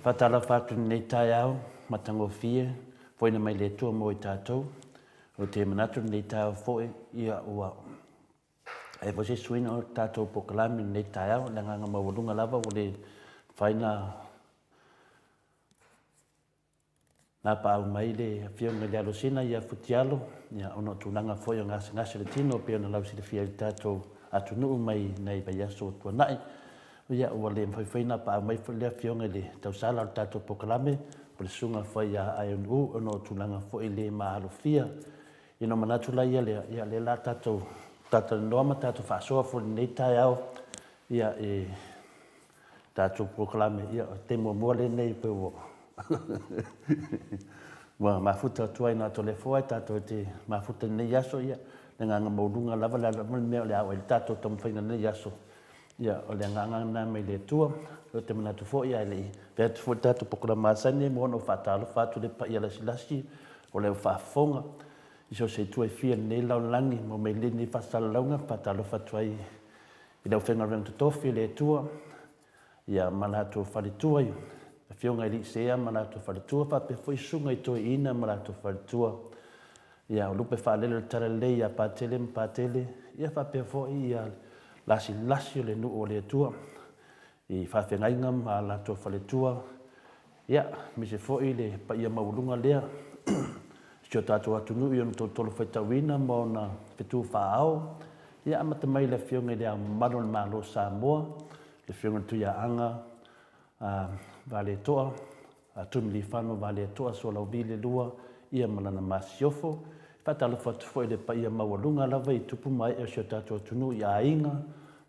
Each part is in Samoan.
Faatalofa atu i lenei taeao matagofie foina mai le Atua mo i tatou. Ou te manatu i lenei taeao foi, ia ua ai foi se suiga o le tatou polokalame i lenei taeao. O le agaga maualuga lava ua le mafai ona Lapaau mai le Afioga i le Alosina ia Futialo, ona o tulaga foi o gasegase o le tino e pei ona lausilafia ai le tatou atunuu mai nai vaiaso ua tuanai. Ia, ua le mafai foi ona lapaau mai foi le Afioga i le tausala o le tatou polokalame po o le Susuga foi ia Iron Wu ona o tulaga foi le maalofia. Ia ona manatu laia lea, ia lea o le a tatou talatalanoa ma tatou faasoa foi i lenei taeao, ia e tatou polokalame, ia o le taimi muamua lenei pei ua ua mafuta atu ai na Toleafoa e tatou te mafuta i lenei aso, ia le agaga maualuga lava le a lava le mea o le a oo ai le tatou taumafaiga i lenei aso, ia o le agaga lena mai le Atua. Ou te manatu foi ae le i fai atu foi le tatou polokalame masani, e mua ona ou faatalofa atu i le paia lasilasi o le au faafofoga i so o se itu e fia i lenei lalolagi maua mai lenei faasalalauga, faatalofa atu ai I le aufaigaluega totofi a le Atua, ia ma latou faletua, i Afioga i Alii Sea ma latou faletua, faapea foi Susuga i Toeaina ma latou faletua, ia o lupe faalele o le Talalelei ia Patele ma Patele, ia faapea foi ia lasilasi o le nuu o le Atua i faafeagaiga ma latou faletua, Ia, aemaise foi le paia maualuga lea i si o tatou atunuu i ona tolotolo faitauina ma ona fetu faa-ao, ia amata mai i le Afioga i Le Ao Mamalu o le Malo o Samoa, le Afioga i le Tuiaaga a Vaaletoa, a Tuimalealiifano Vaaletoa Sualauvi le Lua, ia ma lana Masiofo. E faatalofa atu foi i le paia maualuga lava i tupu ma ee o si o tatou atunuu i aiga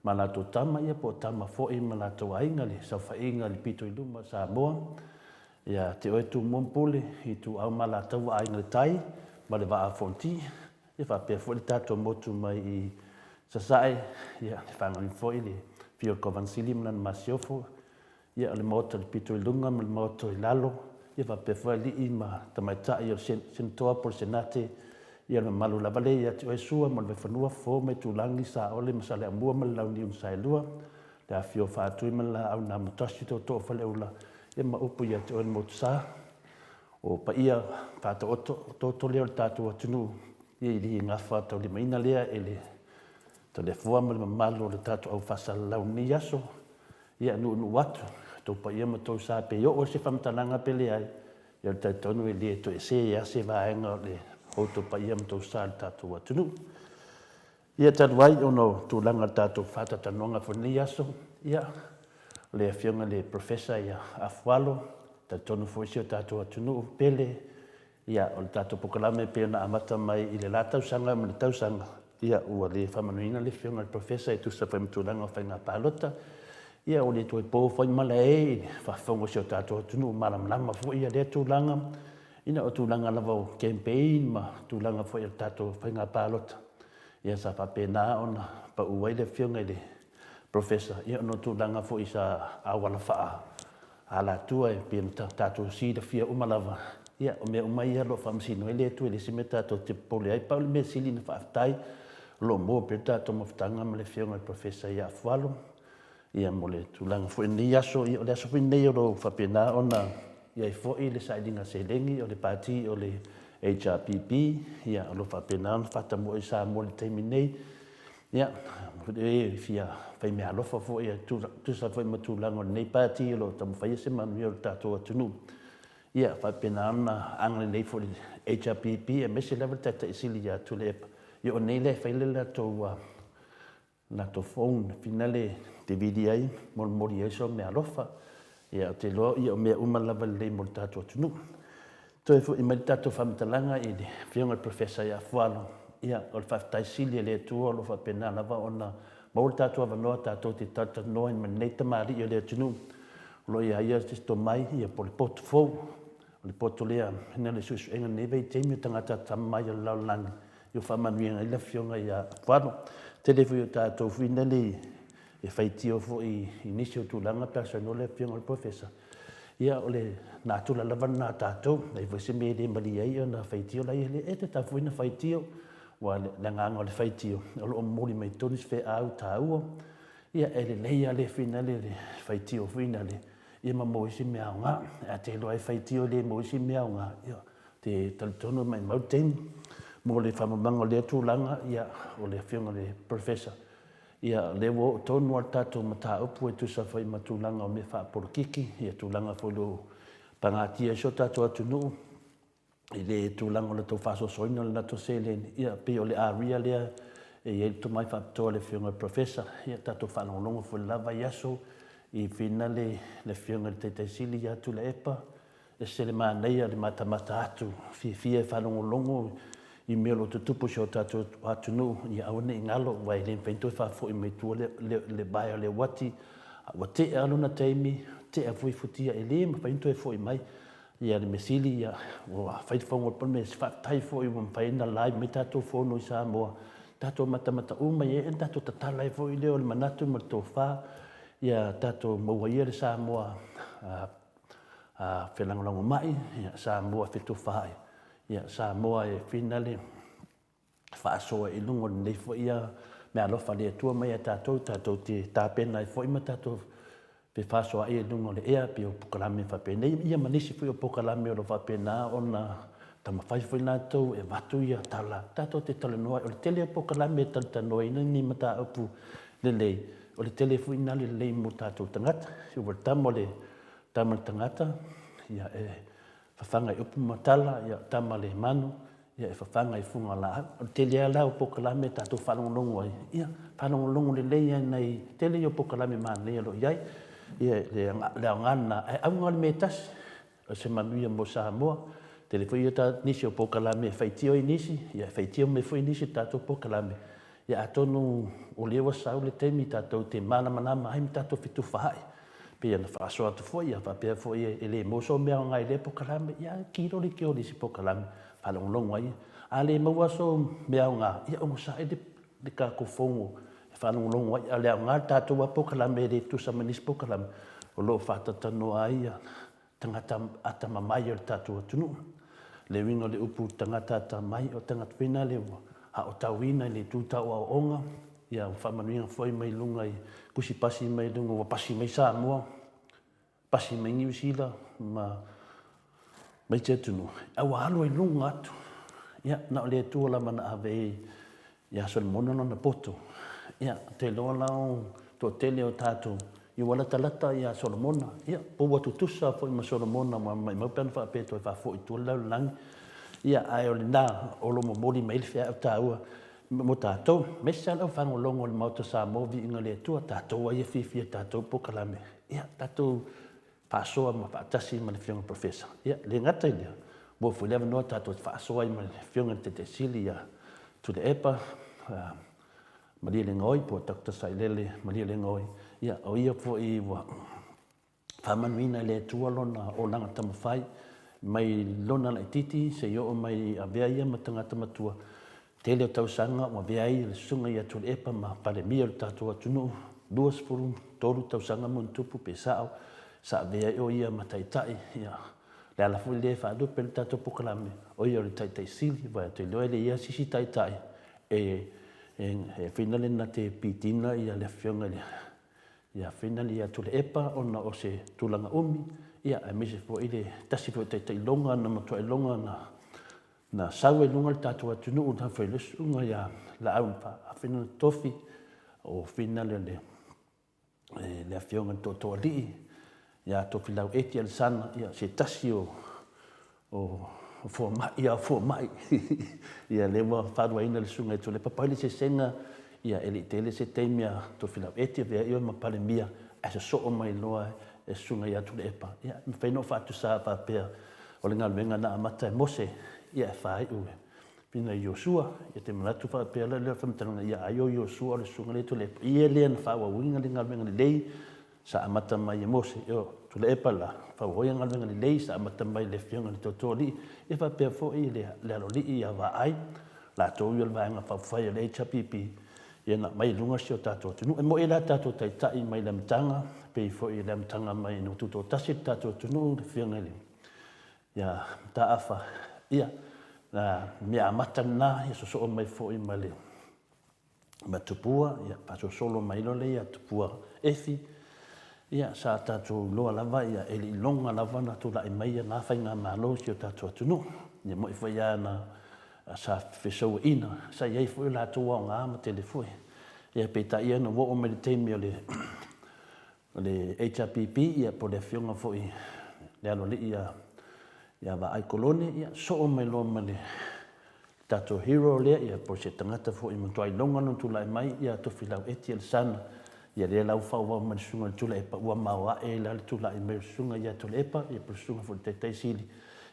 ma latou tama, ia po o tama foi ma latou aiga, le saofaiga i le pito i luma o Samoa, ia te oe Tumua ma Pule, Ituau ma Alataua, Aiga i le Tai ma le Vaa o Fonoti, ia faapea foi le tatou motu mai i Sasae, ia le faagaoiga foi le afio o le Kovana Sili ma lana Masiofo, Ia, o le Maota i le pito i luga ma le Maota i lalo, ia faapea foi alii ma tamaitai o le Senatoa po o le Senate, ia le mamalu lava lea ia te oe Sua ma le Vaifanua, Fofo ma Itulagi, Saole ma Saleaaumua ma le Launiu na Saelua, le afifio o Faatui ma le Laau na Amotasi, Tootoo o Faleula, Ia ma upu ia te oe le Motusa, o paia faataoto otooto lea o le tatou atunuu, ia i le gafa taulimaina lea e le Toleafoa ma le mamalu o le tatou au faasalalau i lenei aso. Ia nuunuu atu tou paia ma tou sa pe oo se faamatalaga pe leai, ia ou te talitonu e le toesea ai se vaega o le outou paia ma tou sa i le tatou atunuu. Ia talu ai ona o tulaga o le tatou faatalatalanoaga foi i lenei aso, ia, o le Afioga i le Professor ia Afualo, talitonu foi si o tatou atunuu pele, ia, o le tatou polokalame e pei ona amata mai i le la tausaga ma le tausaga, ia, ua le faamanuiaina le Afioga i le Professor e tusa foi ma tulaga o faiga palota. Ia, ua le toe po foi malae i le faafofoga a si o tatou atunuu, malamalama foi lea tulaga, ina o tulaga lava o campaign ma tulaga foi o le tatou faiga palota, ia sa faapena ona pau ai le Afioga i le Professor, ia ona o tulaga foi sa auala faa alatua e pei ona tatou silafia uma lava, ia o mea uma ia o lo o faamasino ai le Atua, e leai se mea tatou te popole ai. Pau le mea sili ona faafetai, o lo o maua pea le tatou mafutaga ma le Afioga i le Professor ia Afualo, ia mo le tulaga foi o lenei aso. Ia o le aso foi lenei o lo o faapena ona i ai foi le sailiga seleni o le Pati o le HRPP, ia o lo o faapena ona faatamua i Samoa i le taimi nei. Ia, e fia fai meaalofa foi e tusa foi ma tulaga o lenei Pati o lo o taumafaia se manuia o le tatou atunuu. Ia faapena ona agalelei foi i le HRPP aemaise lava le Taitai Sili ia Tuilaepa. Ia o nei lea e fai le latou latou phone finale te vili ai, molimoli ai so meaalofa. Ia, ou te iloa ia o mea uma lava lelei mo le tatou atunuu. Toe foi mai le tatou faamatalaga i le Afioga i le Professor ia Fualo, ia, o le faafetai sili a le Atua o lo o faapena lava ona maua le tatou avanoa tatou te talatalanoa ai ma lenei tamalii o le atunuu o lo o ia ia se tomai, ia po o le poto fou. O le poto lea na o le suesuega i lenei vaitaimi o tagata atamamai o le lalolagi ua faamanuiaina ai le Afioga ia Fualo. Tele foi o tatou finale e faitio foi i nisi o tulaga pe a saunoa le Afioga i le Professor, ia o le natura lava lena a tatou, leai foi se mea e le malie ai ona faitio la ia, e tatau foi ona faitio, aua o le agaga o le faitio, o lo o momoli mai totonu se feau taua, ia e lelei lava le finale le faitio foi lea, ia ma maua ai se mea aoga. Ae a te iloa e faitio e le maua ai se mea aoga, ia te talitonu e maumau le taimi. Mo le faamalamalamaga o lea tulaga, ia o le Afioga i le Professor, Ia, o lea ua oo tonu lava le tatou mataupu e tusa foi ma tulaga o mea faapolokiki, ia tulaga foi o lo o pagatia ai si o tatou atunuu i le tulaga o le tau faasoasoaina o le latou seleni. Ia, pei o le area lea e i ai le tomai faapitoa o le Afioga i le Professor. Ia, tatou faalogologo foi i le la vaiaso i finale le Afioga i le Taitai Sili ia Tuilaepa, Ese le manaia le matamata atu, fiafia e faalogologo i mea o lo o tutupu i si o tatou atunuu, ia aua ne i galo, aua e le mafai ona toe faafoi mai tua le vae o le uati, a ua tea lava lona taimi, tea foi futia, e le mafai ona toe foi mai. Ia le mea sili ua fai le fono a le faafetai foi ua mafai ona live mai tatou fono i Samoa, tatou matamata uma i ai, ona tatou tatala ai foi lea o le manatu ma le tofa, ia tatou maua ia le Samoa felagolagomai, Samoa e fetufaai, Samoa e finale faasoa i luga o lenei foi meaalofa a le Atua mai ia tatou, tatou te tapena ai foi ma tatou fefaasoaai i luga o le ea, pei o polokalame faapenei, ia ma nisi foi o polokalame o lo o faapena ona taumafai foi latou e avatu ia tala tatou te talanoa ai. O le tele o polokalame e talatalanoaina ni mataupu lelei, o le tele foi lena lelei mo tatou tagata. Ua tama o le tama le tagata, ia e fafaga i upu ma tala, ia tama le manu, ia e fafaga i fuga laau. O le tele lava la o polokalame tatou faalogologo ai, ia faalogologo lelei lava i nai tele ia o polokalame manaia o lo o i ai. Ia le aoga lena, ae auga o le mea e tasi, o se manuia mo Samoa. Tele foi ia nisi o polokalame e faitio ai nisi, ia e faitio mai foi nisi i le tatou polokalame. Ia atonu o lea ua sau le taimi tatou te malamalama ai ma tatou fetufaai. Pei ona faasoa atu foi, ia faapea foi e le maua sou mea aoga i lea polokalame, ia kilo le leitio i le isi polokalame, faalogologo ai. A le maua sou mea aoga, ia onosai le tatou fono e faalogologo ai. A o le aoga o le tatou lava polokalame e le tutusa ma nisi polokalame, o lo o faatalatanoa ai tagata atamamai o le tatou atunuu. O le uiga o le upu tagata atamamai, o tagata foi na lea ua aotauina i le itu tau aoaoga, ia ua faamanuiaina foi mai luga i tusi pasi mai luga ua pasi mai Samoa. pasi mai Niu Sila ma ma isi atunuu, a ua alu ai luga atu. Ia, na o le Atua lava na ave ai ia Solomona lona poto. Ia, ou te iloa la o toatele o tatou i ua latalata ia Solomona. Ia, po ua tutusa foi ma Solomona aua maimau pe ana faapea e toe faafoi i tua le lalolagi. Ia, ae o lena o lo o momoli mai ai le feau taua mo tatou. Aemaise lava le au faalogologo o le Maota Samoa, viiga i le Atua, tatou lava ia e fiafia i le tatou polokalame. Ia, tatou faasoa ma faatasi ma le Afioga i le Professor. Ia, e le gata i lea, maua foi le avanoa tatou te faasoa ai ma le Afioga i le Taitai Sili ia Tuilaepa Malielegaoi po o Doctor Sailele Malielegaoi. Ia, o ia foi ua faamanuiina e le Atua lona olaga taumafai mai lona laitiiti seia oo mai avea ia ma tagata matua. Tele o tausaga ua avea ai le Susuga ia Tuilaepa ma Palemia o le tatou atunuu, 23 tausaga ma ona tupu pe sao, sa avea ai o ia ma Taitai, ia, le ala foi lea e faalupe ai le tatou polokalame, o ia o le Taitai Sili, aua ou te iloa e le i i ai se isi Taitai e, e fina le na te pitina le Afioga i le ia fina ia Tuilaepa ona o se tulaga umi, ia aemaise foi le tasi foi o Taitai loga na matuai loga na Na sau ai luga le tatou atunuu na fai le susuga ia Laau na faafina le tofi o fina le le le afioga i le Tootooalii ia Tofilau Eti Alesana ia se tasi o o fomai ia fomai ia lea ua faaluaina le susuga i Tuilaepa. Pau le sesega ia e le i tele se taimi a Tofilau Eti avea ia ma Palemia ae sosoo mai loa e susuga ia Tuilaepa. Ia e mafai ona ou faatusa faapea O le galuega na amata e Mose, ia e faaiu e Pina i Iosua. Ia te manatu faapea la lea faamatalaga, ia ai o Iosua o le susuga lea Tuilaepa. Ia lea na faaauauina le galuega lelei sa amata mai e Mose. Io, Tuilaepa la, faaauau ia galuega lelei sa amata mai le afioga i le Tootooalii, ia faapea foi le, le Aloalii ia Vaai, latou ia o le Vaega Faaupufai a le HRPP, ia na aumai i luga si o tatou atunuu. E moni la tatou taitai mai le amataga, pei foi i le amataga mai ina ua tutoatasi le tatou atunuu, le afioga i le ia Mataafa, ia, na mea amata lena, ia sosoo mai foi ma le ma Tupua, ia faasolosolo mai loa lea ia Tupua Efi, ia sa tatou iloa lava ia e le i loga lava ona tulai mai ia na faigamalo i si o tatou atunuu. Ia moni foi lava na sa fesouaina, sa i ai foi o latou aoga ma tele foi. Ia peitai ina ua oo mai le taimi o le o le HRPP ia po o le afioga foi le aloalii ia ia Vaai Kolone, ia soo mai loa ma le tatou hero lea ia po o se tagata foi matua iloga lona tulai mai ia Tofilau Eti Alesana, ia lea la ua faaauau mai le susuga i le Tuilaepa ua maoae ai la le tulai mai o le susuga ia Tuilaepa ia po o le susuga foi i le Taitai Sili.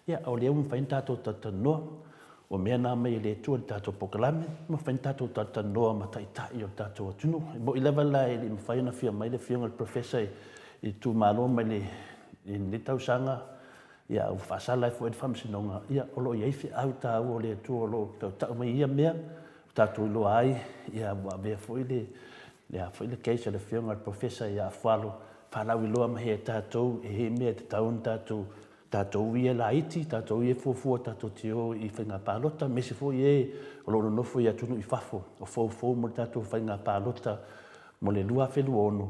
Ia o lea ua mafai ona tatou talatalanoa, o mea na aumai e le Atua i le tatou polokalame, ua mafai ona tatou talatalanoa ma taitai o le tatou atunuu. E moni lava la e le i mafai ona afio mai le Afioga i le Professor i le itumalo mai le i lenei tausaga, ia ua faasala ai foi le Faamasinoga, ia o lo o i ai feau taua o le Atua o lo o tautau mai i ia mea, ua tatou iloa ai, ia ua avea foi le le a foi le case a le Afioga i le Professor ia Afualo, faalauiloa mai e tatou e i ai mea e tatau ona tatou tatou ia laiti, tatou ia e fuafua tatou te o i faiga palota, aemaise foi e o lo o nonofo i atunuu i fafo, o foufou mo le tatou faiga palota mo le 2026,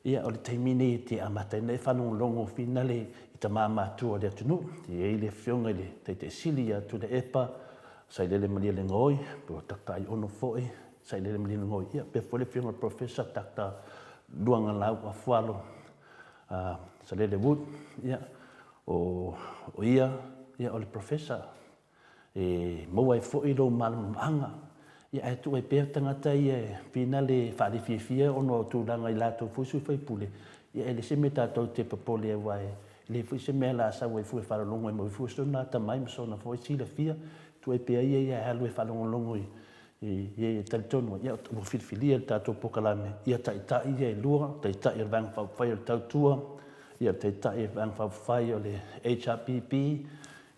ia o le taimi nei e te amata ai ona e faalogologo finale i tama matua o le atunuu. E i ai le Afioga i le Taitai Sili ia Tuilaepa Sailele Malielegaoi, po o Dr. Aiono foi Sailele Malielegaoi, ia faapea foi le Afioga i le Professor Dr. Luagalau Afualo Salele Wood, ia, o, o ia, ia, o le Professor e maua ai foi lou malamalamaaga, ia, ae tuu ai pea tagata ia e finale e faalefiafia ona o tulaga i latou foi sui faipule, ia, e leai se mea tatou te popole aua e leai foi se mea o le a sau ai fua e faalogologo e maua ai fua sona atamai ma sona foi silafia, tuu ai pea ia ia e alu e faalogologo i E talitonu ai, ua filifilia le tatou polokalame ia taitai ia e lua, Taitai o le Vaega Faaupufai o le Tautua, ia le Taitai o le Vaega Faaupufai o le HRPP,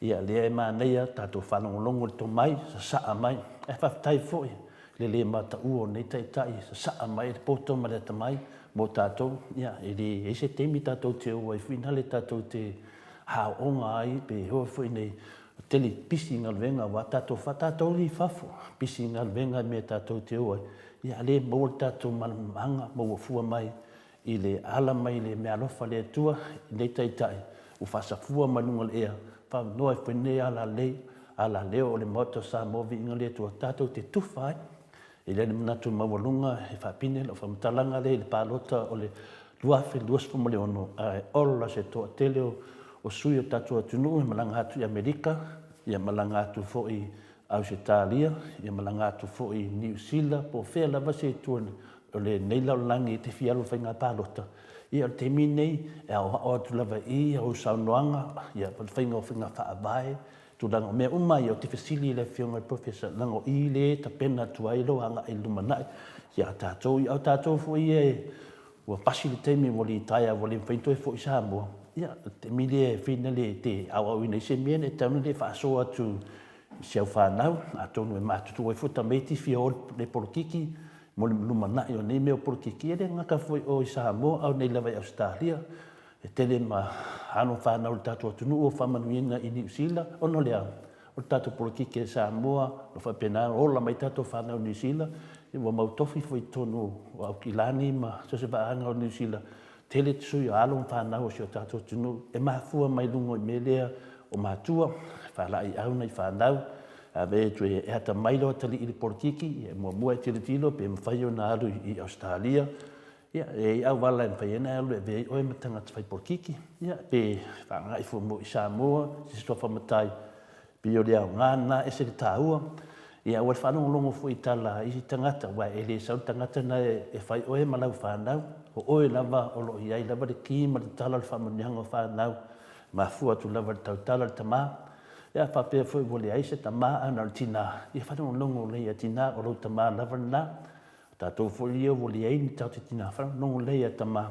ia lea e manaia tatou faalogologo i le tomai, sasaa mai. Ae faafetai foi i le le mataua o nei taitai e sasaa mai le poto ma le atamai mo tatou. Ia e leai se taimi tatou te o ai foi nale tatou te aooga ai pe o foi nei Tele pisi galuega aua tatou fa tatou i fafo pisi galuega i mea tatou te o ai ia a le maua le tatou malamalamaaga maua fua mai i le ala mai le meaalofa a le Atua i nei taitai ua faasafua mai luga o le ea, faavanoa ai foi lenei alalei, alaleo o le Maota o Samoa Viiga i le Atua, tatou te tufa ai. E i ai le manatu maualuga e faapine lau faamatalaga lea i le palota o le 2026, ae ola se toatele o sui o le tatou atunuu e malaga atu i Amerika, ia malaga atu foi i Ausetalia, ia malaga atu foi i Niu Sila, po o fea lava se itu o lenei lalolagi e te fia alu i le faiga palota, ia o le taimi lenei e aoao atu lava i i au saunoaga, ia le faiga o faiga faavae, tulaga o mea uma ia, ou te fesili i le Afioga i le Professor, leaga o i lea e tapena atu ai lou agai i le lumanai ia tatou, a o tatou foi ia ua pasi le taimi ua litaea ua le mafai ona toe foi i Samoa, ia, o le taimi lea e finale e te aoaoina ai se mea e tatau ona e faasoa atu i si au fanau, atonu e matutua ai foi tamaiti fia o i le polokiki mo le lumanai o nei mea o polokiki. E le gata foi o i Samoa a o nei lava i Ausetalia. E tele ma alo ma fanau o le tatou atunuu o faamanuiaina i Niu Sila ona o le a? O le tatou polokiki a Samoa o lo o faapena ona ola mai tatou fanau i Niu Sila, ua mau tofi foi i totonu o Aukilani ma so o se vaega o Niu Sila. Tele sui o alo ma fanau o si o tatou atunuu e mafua mai luga o le mea lea o matua, faalaeiau nai fanau, ave atu e atamai lou atalii i le polokiki, e muamua e tilotilo pe mafai ona alu i Ausetalia, Ia, e i ai auala e mafai ai ona e alu e avea ai oe ma tagata fai polokiki, ia, pe faagai fua mo i Samoa, se suafa matai, pei o le aoga lena, e ese le taua. Ia, aua le faalogologo foi i tala a isi tagata, aua e le sau le tagata lena e fai oe ma lau fanau, o oe lava o lo o i ai lava le ki ma le tatala o le faamanuiaga o fanau, e mafua atu lava i le tautala a le tama. Ia, faapea foi ua leai se tama ae na o le tina, ia faalogologo lelei ia tina, o lou tama lava lena. O tatou foi ia ua leai ni tatou tina faalogologo lelei ia tama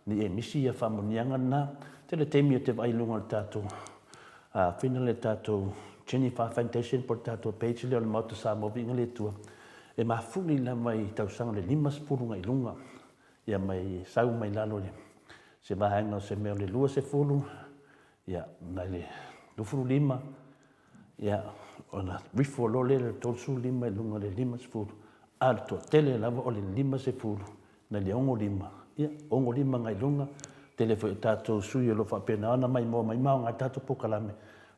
nei e misi ia faamanuiaga lena. Tele taimi ou te vaai i luga o le tatou fina le tatou Jennifer Foundation po o le tatou page lea o le Maota Samoa Viiga le Atua e mafuli lava i tausaga o le 50 agai i luga ia mai sau mai lalo i se vaega o se mea o le 20 ia nai le 25 ia ona rifle loa lea i le 35 i luga o le 50, a o le toatele lava o le 50 nai le 65, ia 65 agai i luga. Tele foi o tatou sui o lo o faapena ona maimoa mai ma aoga i tatou polokalame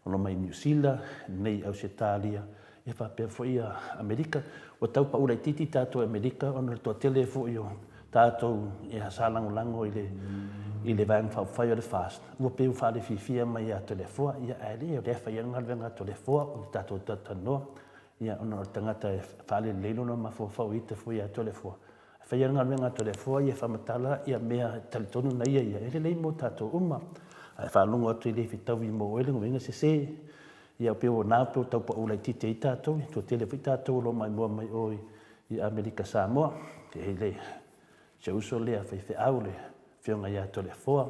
o lo o mai Niu Sila, nei i Ausetalia, ia faapea foi Amerika. Ua tau pau laitiiti tatou i Amerika ona o le toatele foi o tatou sa lagolago i le i le Vaega Faaupufai o le FAST, ua pei ua faalefiafia mai ia Toleafoa, ia ae le o lea e fai ai le galuega a Toleafoa, o le tatou talatalanoa, ia ona o le tagata e faalelelei lona mafaufau i ita foi ia Toleafoa. E fai ai le galuega a Toleafoa ia faamatala ia mea e talitonu na ia ia e lelei mo tatou uma. Ae faalogo atu e le fetaui mo oe le uiga sese. Ia pei o na pei ua tau pau laitiiti ai tatou, e toatele foi tatou o lo o maimoa mai o i Amerika Samoa. E le si ou uso lea faifeau le Afioga ia Toleafoa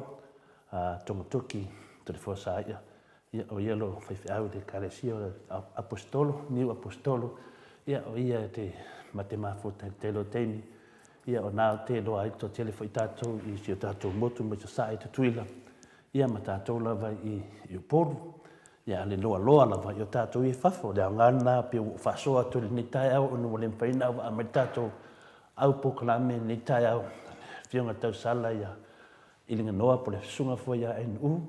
Togatoki Toleafoa Saia, ia o ia lo faifeau i le Ekalesia o le Aposetolo, Niu Aposetolo, ia o ia te ma te mafuta i le tele o taimi, ia o na te iloa ai le toatele foi tatou i si o tatou motu mai Sasae i Tutuila, ia ma tatou lava i Upolu. Ia a le loaloa lava i o tatou i fafo. O le aoga lena pei ua ou faasoa atu i lenei taeao ona ua le mafai ona auvaa mai le tatou au polokalame i lenei taeao, le Afioga i le Tausala ia Iliganoa po o le Susuga foi ia NU,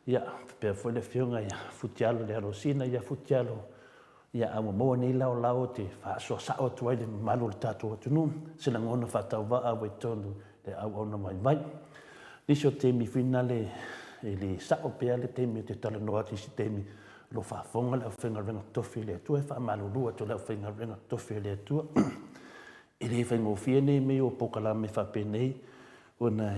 ia faapea foi le Afioga ia Futialo Lealosina ia Futialo, ia a ua maua nei laolao ou te faasoa sao atu ai i le mamalu o le tatou atunuu se lagona faatauvaa ua i totonu i le auauna vaivai. Nisi o taimi foi nale e le sao pea le taimi ou te talanoa atu i se taimi o lo o faafofoga le aufaigaluega totofi a le Atua, e faamalulu atu i le aufaigaluega totofi a le Atua. E le faigofie nei mea o polokalame faapenei ona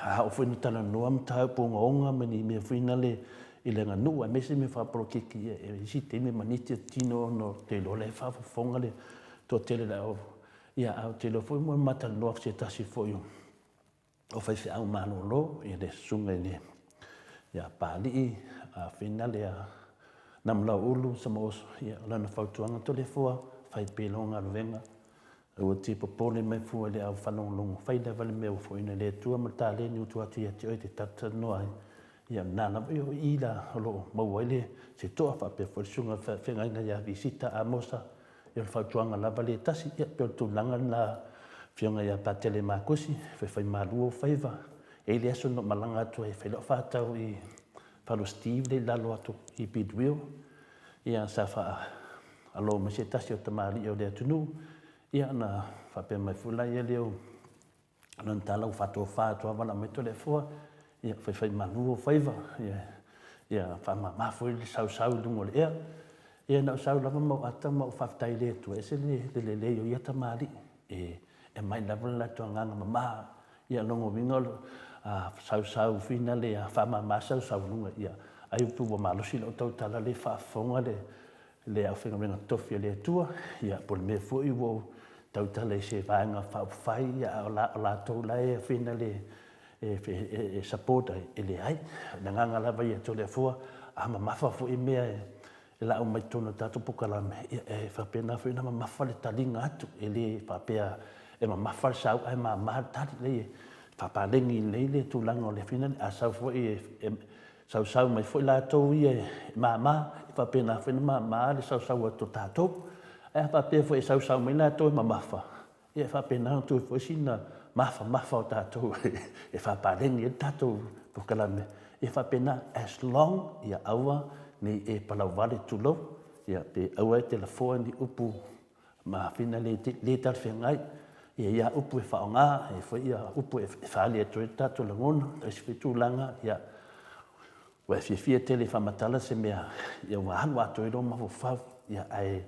a oo foi ina talanoa mataupu ogaoga ma ni mea foi nale i le aganuu aemaise mea faapolokiki, ia e isi taimi e maniti le tino ona ou te iloa la e faafofoga le toatele o le au, ia ae ou te iloa foi ua ma talanoa atu se tasi foi o faifeau malolo, ia le susuga i le ia Papalii Finale a Namulauulu Samaoso, ia o lana fautuaga Toleafoa, fai pea lou galuega, aua te popole mai fua i le au faalogologo, fai lava le mea ua foaina e le Atua ma le taleni ua tuu atu ia te oe e te talatalanoa ai, ia lena lava o i la o lo o maua ai le se toa faapea foi le susuga i le faafeagaiga ia Visita Amosa, Ia o le fautuaga lava lea e tasi, ia pei o le tulaga lena. Afioga ia Patele Makosi, faifaimalu ou faiva. E i ai le aso na ou malaga atu ai e fai lau faatau i Fale o Steve lea i lalo atu i Bidwill. Ia sa faalo mai se tasi o tamalii o le atunuu, ia ona faapea mai foi laia lea o lana tala ua faatofa atu lava valaau mai Toleafoa, ia faifaimalu ou faiva, ia faamama foi le sausau i luga o le ea. Ia na ou sau lava ma ou ata ma ou faafetai i le Atua, e ese le lelei o ia tamalii, e aumai lava le latou agaga mama. Ia o lona uiga o le sausau foi lea ia faamama sausau i luga, ia ai pei ua malosi lau tautala lea e faafofoga le aufaigaluega totofi a le Atua, ia po o le mea foi ua ou tautala i se Vaega Faaupufai, a o latou la e e support ai, e leai. O le agaga lava ia Toleafoa, a mamafa foi mea e lau mai totonu o le tatou polokalame, ia e faapena foi ona mamafa le taliga atu. E le faapea e mamafa le sau ae mama le tali. Leai, e faapaleni lelei le tulaga o le finagalo. A sau foi e sausau mai foi latou ia e mama, e faapena foi ona mama le sausau atu o tatou. Ae a faapea foi e sausau mai latou e mamafa, Ia e faapena ona toe foi sina mafamafa o tatou e faapaleni ai le tatou polokalame. Ia faapena, as long ia aua ne i e palauvale, tulou, ia pe aua e te lafoa ni upu mafina le talafeagai. Ia i ai upu e faaaoga, e i ai foi upu e faaali atu ai le tatou lagona. O isi foi tulaga, ia, Ua e fiafia tele e faamatala se mea ia ua alu atoa ai lou mafaufau, ia ae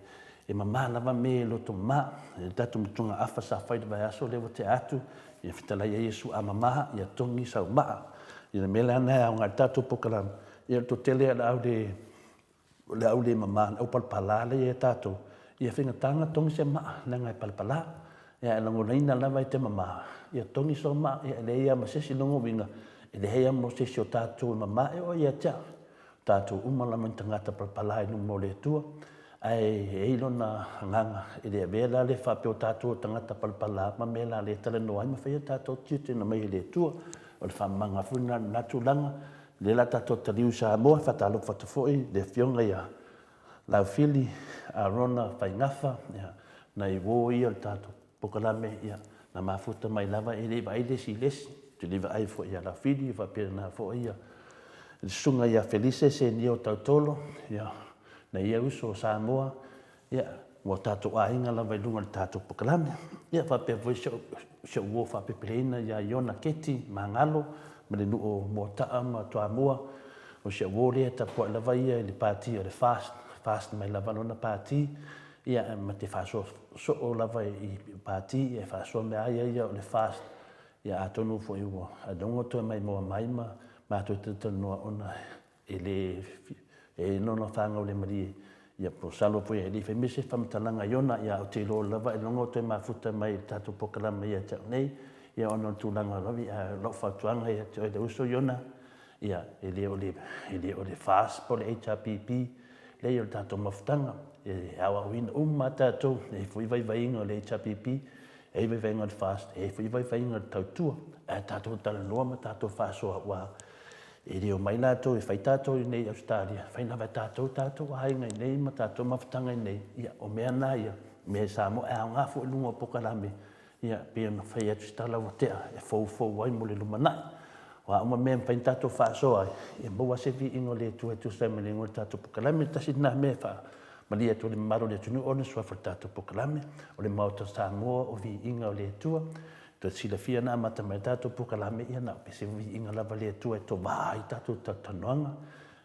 e mama lava me e loto mama. E le tatou motugaafa sa fai i le vaiaso lea ua tea atu, ia fetalai ai Iesu a mama, ia togi sau maa. Ia le mea la lena e aoga ai le tatou polokalame, ia o le toatele o le au le mama, le au palapala lea e ia tatou, ia faigata ona togi se maa leaga e palapala. Ia e lagonaina lava e te mama, ia togi sou maa, ia e leai lava ma se isi lona uiga, e leai lava mo se isi o tatou e mama, e oo ia te au. O tatou uma lava ni tagata palapala i luma o le Atua, ae e i ai lona agaga, e le avea la le faapea o tatou o tagata palapala ma mea la lea e talanoa ai ma fai a tatou tiute na aumai e le Atua. O le faamamaga foi lena i lena tulaga. O lea o le a tatou taliu i Samoa, e faatalofa atu foi i le Afioga ia Laufili Arona Faigafa, ia, nai uo ia o le tatou polokalame, ia, na mafuta mai lava e le i vaai le isi i le isi. Ou te le i vaai foi ia Laufili, faapena foi ia le susuga ia Felise Senio Tautolo, ia, nai ia uso o Samoa, ia, ua tatou aiga lava i luga o le tatou polokalame. Ia, faapea foi si ou uo faapepeleina ia Iona Keti Magalo ma le nuu o Moataa ma Toamua, O si au uo lea e tapuai lava ia i le pati o le FAST, FAST mai lava lona pati, ia ma te faasoa soo lava i pati, ia e faasoa mea lava ia o le FAST. Ia atonu foi ua ailoga toe maimoa mai ma matou talatalanoa ona e le e i ai lona fagaulemalie, ia po masalo foi e le i fai mai se faamatalaga i ona, ia ae ou te iloa lava ailoga o toe mafuta mai i le tatou polokalame ia te au nei, ia ona o le tulaga lava ia, ae o lau fautuaga ia te oe le uso Iona, Ia, e le o le, e le o le FAST po o le HRPP, leai o le tatou mafutaga, e aoaoina uma lava tatou, e i ai foi vaivaiga o le HRPP, e i ai vaivaiga o le FAST, e i ai foi vaivaiga o le tautua. Ae tatou talanoa ma tatou faasoa aua e le omai latou e fai tatou i inei i Ausetalia, e fai lava e tatou tatou aiga i inei ma tatou mafutaga i inei. Ia, o mea na ia, mea i Samoa, e aoga foi i luga o polokalame Ia, pei ona fai atu se tala ua tea e foufou ai mo le lumanai. O a uma mea e mafai ona tatou faasoa ai, ia maua se viiga o le Atua e tusa ai ma le igoa o le tatou polokalame. Tasi lena mea e faamalie atu ai i le mamalu o le atunuu, ona suafa o le tatou polokalame, o le Maota o Samoa, o viiga o le Atua. Toe silafia na amata mai le tatou polokalame, ia na o se viiga lava le Atua e tovā ai tatou talatalanoaga.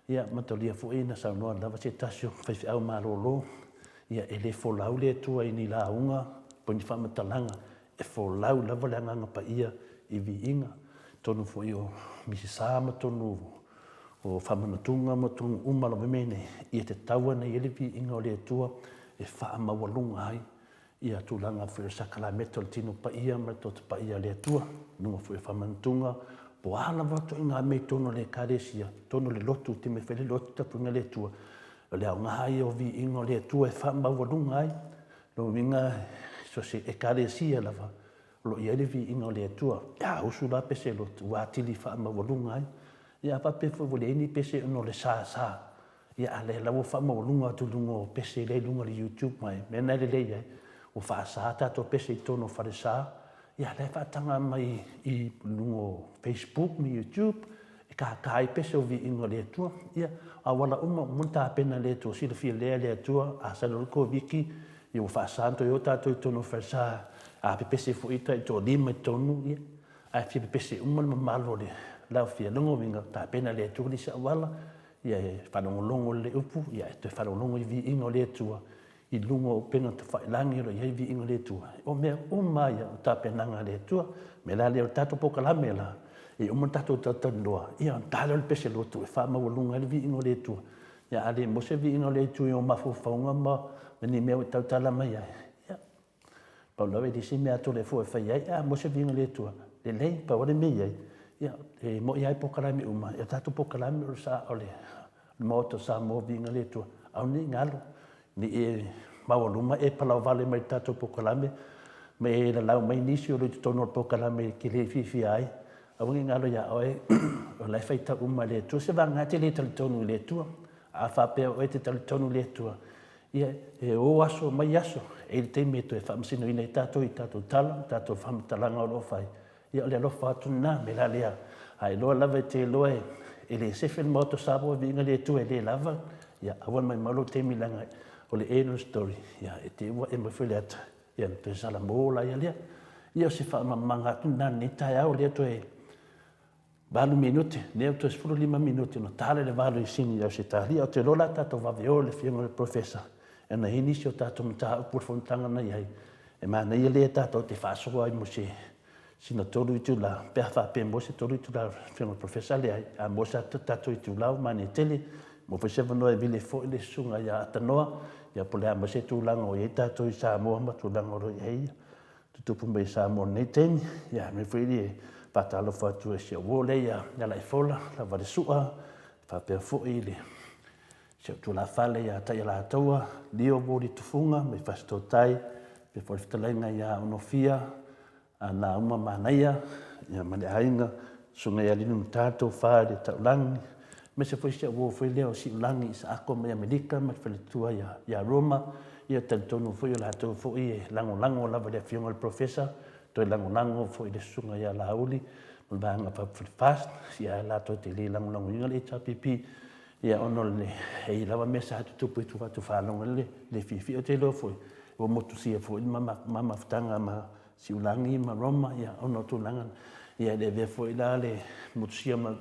Ia, mataulia foi na saunoa lava se tasi o faifeau malolo, ia e le folau le Atua i ni lauga po o ni faamatalaga, e folau lava le Agaga Paia i viiga, totonu foi o Misisa ma totonu o faamanatuga ma totonu uma lava i mea nei, ia tatau ona i ai le viiga o le Atua e faamaualuga ai ia tulaga foi o le sakalameta o le Tino Paia ma le Toto Paia a le Atua, i luga foi o faamanatuga, po o a lava ituaiga mea i totonu o le Ekalesia, totonu o le lotu, i le taimi e fai ai le lotu tapuaiga a le Atua, o le aoga ia o viiga o le Atua e faamaualuga ai. O lona uiga, so o se Ekalesia lava o lo o i ai le viiga o le Atua. A usu la pese lotu, ua atili faamaualuga ai. Ia a faapea foi ua leai ni pese ona o le sasa, Ia, a lea la ua faamaualuga atu i luga o pese lea i luga o le YouTube mai, mea na e lelei ai, ua faasa tatou pese i totonu o falesa. Ia, la e faataga mai i luga o Facebook ma YouTube, e kākā ai pese o viiga o le Atua. Ia, o auala uma, ua uma ona tapena e le Atua, silafia lelei e le Atua, a sau loa le Koviti, ia ua faasa ona toe o tatou i totonu o falesa, a pepese foi taitoalima i totonu, ia, ae fia pepese uma le mamalu o le laofia. Lona uiga, tapena e le Atua nisi auala, ia e faalogologo lelei upu, ia e toe faalogologo i viiga o le Atua, i luga o upega tafailagi o lo o i ai viiga o le Atua. O mea uma lava ia o tapenaga a le Atua. O le mea la lea o le tatou polokalame la, e uma ona tatou talatalanoa, ia ona ta lea o le pese lotu e faamaualuga ai le viiga o le Atua. Ia a le maua se viiga o le Atua i ou mafaufauga ma ni mea ua e tautala mai ai, ia, pau lava e leai se mea a Toleafoa e fai ai, a maua se viiga o le Atua, lelei, pau lava le mea e i ai, ia, e moni lava i polokalame uma, ia o tatou polokalame o le Maota o Samoa, viiga le Atua, aua ne i galo, ne i e maualuma e palaovale mai i le tatou polokalame, ma e lalau mai nisi o lo o i totonu o le polokalame e te le fiafia ai, aua ne i galo ia oe, o la e faitau uma e le Atua. Se vagana e te le talitonu i le Atua. A faapea o oe e te talitonu i le Atua, ia, e o aso mai aso, e i ai le taimi e toe faamasinoina ai tatou i tatou tala ma tatou faamatalaga o lo o fai. Ia o le alofa atu lena, me la lea, a iloa lava e te iloa e le sefe le Maota o Samoa viiga le Atua e le lava, ia aua ne maimau lou taimi leaga o le end of the story, ia e te ua ema foi le ata, ia ona toe salamo laia lea. Ia o se faamalamalamaga atu lena i lenei taeao, lea toe 8 minute, lea toe 15 minute ona ta lea i le 8 i Sini i Ausetalia. Ou te iloa o le a tatou vave o i le Afioga i le Professor ona e i ai nisi o tatou mataupu o le fonotaga na i ai, e manaia lea tatou te faasoa ai mo se sina 3 itula, pe a faapea e maua se 3 itula o le Afioga i le Professor, leai, a maua se tatou itula ua manaia tele, maua foi se avanoa e vili ai foi le Susuga ia Atanoa, ia po o le a ma se tulaga o i ai tatou i Samoa ma tulaga o lo o i ai tutupu mai i Samoa i lenei taimi. Ia, aemaise foi le faatalofa atu i si ou uo lea ia Laifola Lavalesua, faapea foi le si ou tulafale ia Taialataua, Leo Moli Tufuga mai Fasitootai, faapea foi le fetalaiga ia Onofia Nauma Manaia, ia ma le aiga, Susuga ia Linumata le Tofa i le Taulagi, aemaise foi si au uo foi lea o Siulagi Isaako mai Amerika ma le faletua ia Roma, ia talitonu foi o latou foi e lagolago lava i le Afioga i le Professor, toe lagolago foi i le Susuga ia Laauli ma le Vaega Faaupufai FAST, ia latou te le lagolagoina le HRPP, ia ona o le e i ai lava mea sa tutupu i tua atu faalogo le le fiafia. Ou te iloa foi ua motusia foi le ma mafutaga ma Siulagi ma Roma, ia ona o tulaga na. Ia e le avea foi la le motusia ma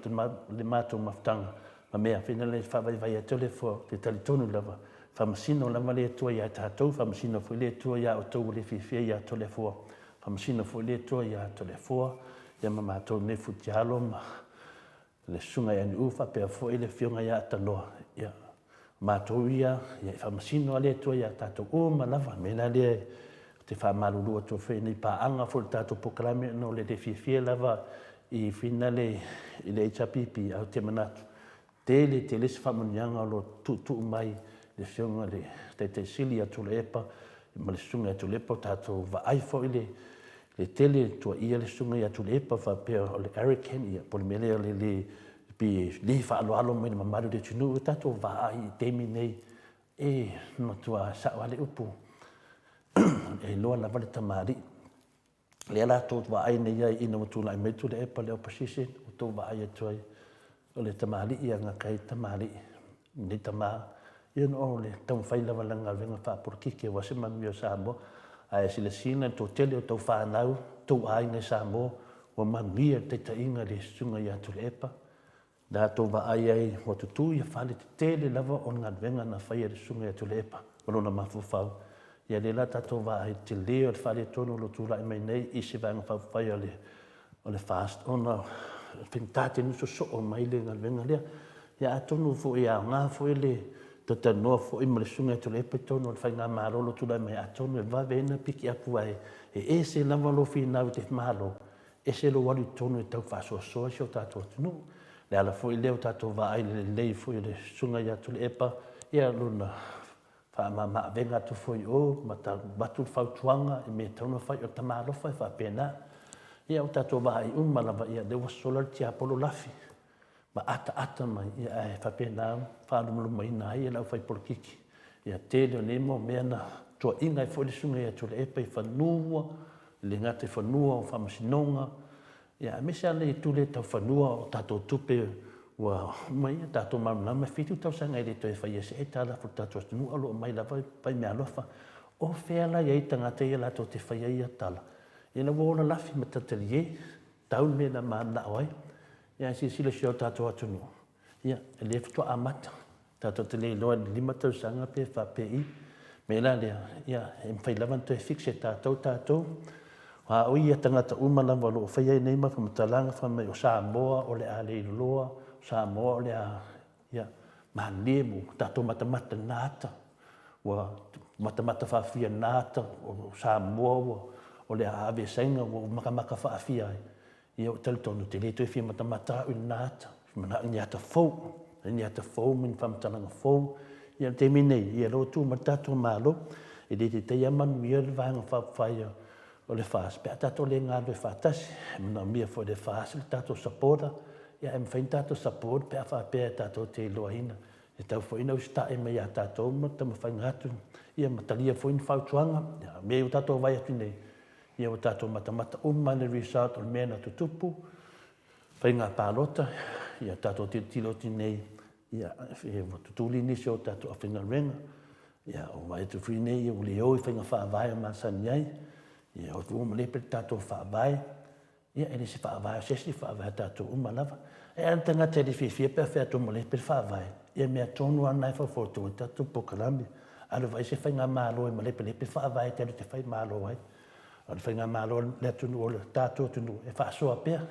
le matou mafutaga ma mea fina le faavaivai atu le Atua. Ou te talitonu lava, faamasino lava le Atua ia tatou, faamasino foi le Atua ia outou ua le fiafia ia Toleafoa, faamasino foi le Atua ia Toleafoa, ia ma matou nei futialo ma le Susuga ia Nu'u faapea foi le Afioga ia Atanoa, ia, o matou ia, ia e faamasino lava le Atua ia tatou uma lava. O le mea la lea ou te faamalulu atu ai foi i nei paaga foi i le tatou polokalame ona o le le fiafia lava i finale i le HRPP, ae ou te manatu, tele tele se faamanuiaga o lo o tuutuu mai i le Afioga i le Taitai Sili ia Tuilaepa ma le Susuga ia Tuilaepa, ua tatou vaai foi le Le tele e tuuaia le susuga ia Tuilaepa faapea o le arrogant ia po o le mea lea o le le pei e le faaaloalo mai i le mamalu o le atunuu. Ua tatou vaai i le taimi nei e matua sao lava le upu e iloa lava le tamalii. Lea la tou vaai nei ai ina ua tulai mai Tuilaepa i le opposition, ua tou vaai atu ai O le tamalii a gata ai tamalii lenei tama, ia ona o le taumafai lava i lana galuega faapolokiki aua se manuia o Samoa. Ae silasila i le toatele o tou fanau, tou aiga i Samoa ua manuia i le taitaiga i le Susuga ia Tuilaepa. La tou vaai ai ua tutu ia fale tetele lava o le galuega na faia e le Susuga ia Tuilaepa ma lona mafaufau. Ia lea la tatou vaai i le tele o le faaletonu o lo o tulai mai nei i se Vaega Faaupufai a le O le FAST ona faigata tele ona sosoo mai le galuega lea. Ia atonu foi e aoga foi le talatalanoa foi ma le Susuga ia Tuilaepa i totonu o le faigamalo o lo o tulai mai, atonu e vave ai ona piki apu aua e ese lava lou finau i te Malo, ese lou alu i totonu e tau faasoasoa si o tatou atunuu. O le ala foi lea ua tatou vaai i le lelei foi o le Susuga ia Tuilaepa, ia lona Faamama-avega atu foi i o ma avatu le fautuaga i mea e tatau ona fai. O le tama alofa e faapena. Ia ua tatou vaai uma lava, ia lea ua sola le tiapolo lafi ma ataata mai, ia ae faapena ona faalumalumaina ai e le aufai-polokiki. Ia tele o nei mau mea na tuuaina ai foi le Susuga ia Tuilaepa i fanua. E le gata i fanua o faamasinoga, ia aemaise lava le itu lea tau fanua o tatou tupe ua uma ia tatou malamalama e 7 tausaga e le toe faia se aitalafu a le tatou atunuu a o lo o aumai lava vaimeaalofa. O fea la e i ai tagata ia latou te faia ia tala? Ia la ua ola lafi ma talitalie, tau le mea na mananao ai. Ia ae silasila i si o tatou atunuu, ia e lea faatoa amata. Tatou te le iloa i le 5 tausaga pe faapei. O le mea la lea, ia e mafai lava ona toe fix e tatou tatou. A o ia tagata uma lava o lo o faia ai nei mau faamatalaga fai mai o Samoa o le a le iloa, o Samoa o le a, ia malilie ua tatou matamata i lena ata, ua matamata faafia i lena ata o Samoa ua o le a ave e Saina ua matamata faafia ai. Ia ou te talitonu ou te le toe fia matamata au i lena ata, ou te manao i ni ata fou, i ni ata fou ma ni faamatalaga fou. Ia o le taimi nei, ia o lea ua tu mai le tatou Malo, e le taitai lava manuia le Vaega Faaupufai o le FAST pe a tatou le galulue faatasi. E manaomia foi e le FAST le tatou supporter, ia ae mafai ona tatou support pe a faapea tatou te iloaina. E tatau foi ona usitai mai ia tatou ma taumafaiga atu, ia ma talia foi ni fautuaga. Ia, o mea ia ua tatou vaai atu nei, Ia ua tatou matamata uma i le result o le mea na tutupu, faiga palota, ia tatou tilotilo atu nei, ia ua tutuli nisi o tatou aufaigaluega, ia ua vaai atu foi nei ua le o i faiga faavae o masani ai, ia ua malepe le tatou faavae, ia e le se faavae o se isi, faavae a tatou uma lava. Ae a le tagata e le fiafia pe a fai atu ua malepe le faavae, ia mea tonu lava lena e faufautua ai le tatou polokalame. Alu vaai se faigamalo e malepelepe faavae e te alu e te fai malo ai. A o le faigamalo a le atunuu o le tatou atunuu e faasoa pea,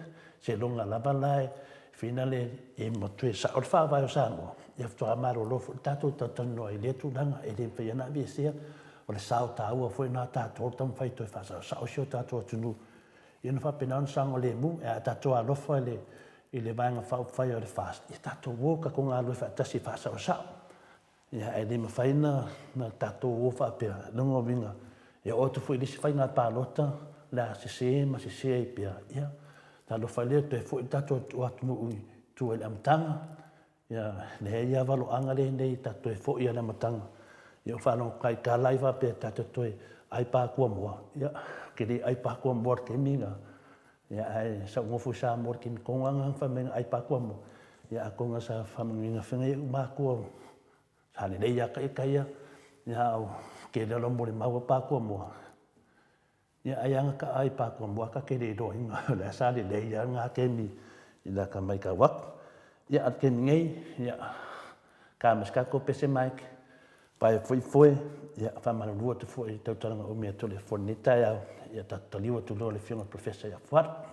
seiloga lava la e finale e toe sao le faavae o Samoa, ia faatoa malolo foi le tatou talatalanoa i lea tulaga. E le mafai ona aveesea, o le sao taua foi lena a tatou le taumafai e toe faasaosao si o tatou atunuu ia ona faapena ona saogalemu. Ae a tatou alofa i le Vaega Faaupufai o le FAST, ia tatou o tatou galulue faatasi e faasaosao. Ia, ae le mafai ona tatou o faapea, o lona uiga, e oo atu foi i le isi faiga palota, o le a sese ma sese ai pea, ia, talofa e lea, toe foi le tatou atunuu i tua i le amataga. Ia, leai lava valoaga lenei tatou toe foi lava i le amataga. Ia ou faalogo atu i tala ia faapea tatou te toe ai pa kuamoa, ia, ou te le ai pa kuamoa i le taimi lena. Ia ae sa ou nofo i Samoa i le taimi tonu lava lena na fai mai ai na ai pa kuamoa, ia atonu sa faamanuiaina foi nai ou matua, sa lelei lava ita ia, ia a o le tele lava o molimau a pa kuamoa, ia ai lava na ta ai pa kuamoa ae ta te le iloaina o lea sa lelei lava lena taimi i lata matau atu. Ia a o le taimi nei, ia, ta ma se tatou pese mike, Pae foi foe, ia, faamalulu atu foi i tautalaga umi atu o le aso lenei taeao, ia tatou taliu atu loa i le Afioga i le Professor ia Fuata.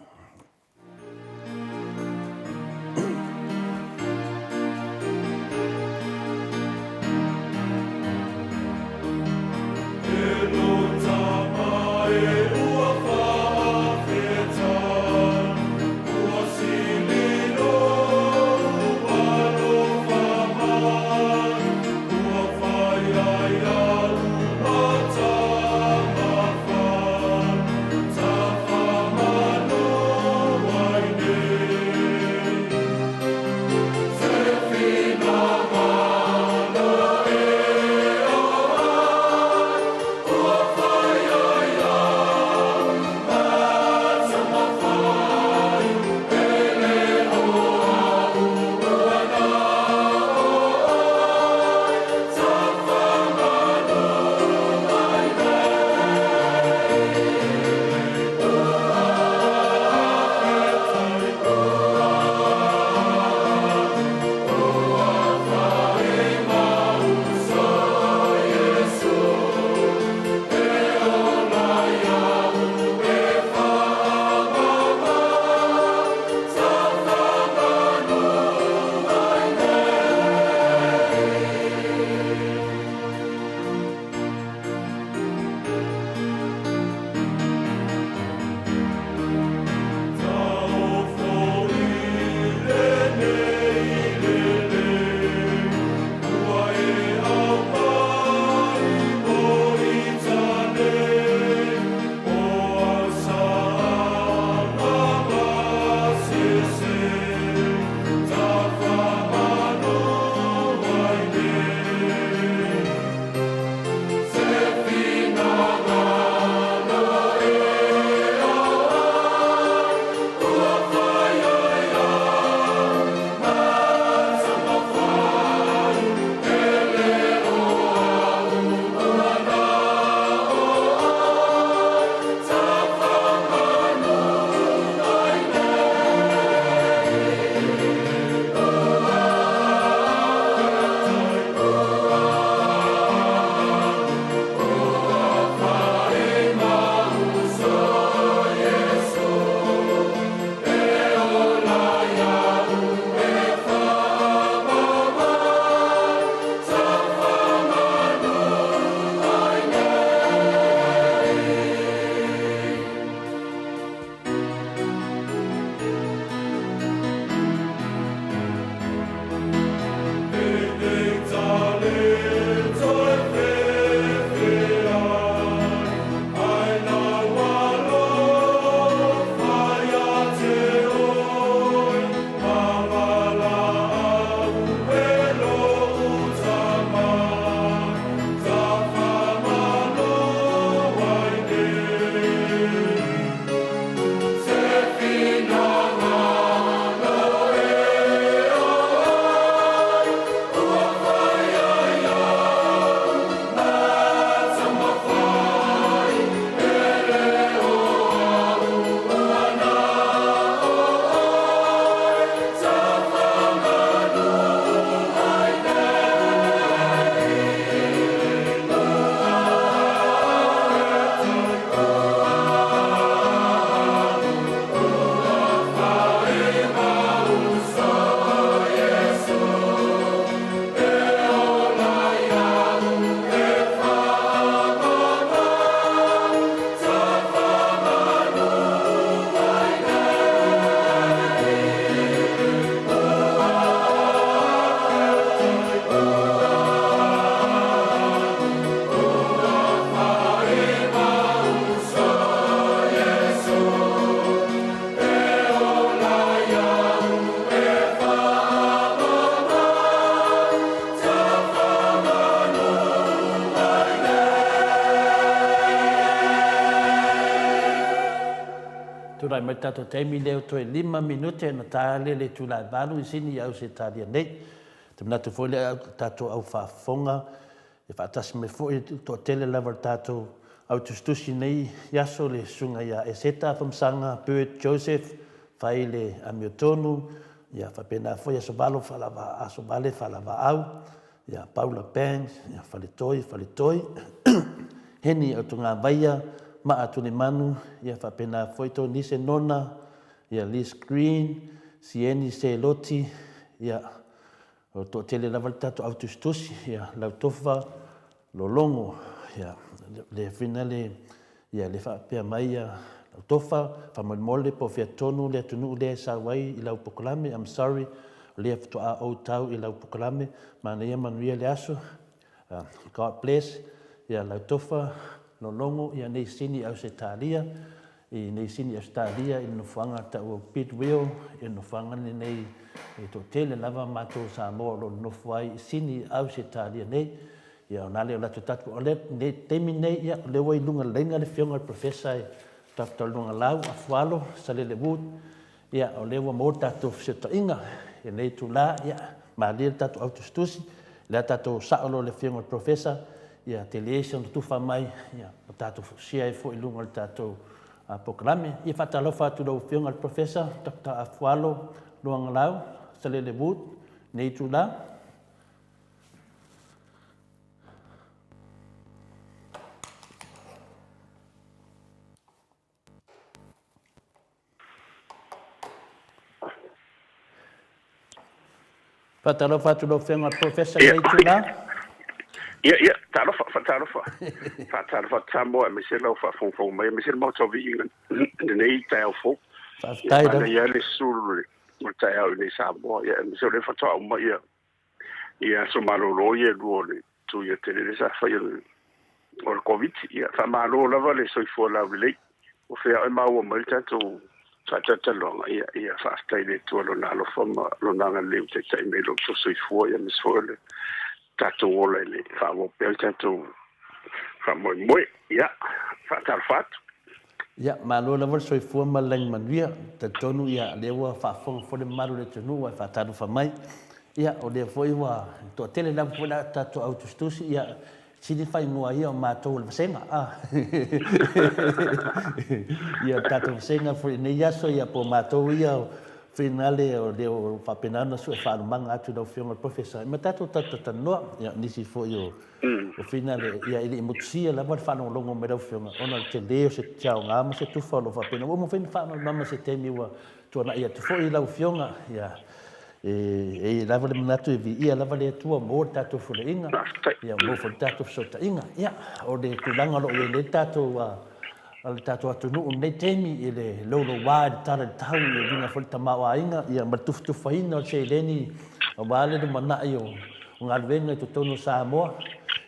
Tulai mai le tatou taimi lea ua toe 5 minute ona ta lea le itula e 8 i Sini i Ausetalia nei. Ou te manatu foi lea tatou au faafofoga e faatasi mai foi le toatele lava o le tatou au tusitusi nei i aso le susuga ia Eseta Afamasaga Bert Joseph fai le amiotonu ia faapena foi Asovalo Faalava Asovale Faalavaau ia Paula Banks, ia Faletoi, Faletoi, Heni Autugavaia, Maa Tulimanu, ia faapena foi Tonise Nona, ia Liz Green, Sieni Seloti, ia o toatele lava le tatou au tusitusi, ia Lautofa Lologo, ia le fina le ia le faapea mai ia Lautofa, faamolemole po o fea tonu le atunuu lea e sau ai i lau polokalame, I'm sorry, o lea faatoa ou tau i lau polokalame, manaia manuia le aso, God bless, ia Lautofa Lologo, ia nei Sini Ausetalia, i nei Sini Ausetalia i le nofoaga tau o Bidwill, i le nofoaga lenei e toatele lava matou Samoa o lo o nonofo ai i Sini Ausetalia nei. Ia ona lea o latou tatu o le nei taimi nei ia o lea ua i luga laina le afioga i le Professor e Doctor Luagalau Afualo Salele Wood ia o lea ua maua le tatou fesootaiga i lenei itula ia malie le tatou au tusitusi lea tatou sao loa le afioga i le Professor ia tele se ona tufa mai ia ma tatou fusia ai foi i luga o le tatou polokalame. Ia faatalofa atu i lau afioga i le Professor Doctor Afualo Luagalau Salele Wood lenei itula. Faatalofa atu lau Afioga Professor Ia, lenei itula. Ia, ia, talofa, faatalofa. Faatalofa atu Samoa, aemaise lau faafogafoga mai, aemaise le Maota o Viiga i lenei taeao fou. Ia, Faafetai lava. manaia lava le sulu o le taeao i nei Samoa, ia, aemaise o lea faatoa uma ia ia aso malolo ia e lua o le tuia tele lea sa fai o le o le Koviti. Ia, faamalo lava le soifua laulelei. O fea e maua mai le tatou faatalatalanoaga, ia, ia faafetai i le Atua Lona alofa ma Lona agalelei ua taitai mai lo outou soifua, ia aemaise foi o le tatou ola i le faaauau pea le tatou faamoemoe. Ia, faatalofa atu. Ia, malo lava le soifua ma le lagi manuia. Talitonu ia lea ua faafofoga foi le mamalu o le atunuu ae faatalofa mai. Ia, o lea foi ua toatele lava foi la tatou au tusitusi, ia, sili faaigoa ia o matou o le vasega, a. Ia, le tatou vasega foi i lenei aso, ia, po o matou ia o finale o lea o faapena ona sue faalumaga atu i lau Afioga i le Professor ma tatou talatalanoa, ia, nisi foi o O finale, ia e le i motusia lava le faalogologo mai lau Afioga ona o le tele o se tiaoga ma se tufa o lo o faapena. Ua uma foi ona faamalamalama i se taimi ua tuanai atu foi lau Afioga. Ia, e i ai lava le manatu e viia lava le Atua mo le tatou feulaiga, ia mo foi le tatou fesootaiga. Ia, o le tulaga o lo o i ai nei le tatou le tatou atunuu i lenei taimi i le louloua i le tala i le tau i uiga foi le tamaoaiga ia ma le tufatufaina o le seleni aua le lumanai o galuega i totonu o Samoa.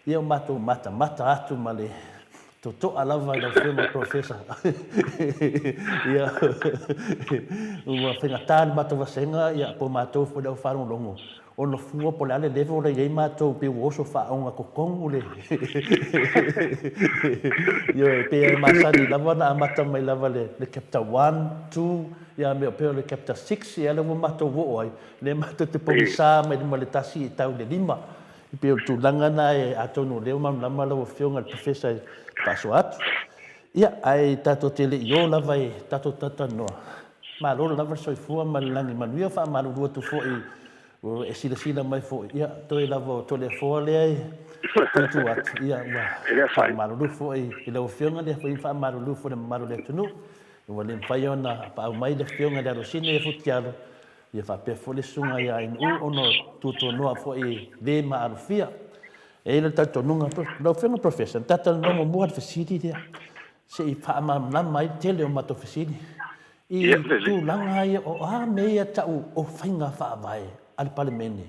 Ia ua matou matamata atu ma le totoa lava i lau Afioga i le Professor. Ia ua faigata le matou vasega ia po o matou foi le au faalogologo Ona fua po o le a le level la i ai matou pei ua oso faaogatotonu le Ioe, pei e masani lava ona amata mai lava le le chapter one, two, ia mea pei o le chapter six ia lea ua matou oo ai, lea matou te pogisa mai luma i le tasi e tau i le lima. E pei o le tulaga lena e atonu o lea ua malamalama lau Afioga i le Professor e faasoa atu. Ia, ae tatou te le i o lava i tatou talatalanoa, Malo lava le soifua ma le lagi manuia, faamalulu atu foi ua e silasila mai foi, ia toe lava o Toleafoa lea e tutu atu, ia ua faamalulu foi i lau Afioga lea foi faamalulu foi i le mamalu o le atunuu, ua le mafai ona paau mai le Afioga i le Alosina ia Futialo, ia faapea foi le Susuga ia Ainu'u ona o tuatuanoa foi e le maalofia. E i ai le talitonuga, lau Afioga Professor, na talatalanoa muamua le fesili lea, se i faamalamalama ai le tele o matou fesili i tulaga ia o a mea ia tau o faiga faavae a le Palemene,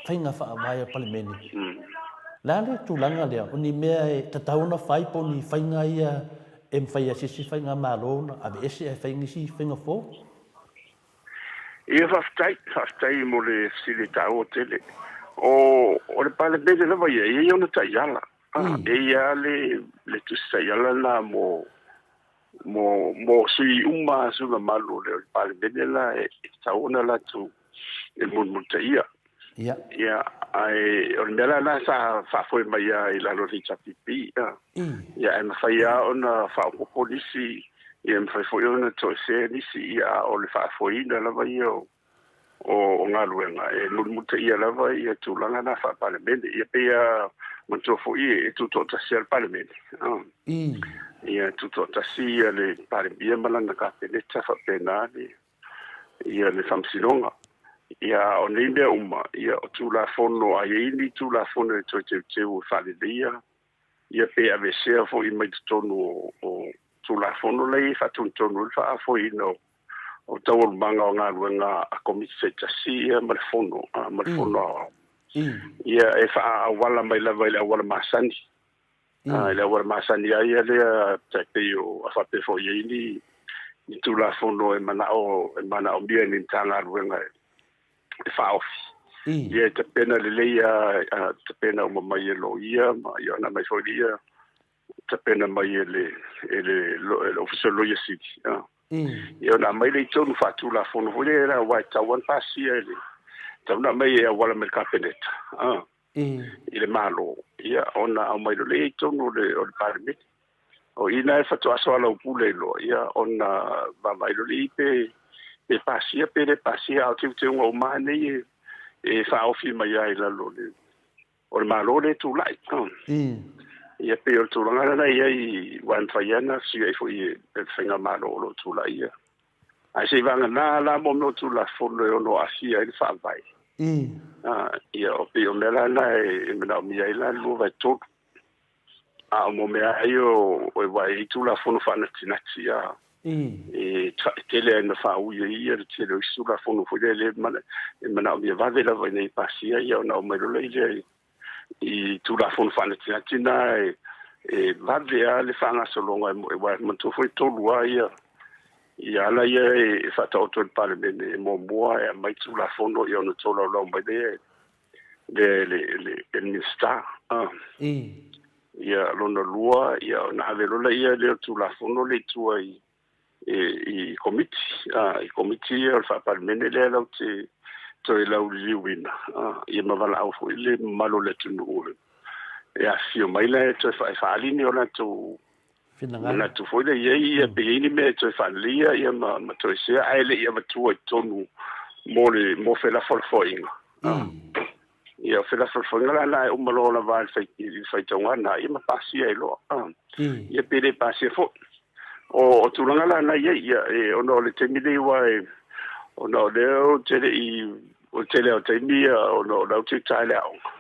faiga faavae a le Palemene. O le a le tulaga lea, o ni mea e tatau ona fai po o ni faiga ia e mafai e se isi faigamalo ona aveese ae fai nisi faiga fou? Ia, faafetai, faafetai mo le fesili taua tele. O, o le Palemene lava ia, e i ai ona taiala. E i ai le, le tusi taiala lena mo, Mo sui uma sui mamalu o le Palemene la e tatau ona latou e mulimulitaia. Ia, ae o le mea la lena sa faafoe mai lava i lalo o le HRPP. Ia, ae mafai lava ona faaopoopo nisi, ia mafai foi ona toesea nisi, ia, a o le faafoeina lava ia o galuega e mulimulitaia lava ia tulaga na faa-Palemene. Ia pei lava manatua foi e tutoatasi lava le Palemene. Ia tutoatasi ia le Palemia ma lana Kapeneta faapena le ia le Faamasinoga. Ia a o nei mea uma, ia o Tulafono, a i ai ni Tulafono e toe teuteu e faaleleia, ia pe aveesea foi mai totonu o Tulafono la e faatonutonu ai le faafoeina o taualumaga o galuega a Komiti taitasi ia ma le Fono, ma le Fono Aoao. Ia e faaauala mai lava i le auala masani. I le auala masani ai ia lea tai pei o a faapea foi i ai ni Tulafono e manao e manaomia e ni Matagaluega e faaofi. Ia e tapena lelei a tapena uma mai e loia ma ia ona mai foi ia tapena mai e le Ofisa o le Loia Sili. Ia ona aumai lea i totonu faatulafono foi lea la aua e tatau ona pasia e le tatau ona aumai e auala mai le Kapeneta i le Malo, ia ona aumai loa lea i totonu o le Palemene. O i na e faatoa soalaupule ai loa, ia ona vaavaai loa lea pe pasia pe le pasia, a o teuteuga uma lava nei e faaofi mai lava i lalo o le Malo lea e tulai. Ia pei o le tulaga lena e i ai, aua e mafai lava ona fesuiai foi e le faigamalo o lo o tulai ia. Ae se i vagana la mo mea o Tulafono e ono aafia ai le Faavae. Ia o pei o mea la na e manaomia ai la le 2/3. A o mo mea ai o e aua e i ai Tulafono faanatinati a e tele ai na faaui ai ia le tele o isi Tulafono foi lea e manaomia vave lava ina ia pasia ia ona aumai loa lea i Tulafono faanatinati na e vave lava le faagasologa aua e manatua foi e tolu lava ia ala ia e faataoto e le Palemene e muamua e aumai Tulafono ia ona tolaulau mai lea e le Minisita. Ia lona lua ia ona ave loa lea o le Tulafono lea i tua i Komiti, i Komiti ia o le Faa-Palemene lea lau te toe lauliliuina, ia ma valaau foi le mamalu o le atunuu e afifio mai la e toe faaali ni o latou manatu foi lea i ai, ia pe i ai ni mea e toe faaleleia ia ma toe sea, ae le i avatua i totonu mo felafolafoaiga. Ia o felafolafoaiga la na e uma loa lava i le faitauga na ia ma pasia ai loa. Ia pe le pasia foi. O tulaga la na i ai, ia, e, ona o le taimi nei aua e, ona o lea ou te le i, o le tele o taimi ia, ona o la ou te uta i le aoga.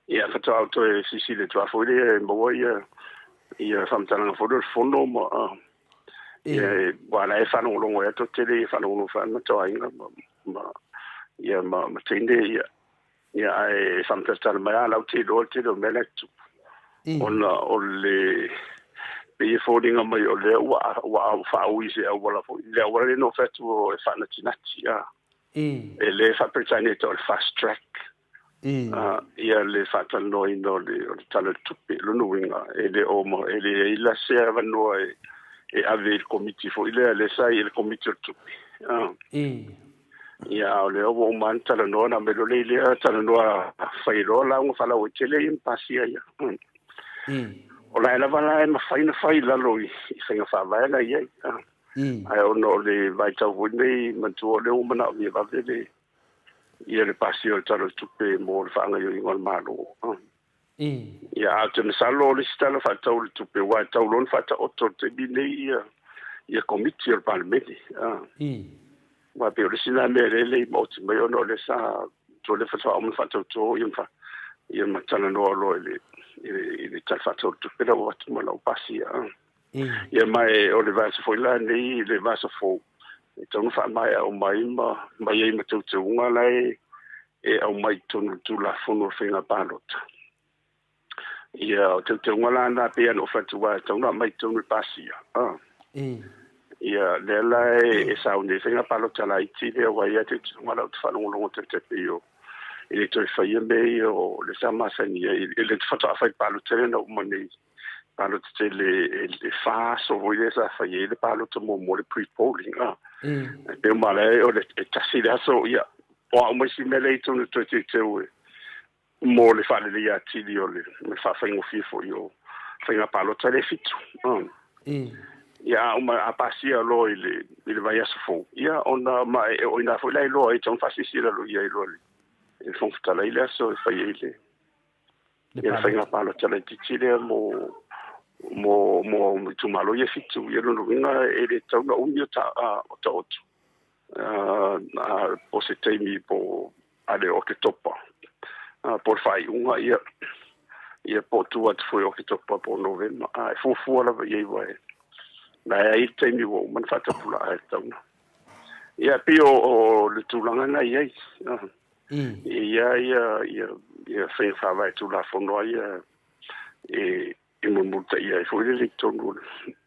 Ia, faatoa ou toe silasila atu lava foi lea e maua ia faamatalaga foi lea o le fono ma, ia, aua la e faalogologo ai atu tele ia faalogologo foi ma toaiga ma, ia, ma teine, ia, ia, ae faamatalatala mai lava la ou te iloa le tele o mea la e tutupu. Ona o le pei e foliga mai o lea ua faaui i se auala foi, le auala lea na ou fai atu e faanatinati, e le faa-Peretania e tau o le fast track. Ia le faatalanoaina o le Tala o le Tupe, lona uiga e le o e leai la se avanoa e ave i le Komiti foi lea, lea sa i le Komiti o le Tupe. Ia a o lea ua uma ona talanoa na aumai loa lea i lea talanoa fai loa lauga faalauaitele ia ma pasia ia. O la e lava la e mafai ona fai i lalo i faiga faavae la e i ai. Ae ona o le vaitau foi lenei manatua o lea ua manaomia vave le ia le pasia o le Tala o le Tupe mo le faagaoioiga o le Malo. Ia a ou te masalo o le isi tala faatatau o le tupe, aua e tau loa ona faataoto i le taimi lenei ia Komiti o le Palemene. Aua pei o le isi lena mea lea e le i maoti mai ona o lea sa toe lea faatoa uma ona faatauto ia ma talanoa loa i le Tala Faatatau o le Tupe la ua avatu ma la ua pasia. Ia ma o le vaiaso foi la nei, le vaiaso fou, e tatau ona faamaea uma ai ma i ai ma teuteuga la e aumai i totonu o le Tulafono o Faiga Palota. Ia, o teuteuga la na pei ona ou fai atu, aua e tatau ona aumai i totonu e pasia. Ia, lea la e sauni ai faiga palota laiti lea, aua e i ai teuteuga la ou te faalogologo atu ai pei o e le toe faia mea ia o le sa masani ai, e le faatoa fai palota lea na uma nei. palota tele e fa aso foi lea sa fai ai le palota muamua le pre-polling a. E pei uma lea o le e tasi le aso ia o a uma isi mea lea i totonu e toe teuteu e mo le faaleleia atili o le ma le faafaigofie foi o faiga palota lea e fitu. Ia a uma a pasia loa i le i le vaiaso fou ia ona ma e o ina foi la e iloa ai tatau ona faasilasila loa i ai loa le le Fofoga Fetalai le aso e fai ai le le faiga palota laitiiti lea mo mo mo itumalo ia e fitu. Ia lona uiga e le tatau ona umi o ta o taoto po se taimi po ale o Oketopa po o le faaiuga ia ia po o tua atu foi o Oketopa po o Novema a e fuafua lava i ai aua e la e ai le taimi ua uma ona faatapulaa e tatau ona ia pei o le tulaga na i ai ia ia ia ia faiga faavae Tulafono a ia e e mulimulitaia ai foi le i totonu o le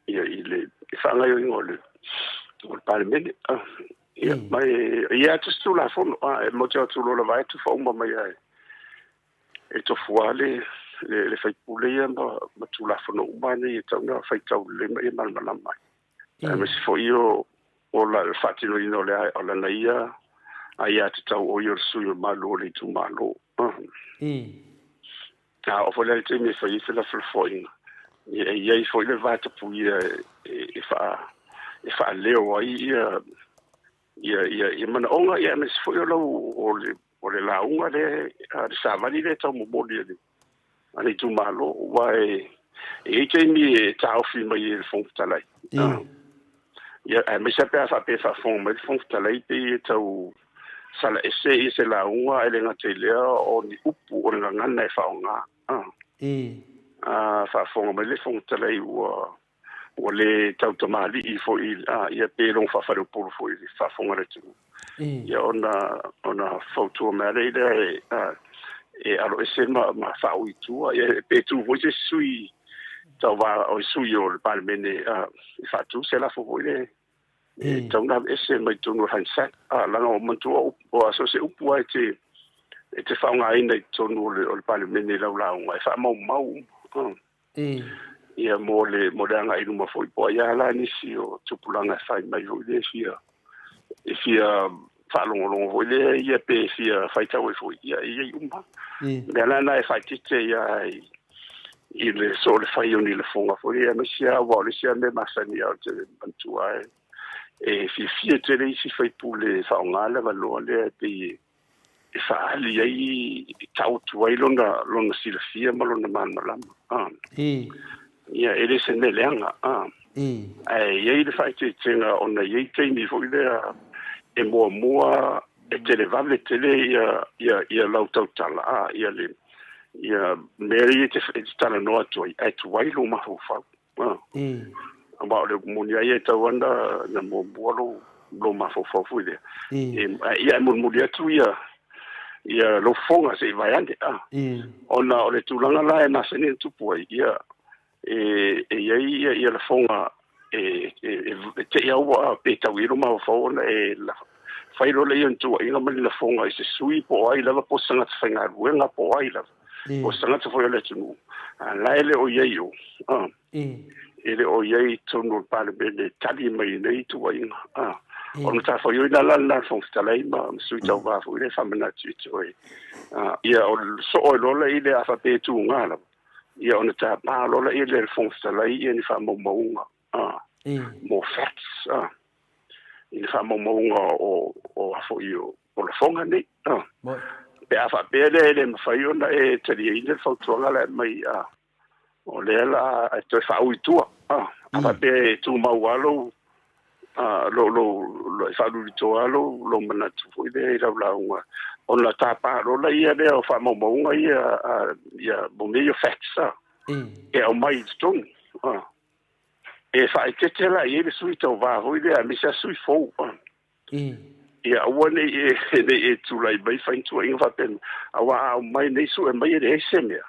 ia i le faagaoioiga o le o le Palemene. Ia, ma e ia atu se Tulafono, e matou te o atu loa lava e tufa uma mai lava e tofua le le sui usufono ia ma Tulafono uma nei e tatau ona faitau lelei ma ia malamalama ai. Aemaise foi o o le faatinoina o le o lana ia aiatatau o ia o le sui usufono mamalu o le itumalo. A oo foi la i le taimi e fai ai felafolafoaiga, ia e i ai foi le vatapuia e, e faaleo ai ia ia ia ia manaoga ia aemaise foi o lau o le o le lauga lea a le savali lea e tau momoli e le a le itumalo aua e e i ai taimi e taofi mai ai e le Fofoga Fetalai. Ia aemaise pe a faapea e faafofoga mai le Fofoga Fetalai pei e tau sala ese ia se lauga ae le gata i lea o ni upu o le gagana e faaaoga. A faafofoga mai le Fofoga Fetalai ua ua le tautamalii foi ia pe logo faafaleupolu foi i le faafofoga a le atunuu. Ia ona ona fautua mai lea lea e alo ese ma faaui i tua. Ia pe tu foi se isi sui tauva o sui o le Palemene e faatu se lafo foi lea e tatau ona aveese mai totonu o le Hansard. Leaga ua manatua o so o se upu lava e te faaaogaina i totonu o le Palemene i lau lauga e faamaumau uma. Ia mo le mo le agai i luma foi po o ai lava la nisi o tupulaga e fai mai foi lea e fia e fia faalogologo foi lea ia pe fia faitau ai foi ia e i ai uma. Mea la na e faaeteete ia i i le so o le fai o ni lafoga foi lea aemaise lava aua o le isi lava mea masani lava ou te manatua ai e fiafia tele isi sui usufono e faaaoga le avanoa lea e pei e faaali ai e taoto ai lona lona silafia ma lona malamalama. Ia e le se mea leaga ae i ai le faaeteetega ona e i ai taimi foi lea e muamua e televave tele ia ia ia lau tautala a ia le ia mea ia e te talanoa atu ai ae tuai lou mafaufau. Aua o le upu moni lava ia e tatau lava ona muamua lou lou mafaufau foi lea. Ia e mulimuli atu ia ia lou fofoga se i vaeane a. Ona o le tulaga la e masani ona tupu ai, ia e i ai ia ia lafoga e e te i lava ua pe tau i ai lou mafaufau ona e fai loa lea o ni tuuaiga ma ni lafoga i se sui po o ai lava po o se tagata faigaluega po o ai lava. Po o se tagata foi o le atunuu, a la e le o i ai o, e le o i ai i totonu o le Palemene e tali mai i nei tuuaiga. O le matafaioi la la lena a le Fofoga Fetalai ma sui tauva foi lea e faamanatu i te oe. Ia o le soo ai loa lea i le a faapea e tuga lava, ia ona tapa loa lea e le Fofoga Fetalai ia ni faamaumauga mo facts, i ni faamaumauga o o foi o lafoga nei. Pe a faapea lea e le mafai ona e taliaina le fautuaga la e aumai, o lea la e toe faaui i tua. A faapea e tumau lava lou lou lou e faaluilitoa lava lou lou manatu foi lea i lau lauga, ona tapa loa lea lea o faamaumauga ia ia mo mea ia o facts e aumai i totonu. E faaeteete la i ai le sui tauva foi lea aemaise lava sui fou. Ia aua ne i e, ne i e tulai mai fai ni tuuaiga faapena, aua a aumai nei sue mai e leai se mea.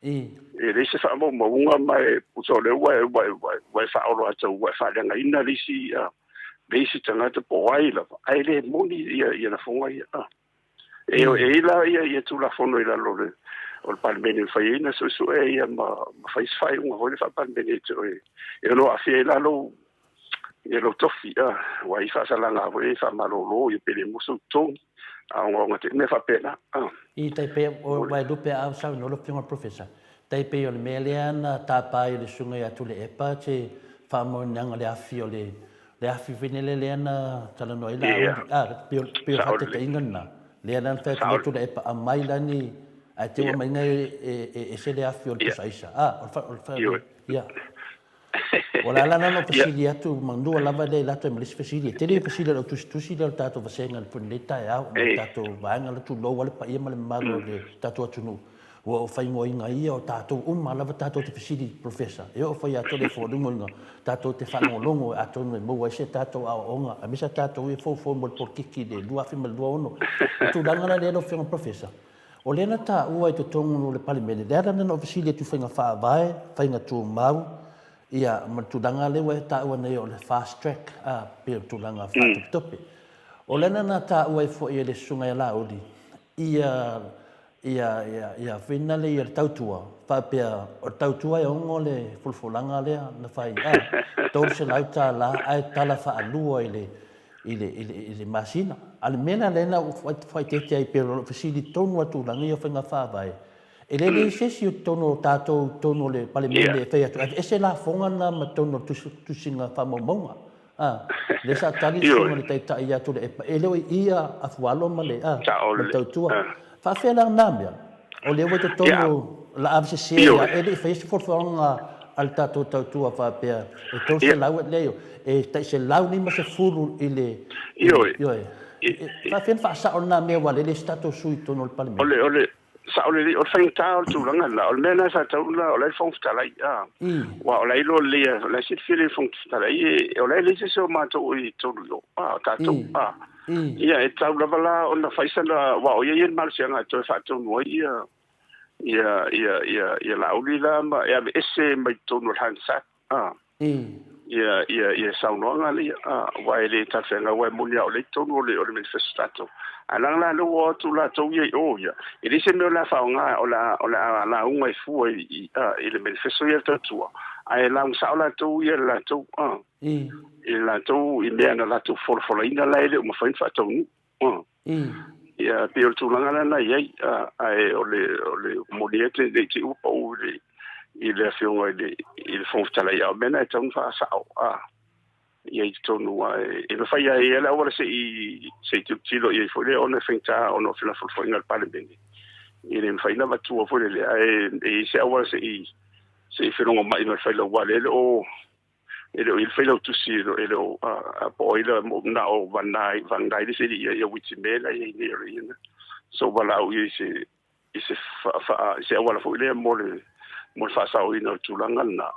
E leai se faamaumauga ma e puta o lea ua e, ua e, ua e, ua e faaoloatau, ua e faaleagaina le isi, le isi tagata po o ai lava, ae le moni ia, ia lafoga ia. E, e i ai la ia, ia Tulafono i lalo o le, o le Palemene e mafai ai ona suesue ia ma ma fai se faaiuga foi lea faa-Palemene e te oe e ono aafia ai la lou ia lou tofi a ua i faasalaga foi e faamalolo ia pe le maua sou totogi a ogaoga tele mea faapena a. I tai pei o Vaelupe a o saunoa lau Afioga i le Professor, tai pei o le mea lea na tapa ai e le Susuga ia Tuilaepa se faamaoniaga o le afi o le le afi foi lele lea na talanoa ai Laauli, a, pei o, pei o le faataitaiga lena, lea la na fai atu ai Tuilaepa, aumai la ni, ae te i ua aumai e, e ese le afi o le pusa aisa. A, o le fa, o le fa, ia. O le ala la na ou fesili atu, manua lava lea i latou ma le isi fesili. E tele fesili a le au tusitusi lea o le tatou vasega i le lenei taeao, ma le tatou vaega la tulou lava le paia ma le mamalu o le tatou atunuu. Ua ou faaigoaina ia o tatou uma lava tatou te fesili Professor, e oo foi ia te le foligoina tatou te faalogologo atonu e maua ai se tatou aoaoga aemaise a tatou ia e foufou mo le polokiki i le 2026. O le tulaga la lea lau Afioga Professor, o lea na taua i totonu o le Palemene, le ala lea na ou fesili atu i faiga faavae, faiga tumau, ia ma le tulaga lea ua e taua nei o le fast track, a, pei o le tulaga faatopetope. O lea na taua ai foi e le Susuga ia Laauli ia ia, ia, ia finale ia le tautua, faapea, o le tautua e ono le folafolaga lea na fai, a, $300 ae tala faalua i le, i le, i le, i le masina. A le mea la lea na ou faaeteete ai pei o lou fesili tonu a tulaga ia o faiga faavae, e le leai se isi o totonu o tatou i totonu o le Palemene e fai atu, aveese lafoga na ma totonu o le tusiga faamaumauga. A, lea sa tali le susuga i le Taitai ia Tuilaepa, e le o i i a Afualo ma le, a, ma le Tautua. Faafefea la na mea? O lea ua i totonu o la avesese ia, e le i faia se fuafuaga a le tatou Tautua faapea e 300, e leai, e tai 150 i le, ioe. E faafefea ona faasao lena mea aua o lea e leai se tatou sui i totonu o le Palemene? O le Sao lelei, o le faigata o le tulaga lena, o le mea lena sa tatau ona, o la e le Fofoga Fetalai, a, aua o la e iloa lelei lava, o la e silafia lelei e le Fofoga Fetalai, o la e leai se isi o matou i totonu i o, a, o tatou, a. Ia, e tatau lava la ona fai sana, aua o ia e i ai le malosiaga e toe faatonu ai ia, ia, ia, ia, ia Laauli la ma e aveese mai totonu o le Hansard, a. Ia, ia, ia saunoaga lea, a, aua e le talafeagai, aua e moni lava o lea i totonu o le, o le manifesto tatou. Ae leaga la lea ua o atu latou ia i o ia, e leai se mea o le a faaaoga, o le a, o le a lauga ai fua i, i, a, i le manifesto ia a le tautua, ae lauga sao latou ia i le latou, a, i le latou, i mea na latou folafolaina la e le o mafai ona faataunuu. A. Ia, pei o le tulaga lea na i ai, ae o le, o le moni ai te, ne i te i ua pau i le, i le Afioga i le, i le Fofoga Fetalai, a o mea na e tatau ona faasao, a, ia i totonu, aua e mafai lava e i ai le auala se i, se i tilotilo i ai foi lea ona e faigata ona o felafolafoaiga a le Palemene, e le mafai ona avatua foi lele, ae e i ai se auala se i, se i felogomai ma le Failauale, e le o, e le o i ai le Failautusi, e le o, po o ai la, na o Van Nijl se alii ia Witimela la e i ai nei o le ia. So valaau ia i se, i se, i se auala foi lea mo le, mo le faasaoina o le tulaga lena,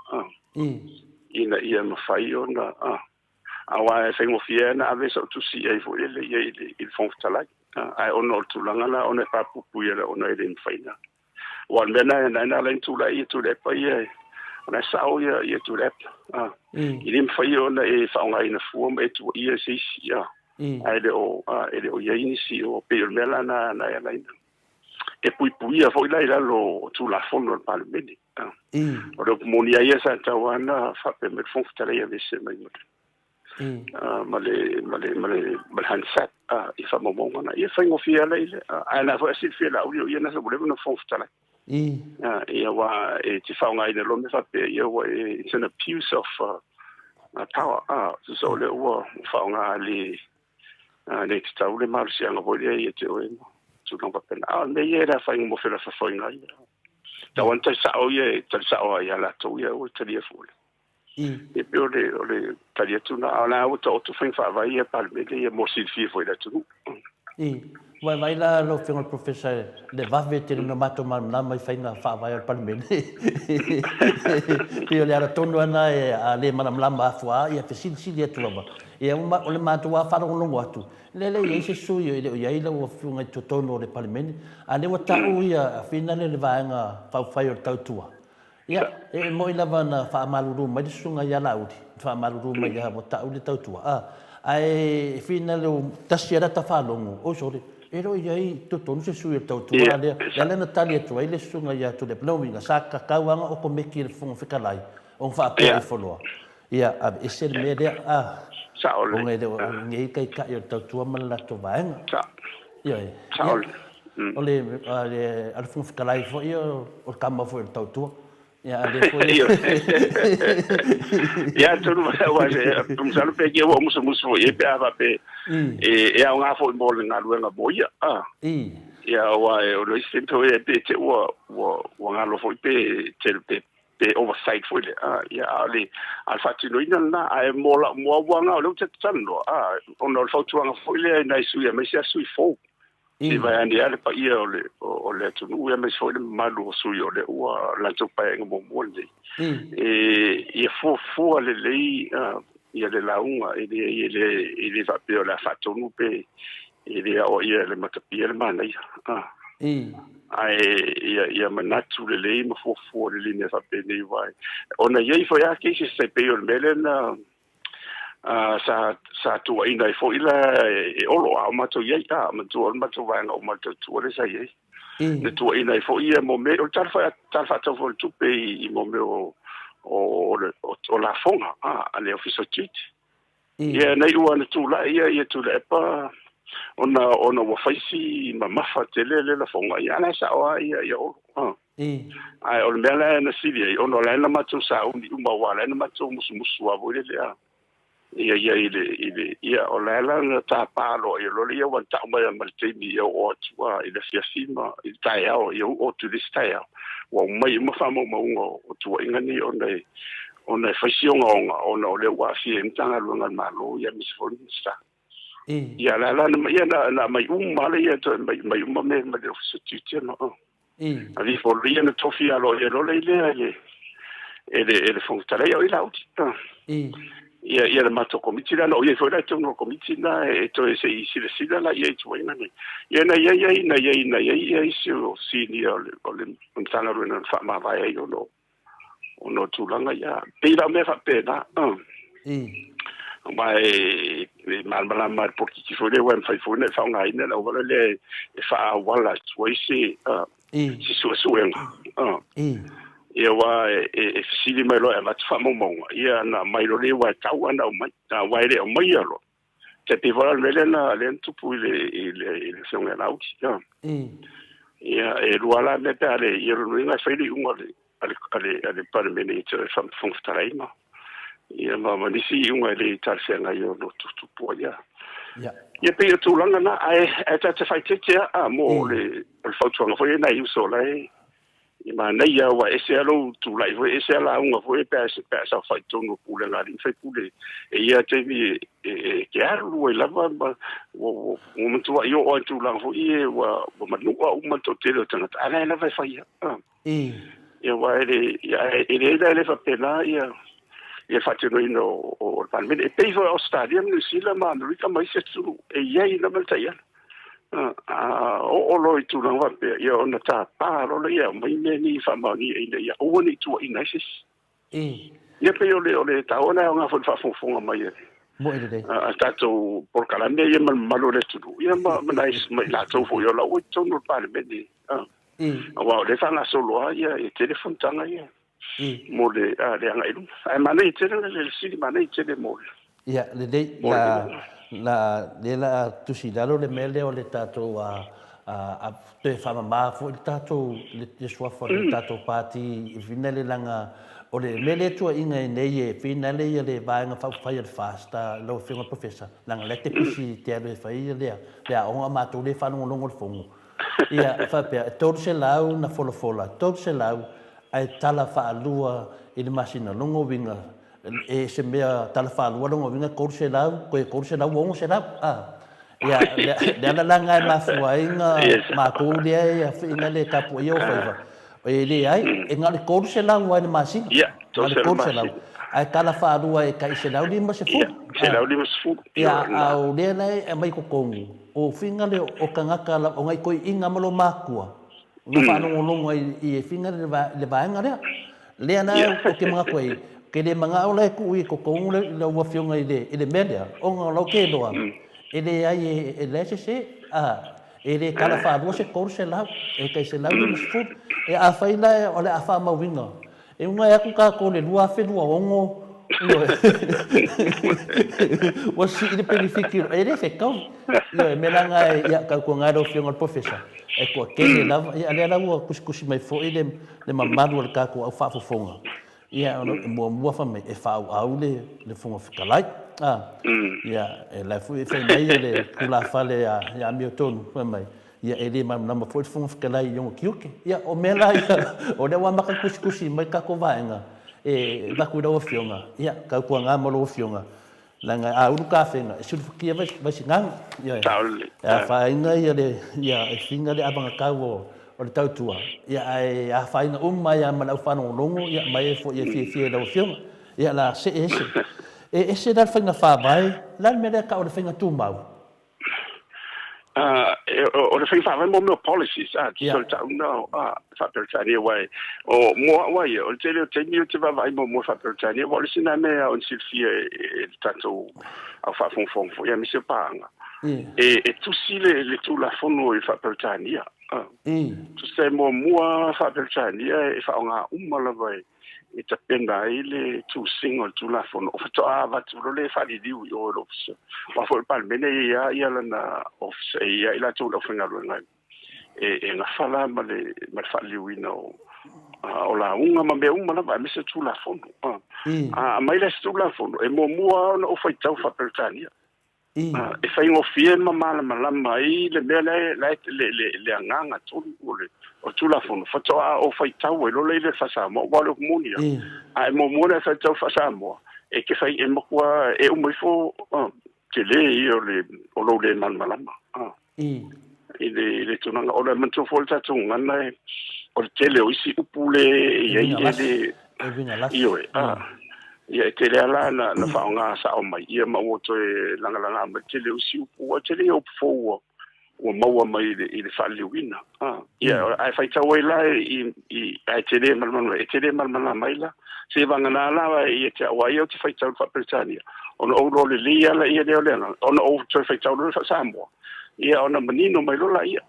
ina ia mafai ona, aua e faigofie ona ave sau tusi i ai foi lele ia i le, i le Fofoga Fetalai. Ae ona o le tulaga la ona e papupu ia ona e le mafai na. Aua o le mea lena na ala ai ona tulai ia Tuilaepa ia, o la e sao ia, ia Tuilaepa. E le mafai ona e faaaogaina fua ma e tuuaia se isi, ae le o, e le o i ai nisi o, pei o le mea la na, na e ala ai ona e puipuia foi la i lalo o Tulafono a le Palemene. O le upu moni lava ia sa tatau lava ona faapea mai le Fofoga Fetalai e aveese mai ma le ma le ma le ma le ma le Hansard i faamaumauga na. Ia faigofie lava i le ae na foi a silafia e Laauli o ia na ua leva ona Fofoga Fetalai. Ia aua e te faaaogaina loa mea faapea ia ua it's an abuse of power. Tusa o lea ua faaaoga le le tatau le malosiaga foi lea ia te oe ma tulaga faapena. A o le mea ia e le afaina mo felafolafoaiga ia. Tau lava ona tali sao ia e tali sao lava ia latou ia ua talia foi. E pei o le, o le tali atu lena, a o la ua taoto faiga faavae ia a le Palemene ia mo le silafia foi e le atunuu. I. Vaivai la lau Afioga i le Professor le vave tele ona matou malamalama i faiga faavae o le Palemene. Pei o le ala tonu lava lena e a le malamalama afu a ia fesilisili atu lava. Ia o le matou lava faalogologo atu, lea le i ai se sui e le o i ai lau Afioga i totonu o le Palemene, a lea ua tau ia finale le Vaega Faaupufai o le Tautua. Ia, e moni lava na faamalulu mai le susuga ia Laauli, na faamalulu mai ia ua tau le tautua, a, ae finale o tasi lava le ata faalogo, oi sole, E le o i ai i totonu se sui o le tautua a lea. O le a lea na tali atu ai le susuga ia Tuilaepa? Lona uiga, sa tatau lava ona okomeki e le Fofoga Fetalai ona faapea ifo loa, Ia, aveese le mea lea, a, ona e le o i ai taitai o le tautua ma le latou vaega. Ioe. Ia, o le, a le Fofoga Fetalai foi, o le tama foi o le tautua. Ia, a lea foi... Ia, atonu aua masalo pe ua ou musumusu foi i ai pe a faapea e aoga foi mo le galuega mo ia. Ia, aua o le isi taimi foi pe te ua ua galo foi pe te pe pe oversight foi lea. Ia, a o le a le faatinoina lena. Ae mo lau mo au lava o lea ou te talanoa, ona o le fautuaga foi lea i nai sui aemaise lava sui fou. Se i vae ane lava le paia o le, o le atunuu aemaise foi le mamalu o sui o lea ua latou paeaiga muamua lenei. E, ia fuafua lelei ia le lauga, e le, e le, e le faapea o le a faatonu pe e le aoaia e le matapia le manaia. Ae ia, ia manatu lelei ma fuafua lelei mea faapenei aua ona e i ai foi lava cases tai pei o le mea lea na sa sa tuuaina ai foi la e Olo a o matou i ai, a manatua o le matou vaega uma le tautua lea sa i ai. Na tuuaina ai foi ia mo mea o le tala tala faatatau foi o le tupe i mo mea o o o lafoga a le Ofisa o Tiute. Ia na iu lava ina tulai ia ia Tuilaepa ona ona ua fai si mamafa tele le lafoga, ia a la e sao lava ia ia Olo. Ae o le mea la na sili ai, ona o la e na matou sauni uma, aua o la e na matou musumusu lava foi lele a ia ia i le, i le, ia, o la e la na tapa loa, ia loa ia ua tau mai ma le taimi ia oo atu a i le afiafi ma i le taeao, ia oo atu i le isi taeao, ua aumai uma faamaumauga o tuuaiga nei ona e, ona e fai si ogaoga, ona o lea ua aafia ai Matagaluega a le Malo, ia aemaise foi le Minisita. Ia la la na ia na na mai uma le ia toe mai mai uma me ma le ofisa tiute ma o. A vi fo ia na tofi alo ia lo le le le e le e le Fofoga Fetalai o i la uti. Ia ia le matou komiti la o ia foi la tonu komiti na e toe se i silasila la ia i tuaiga nei. Ia na ia ia na ia na ia ia isi o senior o le o le Matagaluega na faamavae ai ona o tulaga ia. Pei la o mea faapena. Aua e malamalama le polokiki foi lea, aua e mafai foi ona e faaaogaina le auala lea e faaauala atu ai se se suesuega. Ia aua e fesili mai loa e avatu faamaumauga, ia ona aumai loa lea, aua e tatau lava ona aumai. Aua e le aumaia loa. Tai pei foi la o le mea lea na lea na tupu i le i le i le afioga ia Laauli. Ia e lua la mea pe a le ia lona uiga e fai le iuga a le a le a le Palemene i te Fofoga Fetalai ma ia ma ma nisi iuga e le talafeagai o lo tutupu ai. Ia. Ia pei o tulaga na ae ae ta te faaeteete a mo le o le fautuaga foi e nai uso la e E manaia ua ese lava lou tulai foi, ese lava lauga foi pe a pe a saofai i totonu o pulega a alii ma faipule. E i ai lava taimi e e te alu ai lava ma ua ua ua matuai oo lava i tulaga foi ia ua ua manua uma le toatele o tagata, a o la e lava e fai lava. Ia aua e le ia e leai la e le faapena ia ia le faatinoina o o le Palemene. E pei foi o Ausetalia ma Niu Sila ma Amerika ma isi atunuu e i ai lava le taiala. A oo loa i tulaga faapea, ia ona tapa loa lea e aumai mea nei e faamaonia ina ia aua ne i tuuaiina ai se isi. Ia pei o le, o le taua lena e aoga foi i le faafogafoga mai a le, Moe lelei. a tatou polokalame ia ma le mamalu o le atunuu, ia ma, ma nai, ma i latou foi o la ua i totonu o le Palemene. Aua o lea e faagasolo lava ia, e tele fonotaga ia mo le, a, le agai i luma. Ae manaia tele le, le fesili manaia tele mo le, Ia, lelei, la, la, lea la a tusi i lalo le mea lea o le tatou a, a, a toe faamama foi le tatou, le, le suafa o le tatou pati i finale leaga o le mea lea e tuuaiina ai nei e finale ia le Vaega Faaupufai a le FAST lau Afioga i le Professor, leaga o la e te pisi te alu e fai ia le aoga a matou lea e faalogologo i le fono. Ia, e faapea, e 300 na folafola, 300 ae tala faalua i le masina, lona uiga, E se mea tala faalua lona uiga 300 toe 300 ua 600 a. Ia le ala la lena e mafua ai na matou lea e afiina le tapuaia o faiva e leai e na o le 300 lava i le masina. Ia, 300. Ae tala faalua e tai 150. Ia, 150. Ia, a o lea la e aumai i totonu, o figa lea o tagata o nai toeaiina ma lo matua na faalogologo ai i figa le vaega lea. Lea la ou te manatu ai, ou te le manao la e tuu i totonu lau Afioga i le mea lea, ona o lau keloa, e leai e leai se sese. E le tala faalua se 300, e tai 150. E afai la o le a faamauina, e uga e atu tatou i le 2026, ioe, ua sii le penefiti, e le fetaui. Ioe, mea la lena, ia, tautuana e lau Afioga i le Polofesa, e toatele lava, ia lea la ua tusitusi mai foi le mamalu o le tatou au faafofoga, Ia, e muamua fai mai, e faaauau le le Fofoga Fetalai. A, ia, e la foi e fai mai le tulafale ia Amiotonu, fai mai, ia e le malamalama foi le Fofoga Fetalai i ona tiute. Ia, o mea la ia, o lea ua amata tusitusi mai le tatou vaega, e avatu i lau Afioga, ia, tautuana ma lau Afioga, Leaga a ulu tafega e sulufutia Vaisigano. Ioe. E afaina ia le ia e figa le avagatau o le tautua, ia ae afaina uma ai lava ma le aufaalogologo ia ma e foi e fiafia i lau Afioga. Ia la see ese. E ese la le faiga faavae, o le a le mea lea e tau o le faiga tumau? O le faiga faavae mo mea o policies, a, tusa o le tauna a faa-Peretania, aua o mo au lava ia, o le tele o taimi ou te vaavaai muamua faa-Peretania, aua o le isi lena mea e ao ona silafia e le tatou au faafogafoga foi, aemaise o paaga, e tusi le Tulafono i faa-Peretania. Tusa e muamua faa-Peretania e faaaoga uma lava e e tapena ai le tusiga o le Tulafono, faatoa avatu loa lea e faaliliu i o i le Ofisa. Aua foi o le Palemene e i ai lava lana Ofisa, e i ai i latou i le aufaigaluega e nafa la ma le faaliliuina o lauga ma mea uma lava, aemaise o Tulafono. A aumai la se Tulafono, e muamua lava ona ou faitau faa-Peretania. E faigofie ma malamalama ai le mea lea, le agaga tonu o le Tulafono, faatoa ou faitau ai loa lea i le faa-Samoa, aua o le upu moni lava, a e muamua ona e faitau faa-Samoa, e te fai, e matua, e uma ifo tele ia o lou le malamalama i le tulaga. O le manatua foi o le tatou gagana, o le tele o isi upu le i ai e le... Ioe, ia e tele lava la na faaaoga sao mai, ia ma ua toe lagalaga mai le tele o isi upu, aua e tele ia upu fou ua maua mai i le faaliliuina. Ia, ae faitau ai la ae te le malamalama, e te le malamalama ai la. Seivagana la ia te au ia ou te faitau i le faa-Peretania, ona ou iloa lelei lava lea o le agaga, ona ou toe faitau loa lea i le faa-Samoa, ia ona manino mai loa laia.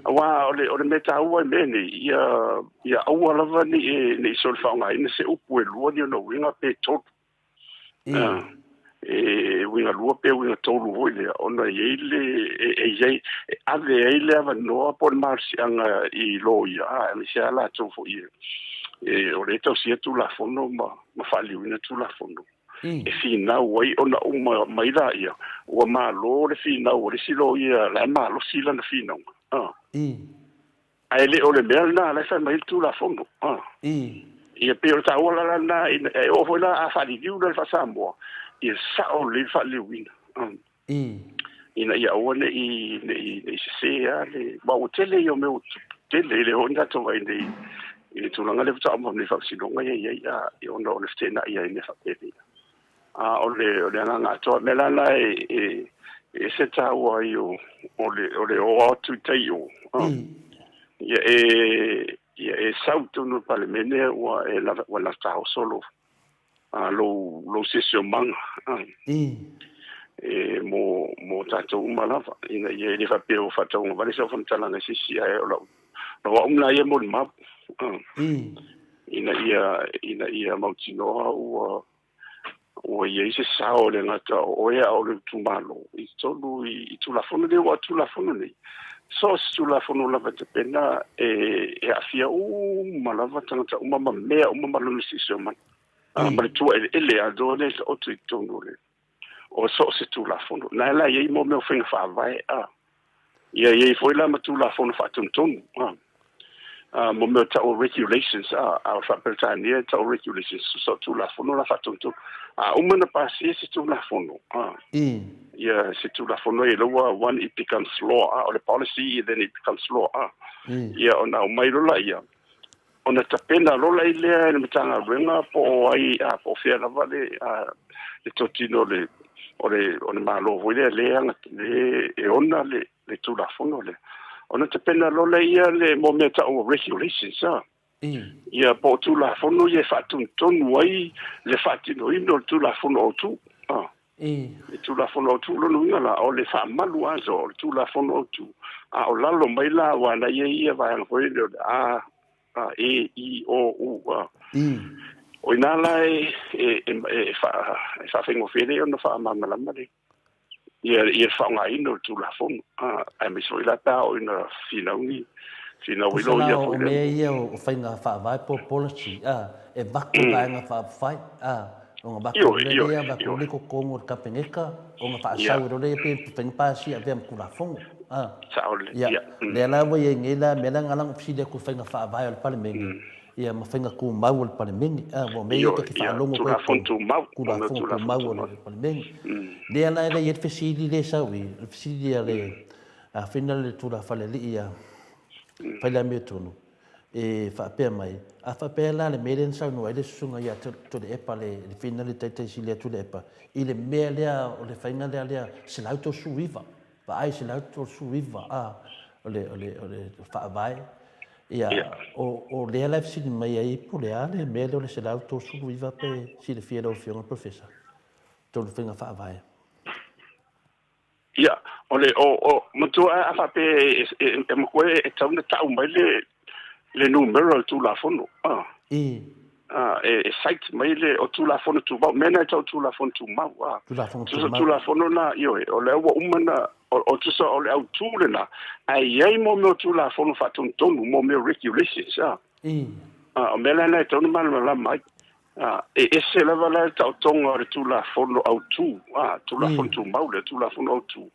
Aua o le mea taua i mea nei, ia aua lava ne i soona faaaogaina se upu e lua ni ona uiga pe tolu. E uiga lua pe uiga tolu foi lea, ona e i ai le, e i ai, e ave ai le avanoa po o le malosiaga i loia, aemaise lava latou foi o lea e tausia Tulafono ma faaliliuina Tulafono. E finau ai ona uma mai laia, ua malo le finau a le isi loia la e malosi lana finauga. Ae le o le mea lena la e fai mai ai le Tulafono. Ia pei o le taua la lena, e oo foi la a faaliliu la le faa-Samoa, ia sao lelei le faaliliuina. Ina ia aua ne i sese lava le... Aua ua tele ia o mea ua tupu tele, e le oo ni tatou vaai nei i le tulaga lea faatoa uma nei faamasinoga ia i ai, a, ona o le feteenai ai i mea faapena. A o le agaga atoa, o le mea la lena e ese taua ai o le o atu i tai o. Ia e sau i totonu o le Palemene ua e lataoso lou siosiomaga e mo tatou uma lava, ina ia e le faapea ua faatauagavale sau faamatalaga i se isi, ae o lau au lena ia molimau, ina ia mautinoa ua i ai se sao e le gata o oe a o le itumalo i totonu i Tulafono nei, aua o Tulafono nei, so o se Tulafono lava e tapena e aafia uma lava tagata uma ma mea uma ma lona siosiomaga ma le tua eleele atoa lea e taoto i totonu o le o so o se Tulafono. Na la e i ai mo mea o faiga faavae, a. Ia i ai foi la ma Tulafono faatonutonu, a. Mo mea o tau o regulations, a, a o le faa-Peretania e tau o regulations, so o Tulafono la faatonutonu. A uma ona pasia se Tulafono, a, ia se Tulafono e loa one it becomes law, a, o le policy then it becomes law, a. Ia ona aumai loa laia, ona tapena loa lea e le Matagaluega po o ai a po o fea lava le le totino o le o le o le Malo foi lea le aga le e ona le le Tulafono lea. Ona tapena loa lea le mo mea tau o regulations a. Ia po o Tulafono ia e faatonutonu ai le faatinoina o le Tulafono autu. A. Le Tulafono Autu, o lona uiga la, o le faamalu atoa o le Tulafono Autu, a o lalo mai la, aua na i ai ia vaega foi lea o le A, A, E, I, O, U, A. O i ina la e, e, e, e, faa, e faafaigofie ai ona faamalamalama le, ia, ia le faaaogaina o le Tulafono. A, aemaise foi la pe a oo ina finau ni, finau ai Tusa la loia foi o lea. mea ia o faiga faavae po o policy, a, e vaku vaega faaupufai, a, ona vaku Ioe, lea ioe, lea, vaku ioe. lea totonu o le Kapeneta, ona Ia, faasau e lea ia pe faiga pasia avea ma Tulafono, a. sao lelei, Ia, ia. lea la ua i ai nei la mea la na ala ona fesili atu i faiga faavae o le Palemene, ia ma faiga tumau o le Palemene, a, aua o mea ia ta Ioe, te ia, faalogo atu ai i Tulafono totonu, Tumau, o mea Tulafono Tulafono Tumau o Tumau. le Palemene. Lea la e le i ai le fesili lea e sau i, o le fesili a le, a fina le tulafalealii ia Failamiotonu, e faapea mai, a faapea la le mea lea na saunoa ai le susuga ia Tuilaepa, le fina le taitai sili ia Tuilaepa, i le mea lea o le faiga lea lea 139, vaai 139 a o le, o le, o le faavae, ia, o lea la e fesili mai ai po o le a le mea lea o le 139 pe silafia e lau Afioga le Professor, tolu faiga faavae. Ia, o le, o, o, matua a faapea e, e, e matua e, e tau na tau mai le, le numera o le Tulafono. Ah. Ah, e, e cite mai le, o Tulafono Tumau, mea na e tau Tulafono Tumau. Ah. Tulafono Tusa Tumau. Tulafono na, ioe, o lea ua uma na, o, o tusa o le autu lena, ae i ai mo mea o Tulafono Faatonutonu, mo mea o regulations. Ah. Ah, o mea la na e tau na malamalama ai. A, e ese lava la le taotoga o le Tulafono Autu, a, Tulafono Tumau lea, Tulafono Autu.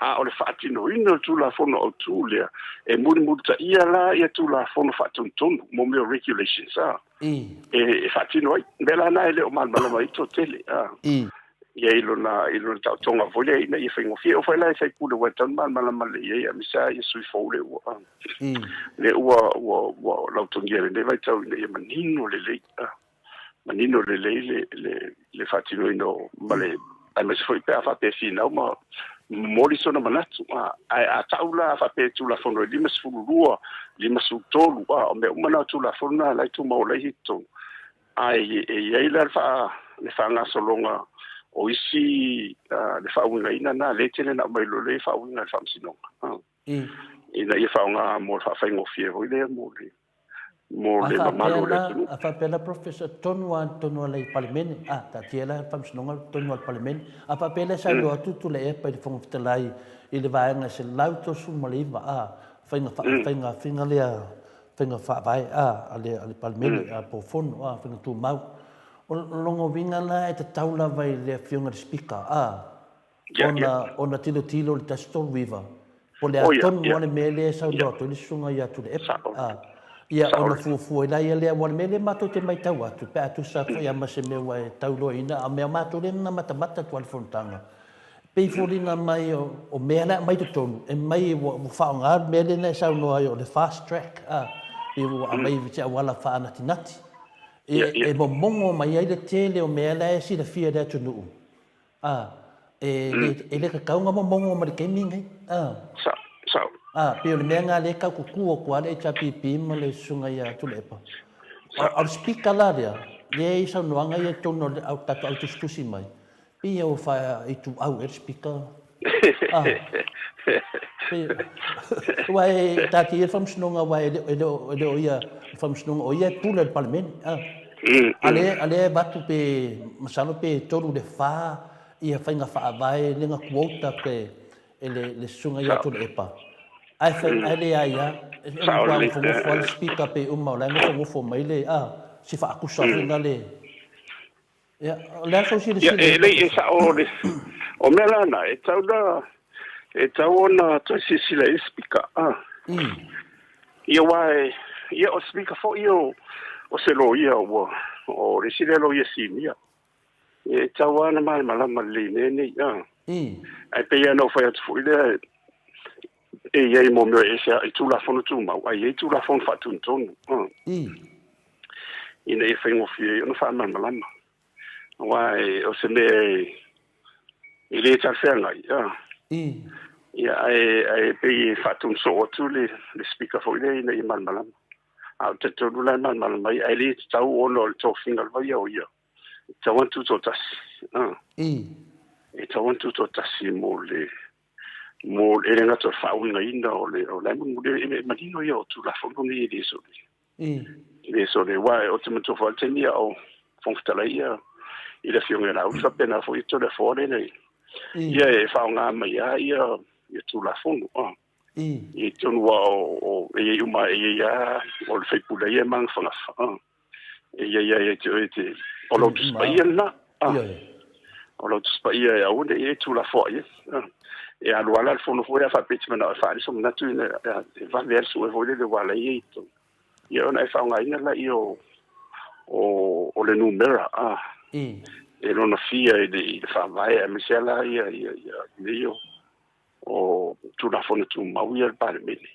A o le faatinoina o le Tulafono Autu lea, e mulimulitaia la ia Tulafono Faatonutonu, mo mea o regulations, a, e faatino ai. O mea la na e le o malamalama ai toatele, a, ia i lona, i lona taotoga foi lea ina ia faigofie. Oo foi la i sui usufono ua tatau ona malamalama lelei i ai, aemaise lava ia sui fou lea ua, a. Lea ua, ua, ua lautogia i lenei vaitau ina ia manino lelei, manino lelei le, le, le faatinoina o, ma le, aemaise foi pe a faapea e finau ma momoli sona manatu. Ae a tau la faapea e Tulafono e 52, 53, o mea uma na o Tulafono na la e tumau o la e i totonu. Ae e i ai la le, faa, le faagasologa o isi le faauigaina na, lea e tele na aumai loa le faauiga e le Faamasinoga. Ina ia faaaoga mo le faafaigofie foi lea mo le mo le mamalu o le atunuu. A faapea la Professor, tonu lava tonu lava i le Palemene, a, taatia la le Faamasinoga tonu lava i le Palemene. A faapea la e saunoa atu Tuilaepa i le Fofoga Fetalai i le vaega 139 a, faiga faiga faiga lea faiga faavae a a le a le Palemene a po o Fono a faiga tumau. O lona uiga la e tatau lava i le Afioga i le Speaker a ona, ona tilotilo i le 139, po o le a tonu lava le mea lea e saunoa atu ai le susuga ia Tuilaepa. A, ia, ona fuafua ai laia lea, aua o le mea lea matou te matau atu, pe a tusa foi lava ma se mea ua e tauloaina, a o mea matou lea na matamata atu lava i le fonotaga, e pei e foliga mai o mea la e aumai i totonu, e aumai ua faaaoga le mea lea na e saunoa ai o le fast track, a, pei ua aumai i se auala faanatinati, e momono mai ai le tele o mea la e silafia e le atunuu, A, e le, e le tatau ona momono ma le taimi lenei. A. Sao, sao. A, pei o le mea lena lea e tau tutu atu lava le HRPP ma le susuga ia Tuilaepa. Sao. A o le Speaker la lea, lea e i ai saunoaga ia i totonu o le au, tatou au tusitusi mai, pei ia ua faaituau ea le Speaker. A. Pei, aua e taatia ia le Faamasinoga aua e le, e le o, e le o ia le Faamasinoga, o ia e pule i le Palemene. A. A lea, a lea e avatu pe, masalo pe 3 i le 4 ia faiga faavae lea na quote atu e le, le susuga ia Tuilaepa. Ae fai, ae leai lava. E matua nofonofo lava le Speaker pei uma o la e nofonofo mai le, a, si faatusa foi lena le, ia, o le a sou Ia, silasila i e ai, lei e Professor? sao le, o mea la na, e tau na, e tau ona toe silasila i le Speaker, a. Ia aua e, ia o le Speaker foi o, o se loia ua, o le isi lea loia sinia. Ia e tau lava ona malamalama lelei i mea nei, a. Ae pei lava ona ou fai atu foi lea, e i ai mo mea e ese i Tulafono Tumau, ae i ai Tulafono Faatonutonu, a. Ina ia faigofie ai ona faamalamalama. Aua e, o se mea e, e le talafeagai, a. Ia, ae, ae pei e faatonu soo atu le, le Speaker foi lea ina ia malamalama. A ou te talitonu la e malamalama ai, ae le tatau ona o le tofiga lava ia o ia, e tatau ona tutoatasi. A. E tatau ona tutoatasi mo le mo e le gata o le faauigaina o le o le e manino ia o Tulafono nei e le sole. E le sole aua ou te manatua foi le taimi a o Fofoga Fetalai ia i le Afioga ia Laauli faapena foi ia Toleafoa lea ia e faaaoga mai lava ia ia Tulafono. I totonu aua o e i ai uma e i ai lava o le sui usufono ia e magafagafa. E i ai lava ia te oe te o lau Tusi Paia lena. O lau Tusi Paia e aua ne i e tuulafoai ai. E alu lava la le fono foi lea faapea e te manao e faaali sou manatu ina e vave lava le sue foi lele aua o la e i ai i totonu. Ia ona e faaaogaina lea o le numera e lona fia i le Faavae aemaise lava la ia mea ia o Tulafono Tumau ia a le Palemene.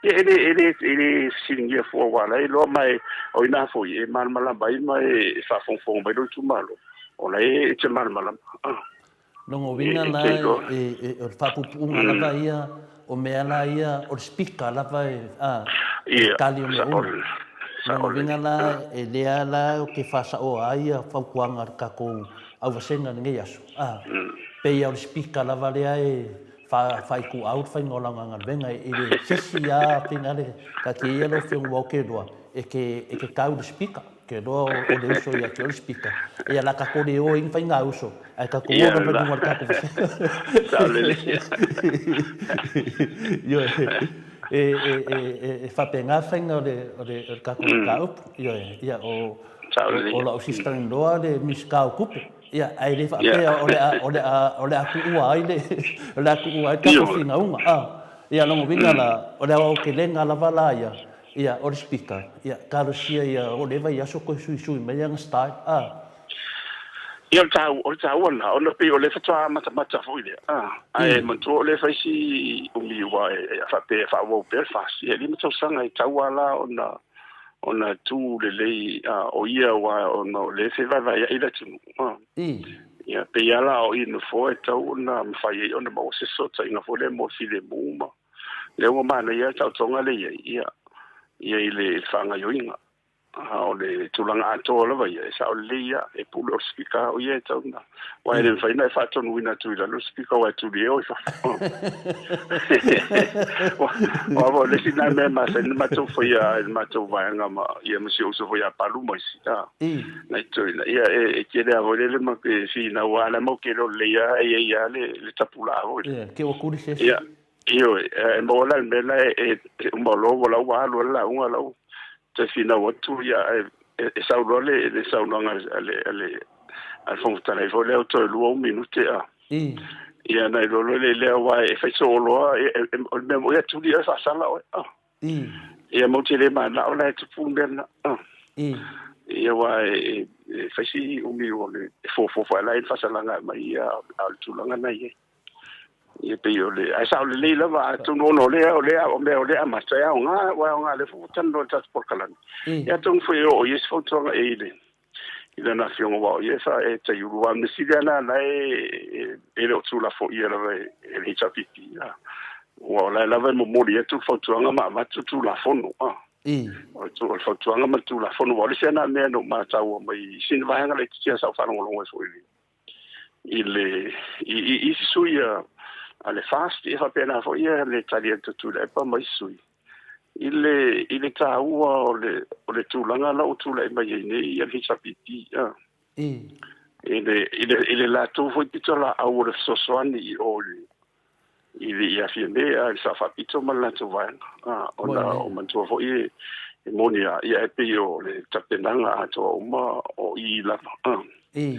Ia e le e le e le fesiligia fua aua o la e iloa ma e o i ina foi e malamalama ai ma e faafogafoga mai lou itumalo, o la e te malamalama. Lona uiga la e o le faapuupuuga lava ia o mea la ia o le Speaker lava e e tali o mea uma. Lona uiga la e lea la ou te faasaoa ai ia fautuaga a le tatou auvasega i lenei aso, a, pei lava o le Speaker lava lea e faaituau le faiga o lana galuega i le se isi lava faiga lea, taatia ia lau Afioga aua ou te iloa e te tau i le Speaker, ou te iloa o le uso ia te oe le Speaker. Ia o le a tatou le o i ni faiga uso, ae tatou o lava i luga o le tatou vasega. Ioe, e faapena le faiga o le tatou mataupu. Ioe, ia o O lau sister in law le Minisita o Tupe, ia, ae le faapea o le a, o le a, o le a tuua ai le, o le a tuua ai le tatou finauga, a. Ia, lona uiga la, o le aoaotelega lava la ia, ia, o le Speaker, ia, talosia ia o lea vaiaso toe suisui mai ana style, a. Ia, o le taua, o le taua lena, ona pei o lea faatoa matamata foi lea, a, ae manatua o lea e fai si umi aua e faapea e faaauau pea le FAST, ia, e 5 tausaga e tatau lava la ona ona tu lelei o ia aua ona o lea e fevaevaea'i le atunuu. Ia pei lava la o i le nofoa e tatau ona mafai ai ona maua se fesootaiga foi lea mo le filemu ma lea ua manaia le taotoga lea i ai ia ia i le faagaoioiga. A o le tulaga atoa lava ia e sao lelei lava e pule o le Speaker o ia e tatau ona aua e le mafai ona e faatonuina atu i lalo le Speaker aua e tuli e oe i fafo. Aua foi o le isi lena mea e masani ona matou faia i le matou vaega ma, ia ma si ou uso foi ia Palu ma isi, nai toeaiina. Ia e tele lava foi lele ma pe finau lava, o la e matou te iloa lelei lava e i ai lava le tapulaa foi lea. Ia, te ua tuli se isi. Ia, ioe, e maua la le mea la e uma loa ua la ua alu lava le lauga la ua toe finau atu, ia, ae e sau loa le saunoaga a le Fofoga Fetalai foi lea, toe 2 ou minute, a. Ia, ona iloa loa lea, lea aua e fai soo loa, o le mea moni e tuli oe faasala oe. Ia, matou te le mananao la e tupu le mea lena. Ia, aua e fai si umi o le fofo foi la e i ai le faasalaga e aumai, ia, a o le tulaga lena e i ai. Ia pei o le, ae sao lelei lava, atonu ona o lea, o lea, o mea o lea amata, e aoga, ua aoga lea foi ua talanoa i le tatou polokalame. Ia atonu foi e oo i ai se fautuaga i le, i lana afioga, aua o ia e fa, e taiulu, aua o le mea sili lava lena e, e le o tuulafoia lava e le HRPP, a. Aua o la e lava e momoli atu le fautuaga ma avatu le Tulafono, a. O le fautuaga ma le Tulafono, aua o le isi lava lena mea na ou mataua mai sina vaega laitiiti lava sa ou faalogologo ai foi i le, i le i isi sui a le FAST, ia faapena foi ia le tali atu a Tuilaepa ma isi sui i le i le taua o le o le tulaga la ua tulai mai ai nei ia le HRPP a i le i le i le latou foi pitolaau o le fesoasoani i o i i le ia Fiame a i le Sao Faapito ma le latou vaega a ona o manatua foi e moni a ia e pei o le tapenaga atoa uma o i lava a i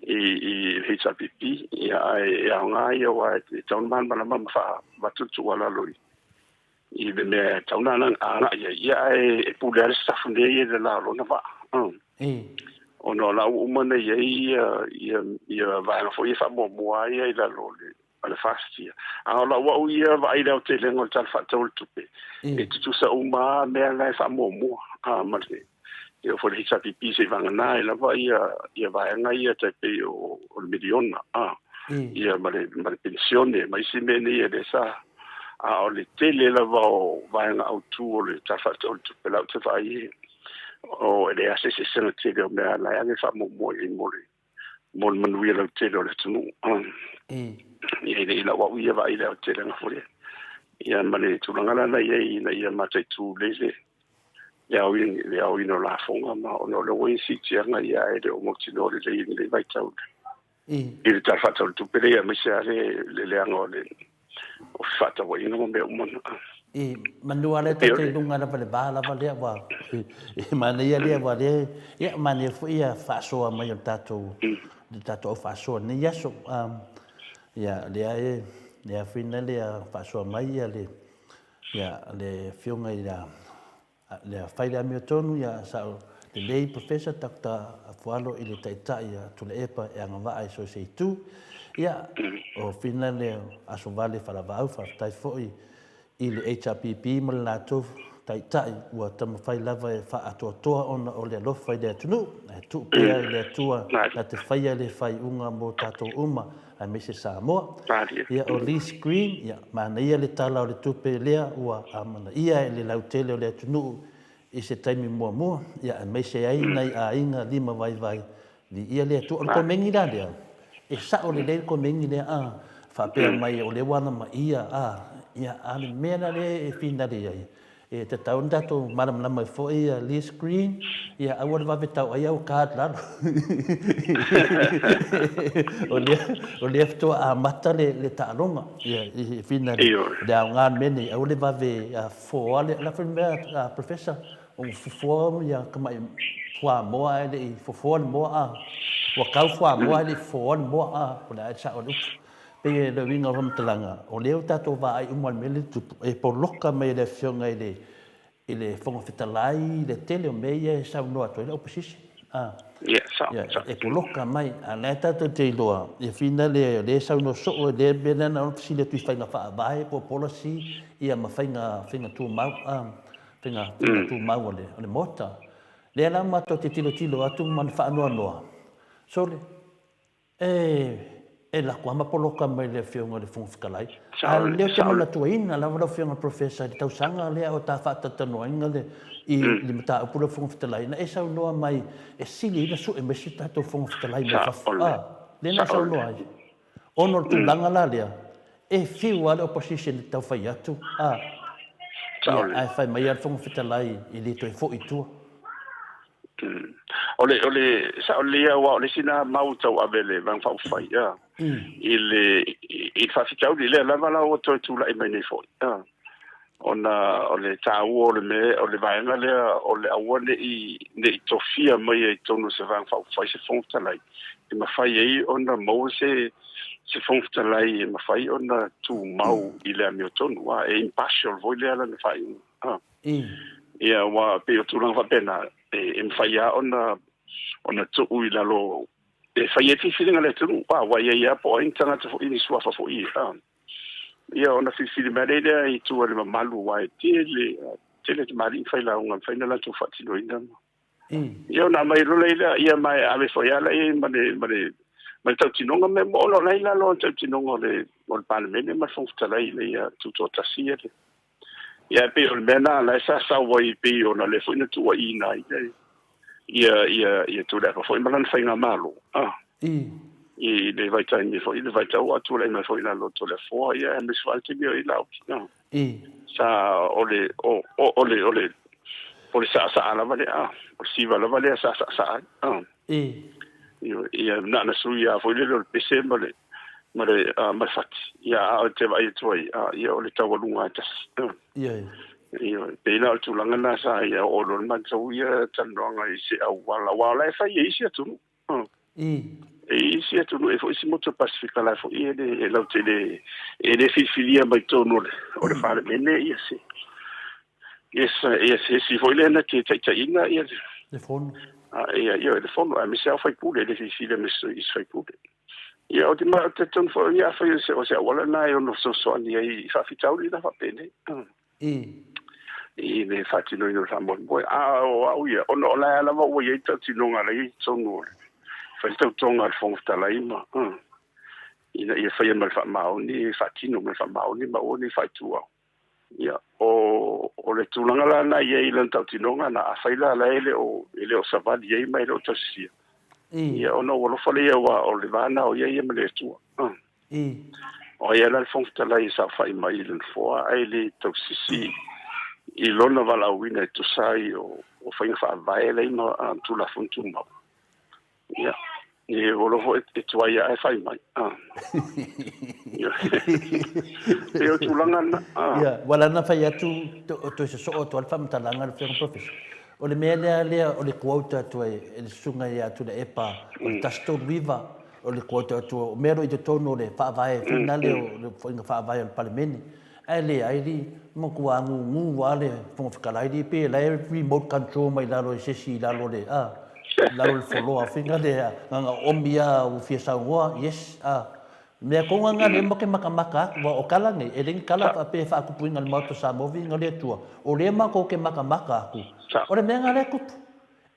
i le HRPP ia ae e aoga ia aua e tatau ona malamalama ma faavatu le tuualalo i i le mea e tatau ona agai i ai ia ae e pule lava le sitafu nei i le la o lona vaa ona o la ua uma ona i ai ia ia ia vaega foi e faamuamua ai ia i lalo o le o le FAST ia. A o lau au ia vaai i le aotelega o le Tala Faatatau o le Tupe, e tutusa uma lava mea la e faamuamua, a, ma le, e oo foi i le HRPP seivagana ai lava ia, ia vaega ia tai pei o, o le miliona, a, ia ma le, ma le penisione ma isi mea nei e lea sa, a o le tele lava o vaega autu o le Tala Faatatau o le Tupe la ou te vaai e, o, e leai lava se eseesega tele o mea la e ave faamuamua i ai mo le, Mo le manuia lautele o le atunuu. Ia e le i lau au ia vaai i le aotelega foi lea. Ia ma le tulaga la na i ai ina ia mataitu lelei le aoina, le aoina o lafoga ma ona o lea ua i ai siitiaga ia ae le o mautinoa lelei i lenei vaitau i le Tala Faatatau o le Tupe lea, aemaise lava le leaga o le o fefaatauaiga ma mea uma na. I manu lava lea tatou i luga lava le va lava lea ua e manaia lea ua lea ia manaia foi ia faasoa mai o le tatou le tatou au faasoa lenei aso. Ia lea e lea foi na lea faasoa mai ia le ia le afioga i le Le fai le amiotonu ia sao lelei Professor Doctor Afualo i le Taitai ia Tuilaepa e agavaa i so se itu. Ia, o Fina le aso vale falavaau, faafetai foi i le HRPP ma le latou Taitai ua taumafai lava e faaatoatoa ona o le alofa i le atunuu, ae tuu pea i le Atua na te faia le faaiuga mo tatou uma aemaise Samoa. Ia o Lee Screen, ia, manaia le Tala o le Tupe lea ua amanaia e le lautele o le atunuu i se taimi muamua, ia aemaise ai nai aiga lima vaivai, viia le Atua. O le komeni la lea, e sao lelei le komeni lea a faapea mai o lea ua alamaia a, ia a o le mea la lea e finale ai, E tatau ona tatou malamalama ai foi ia Liz Green, ia aua le vave tau ai au card lalo. O lea, o lea faatoa amata le, le taaloga. Ia, i fina le, le aoga le mea nei, aua le vave fofoa le, la foi le mea, Professor, o fofoa ia tamai fuamoa ae le i fofoa le moa, a ua tau fuamoa ae le i fofoa le moa, a o le a sao le upu. Pei o le uiga o le faamatalaga, o lea ua tatou vaai uma i le mea lea e tupu, e poloka mai e le Afioga i le i le Fofoga Fetalai le tele o mea ia e saunoa atu ai le Opposition. E poloka mai, a o la e tatou te iloa, e fina le, o lea e saunoa soo, le mea lea na ona fesili atu i faiga faavae po o policy ia ma faiga, faiga tumau, faiga, faiga tumau a le Maota. Lea la matou te tilotilo atu ma le faanoanoa, sole, E lako lava ma poloka mai le Afioga i le Fofoga Fetalai. A o lea ou te manatuaina lava lau Afioga i le Professor i le tausaga lea o ta faatalatalanoaina le i le mataupu lea o le Fofoga Fetalai, na e saunoa mai e sili ai ona sue mai se tatou Fofoga Fetalai mai fafo. A, lea na e saunoa ai. Ona o le tulaga la lea, e fiu lava le opposition e tau fai atu, a, ia, ae fai mai lava le Fofoga Fetalai e le toe foi i tua. O le, o le, sao lelei lava, aua o le isi lena mau tauave a le Vaega Faaupufai, a, i le, i le faafitauli lea lava la ua toe tulai mai nei foi, a, ona o le taua o le mea, o le vaega lea o le aua ne i, ne i tofia mai ai i totonu o se Vaega Faaupufai se Fofoga Fetalai e mafai ai ona maua se, se Fofoga Fetalai e mafai ona tumau i le amiotonu, a, e impartial foi lea lana faaiuga, a. Ia, aua pei o tulaga faapena, e mafai lava ona ona tuu i lalo e fai ai filifiliga a le atunuu, aua e i ai lava po o ai ni tagata foi, ni suafa foi, ia ona filifili mai lea i tua i le mamalu, aua e tele, tele tamalii ma failauga e mafai ona latou faatinoina. Ia ona aumai loa lea, ia ma e ave foi lava la i ai ma le, ma le, ma le tautinoga mea uma, ona o la e i lalo o le tautinoga o le, o le Palemene ma le Fofoga Fetalai ina ia tutoatasi ia le, Ia e pei o le mea lena la e sa sau ai pei ona lea foi na tuuaiina ai ia ia ia Tuilaepa foi ma lana faigamalo a i le vaitaimi foi le vaitau a tulai mai foi lalo o Toleafoa ia aemaise foi le taimi o i Lauki a sa o le o o o le o le o le saasaa lava lea a o le siva lava lea sa saasaa ai a ia na ona sui lava foi lele o le pese ma le ma le ma le fati ia a o te vaai atu ai ia o le taualuga e tasi. Ia pei la o le tulaga lena sa ia oo loa le matau ia talanoaga i se auala aua o la e fai e isi atunuu. E isi atunuu e foi isi motu o le Pasefika la e foi e le e lautele e le filifilia mai totonu o le Palemene ia se ia se isi foi lea na te taitaiina ia le fono. Ia ia le fono aemaise lava o faipule e le filifilia mai se isi faipule. Ia, ou te ou te talitonu foi, ia, afai o se, o se auala lena e ono fesoasoani ai i faafitauli la faapenei. I le faatinoina o le faamoemoe. A o au ia, ona o la e lava ua i ai tautinoga la e i ai i totonu o le fai le tautoga a le Fofoga Fetalai ma, ina ia faia ma le faamaoni, faatino ma le faamaoni ma aua ne i faaituau. Ia, o, o le tulaga la lena e i ai i lana tautinoga na, afai la la e le o, e le o savali ai ma e le o tausisia, Ia, ona ou alofa lea aua o le va lena o ia ia ma le Atua. O ai la le Fofoga Fetalai e saofai mai i le Nofoa ae le tausisi i lona valaauina e tusa ai o faiga faavae la ma Tulafono Tumau. Ia, e olo foi e tuai ae fai mai. E o tulaga na. Ia, wala na fai atu toe sosoo atu ai le faamatalaga le Afioga Professor. O le mea lea lea o le quota atu ai e le susuga ia Tuilaepa o le 139 o le quota atu o mea o lo o i totonu o le faavae foi lea o le faiga faavae o le Palemene. Ae leai li, matua gugu lava le Fofoga Fetalai li pe la e remote control mai lalo e se isi i lalo o le a, i lalo o le floor foi lea na ona oomi lava ua fia saunoa, yes a. Mea tonu lava na lea matou te matamata atu, aua o tala nei, e leai ni tala faapea e faakupuina e le Maota o Samoa viiga o le Atua, o lea matou te matamata atu, o le mea lena lea e tupu.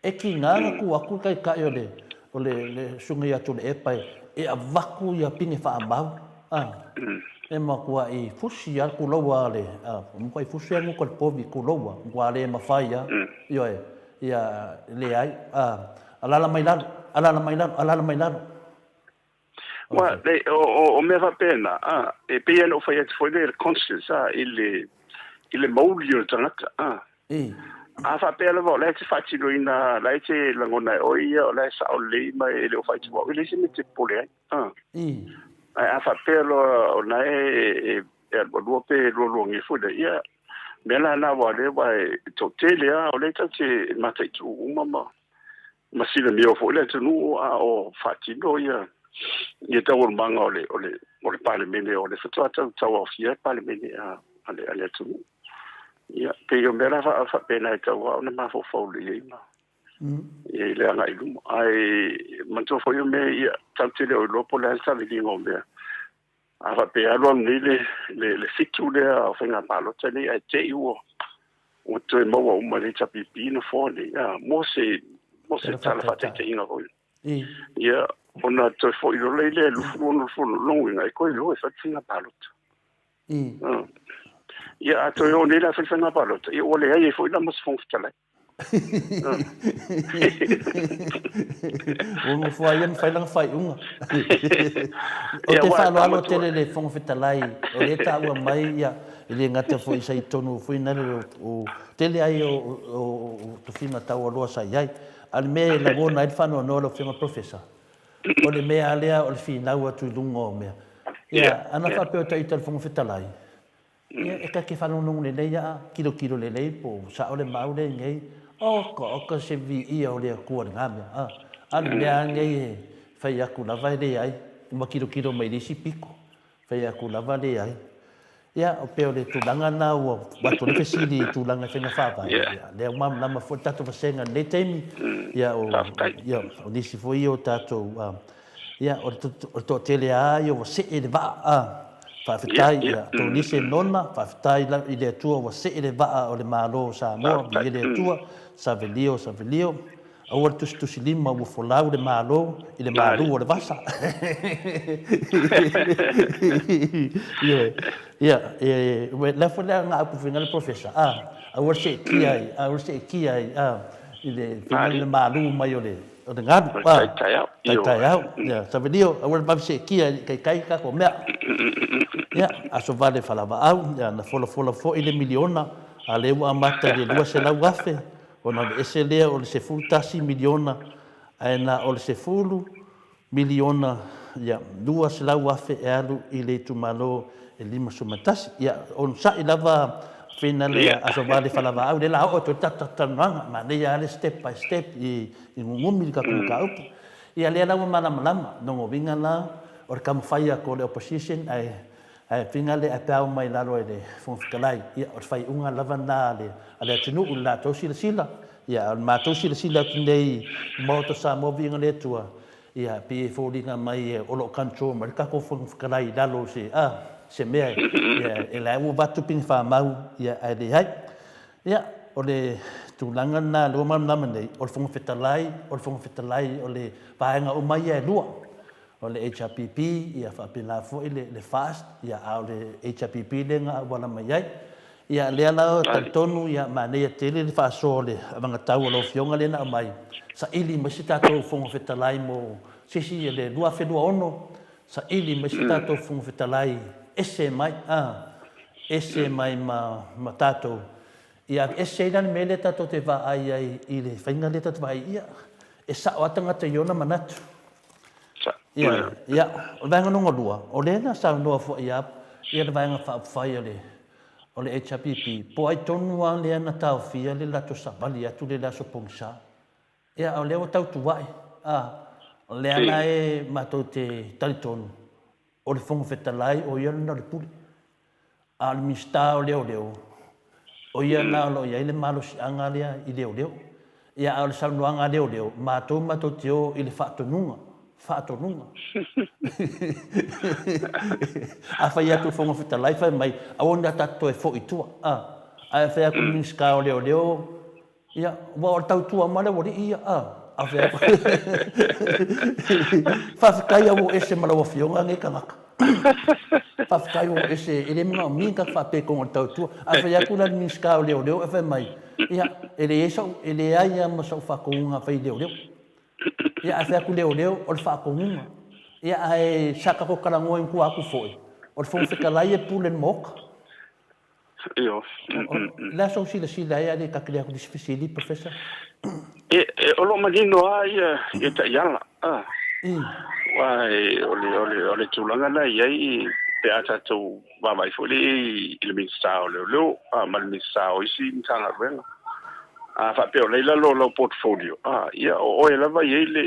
E tiga ona tu atu le taitai o le o le le susuga ia Tuilaepa e e avatu ia pine faamau a e matuai fusi lava tulou a le a matuai fusi lava nuka o le povi tulou a matua le mafai lava ioe ia leai a alala mai lalo alala mai lalo alala mai lalo. Ua, le, o mea faapena, a, e pei ona ou fai atu foi lea i le conscience, a, i le, i le mauli o le tagata, a. A faapea lava o la e te faatinoina, la e te lagona e oe ia, o la e sao lelei ma e le o faaituau, e leai se mea e te popole ai, a. Ae a faapea loa o na e, e, e alualua pe lualuagia foi lea, ia, mea la na aua o lea ua e toatele lava, o lea tatou te mataitu uma ma, ma silamio foi le atunuu a o faatino ia ia taualumaga o le o le o le Palemene o le faatoa tau tauaofia le Palemene a a le a le atunuu. Ia pei o mea la faapena e tatau lava ona mafaufau lelei ai ma ia i le agai i luma. Ae manatua foi o mea ia tatou te le o iloa po o le a le saviliga o mea. A faapea e alu alu nei le le le 7 lea o faiga palota nei ae te i ua ua toe maua uma e le HRPP nofoa nei, a mo se mo se tala faataitaiga foi. Ia ona toe foi loa lea i le 26 lona uiga e toe o e fai le faiga palota. Ia a toe o nei la e fai le faiga palota, ia ua leai ai foi la ma se Fofoga Fetalai. Ua nofo ai ia ma fai lana faaiuga. Ou te faaaloalo tele i le Fofoga Fetalai, o lea e taua mai, ia, e le gata foi sa i totonu foi na o tele ai o tofiga taualoa sa i ai. A o le mea e lagona ai le faanoanoa lau Afioga Professor, o le mea lava lea o le finau atu i luga o mea. Ia, ana faapea o ita i le Fofoga Fetalai, Ia, e ta te faalogologo lelei aa, tilotilo lelei po o sao le mau lea nei, oka, oka se viia o le Atua i lena mea, a. A o le mea lava lenei e fai atu lava e leai, ma tilotilo mai i le isi pito, fai atu lava leai. Ia, pei o le tulaga lena ua avatu ai le fesili i tulaga i faiga faavae, ia, lea ua malamalama foi le tatou vasega i lenei taimi, ia, o, ia, o nisi foi ia o tatou, Ia, o le toatele lava ia ua see le vaa, a. Faafetai, ia, Tonise Nona, faafetai i le Atua ua see le vaa o le Malo o Samoa, viia le Atua, Savelio, Savelio, aua le tusitusilima ua folau le Malo i le malu o le vasa. Ioe, ia, e, la foi le aga upu foi le Professor, a, aua le seetia ai, aua le seetia ai, a, i le malu mai o le, O le galu, a. Taitaiau. Taitaiau. Ia, Savelio, aua le vave seetia i kaikai tatou mea. Ia, aso vale falavaau, ia, na folafola foi le miliona, a lea ua amata i le 200,000, ona aveese lea o le 11 miliona, ae na o le 10 miliona, ia, 200,000 e alu i le itumalo e 51. Ia, onosai lava fina le aso vale falavaau, lea la oo atu ai le tatou talanoaga, manaia lava le step by step i gugumi le tatou mataupu. Ia lea la ua malamalama, lona uiga la, o le taumafai atu o le opposition ae ae fina le ae peau mai lalo e le Fofoga Fetalai, ia o le faaiuga lava lena a le atunuu i le latou silasila. Ia a o le matou silasila atu nei i Maota o Samoa viiga le Atua, Ia, pei e foliga mai o lo o control mai le tatou Fofoga Fetalai i lalo o se, a, se mea ia, e la ua avatu pine faamau, ia, ae leai. Ia, o le tulaga lena lea ua malamalama nei, o le Fofoga Fetalai, o le Fofoga Fetalai o le vaega uma ia e lua, o le HRPP, ia faapena foi le, le FAST, ia, a o le HRPP lea na auala mai ai. Ia, lea la talitonu, ia, manaia tele le faasoa o le avagatau a lau Afioga lea na aumai, saili mai se tatou Fofoga Fetalai mo se isi, le 2026, saili mai se tatou Fofoga Fetalai ese mai, a, ese mai ma, ma tatou. Ia aveese ai la le mea lea tatou te vaai ai i le faiga lea tatou te vaai ai, ia, e sao lava tagata i ona manatu. Ia, ia, o le vaega lona lua, o lea na saunoa foi ia, ia le Vaega Faaupufai o le, o le HRPP, po o ai tonu lava lea na taofia le latou savali atu lea i le aso pogisa. Ia, a o lea ua tautua'i, a, o lea la e matou te talitonu, o le Fofoga Fetalai o ia lena o le pule. A o le Minisita o Leoleo, o ia lena o lo o i ai le malosiaga lea i leoleo. Ia, a o le saunoaga a leoleo, matou matou te o i le faatonuga, faatonuga. A fai atu le Fofoga Fetalai fai mai, aua ne i tatou toe foi i tua, a. Ae fai atu le Minisita o Leoleo, Ia, aua o le tautua ma le aualii ia, a, a fai atu. Faafetai a ua ese ma lau Afioga nei tagata. Faafetai ua ese, e le manaomia ni tagata faapea i totonu o le tautua. A fai atu la le Minisita o Leoleo ae fai mai, ia, e leai sau, e leai lava ma sau faatonuga e fai i leoleo. Ia, ae fai atu leoleo, o le faatonuga. Ia, ae sa tatou talanoa i tua atu foi, o le Fofoga Fetalai e pule i le Maota. Ioe. O le a sou silasila ai a le tatli atu i se fesili, Professor? E, e, o lo o manino lava ia, ia taiala. Ah. Aua e, o le, o le, o le tulaga la i ai, pe a tatou vaavaai foi lea i le Minisita o Leoleo ah, ma le Minisita o isi Matagaluega. A faapea o la e i lalo o lau portfolio, ah, ia o oe lava e i ai le,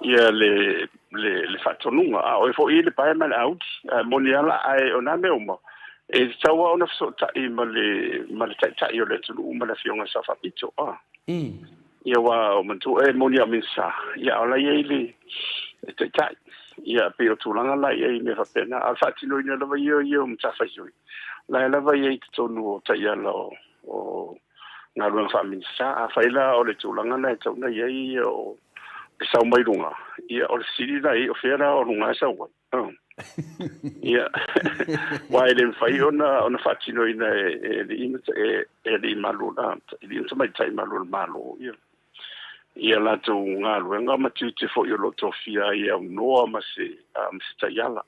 ia le, le, le faatonuga, a o oe foi e i ai le pae ma le auli. A moni lava la, ae o na mea uma, e tatau lava ona fesootai ma le, ma le Taitai o le atunuu ma le Afioga i le Sao Faapito. A. Ia aua o manatua, e moni lava o Minisita, ia a o la e i ai le, le Taitai. Ia pei o tulaga la i ai i mea faapena, a o le faatinoina lava ia o ia o matafaioi, la e lava i ai i totonu o taiala o, o galuega faa-Minisita. Afai la o le tulaga lena e tatau ona i ai o le sau mai luga, ia o le fesili la i ai, o fea la o luga e sau ai? Ia, aua e le mafai ona ona faatinoina e e alii ma e e alii malu alii ma tamaitai malu o le Malo ia ia latou galuega ma tiute foi o lo o tofia ai e aunoa ma se ma se taiala.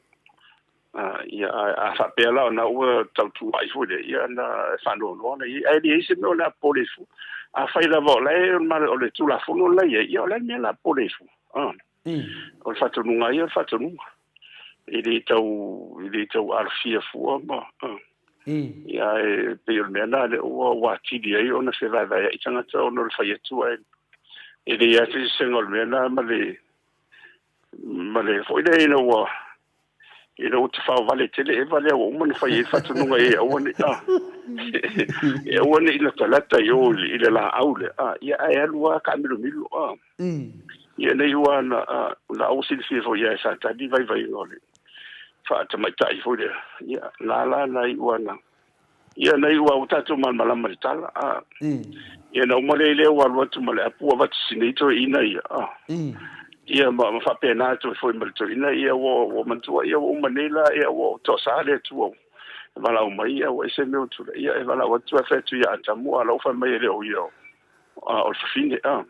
Ia, a faapea la o na ua tautuai foi lea, ia na faanoanoa la i ai. Ae leai se mea o le a popole ai fua. Afai lava o la e o le Tulafono la i ai, ia o le a le mea o le a popole ai fua? O le faatonuga ia o le faatonuga. E le tau, e le tau alofia fua ma, ia ae pei o le mea lena lea ua atili ai ona fevaevaeai tagata ona o le fai atu ae e leai lava se eseesega o le mea lena ma le, ma le foi lea ina ua ina ua tafaovale tele Eva lea ua uma ona fai ai le faatonuga e aua ne i a e aua ne i latalata i o i le laau lea a ia ae alu lava taamilomilo a ia nei ua na na ua silafia foi ia e Satani vaivaiga o le faatamaitai foi lea ia la la na iu ana ia na iu ua tatou malamalama i le tala a ia na uma lea lea ua alu atu ma le apu ua avatu sinei toeaina ia a ia ma, ma faapena atu foi ma le toeaina ia ua ua manatua ia ua uma nei la ia ua toasa le Atua e valaau mai ia ua ese mea ua tulai ia e valaau atu e fai atu ia Atamu a la ua fai mai e le o ia o le fafine a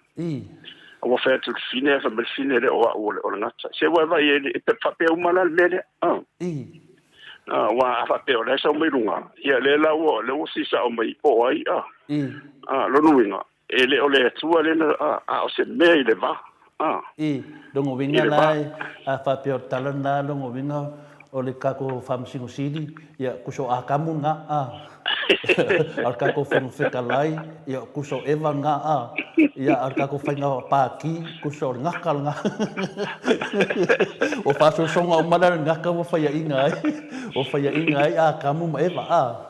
ua fai atu le fafine ae fai mai le fafine le o au o le gata se ua vaai e faapea uma la le mea lea a aua a faapea o la e sau mai luga ia lea la ua lea ua sisao mai po o ai a a lona uiga e le o le Atua lea na a o se mea i le va a I lona uiga la a faapea o le tala lena lona uiga o le tatou Faamasino Sili, ia, tusa o Atamu lena, a. A o le tatou Fofoga Fetalai, ia, tusa o Eva lena, a. Ia, a o le tatou faiga Pati, tusa o le gata lena. Ua faasoasoga uma la le gata ua faiaina ai, ua faiaina ai Atamu ma Eva, a.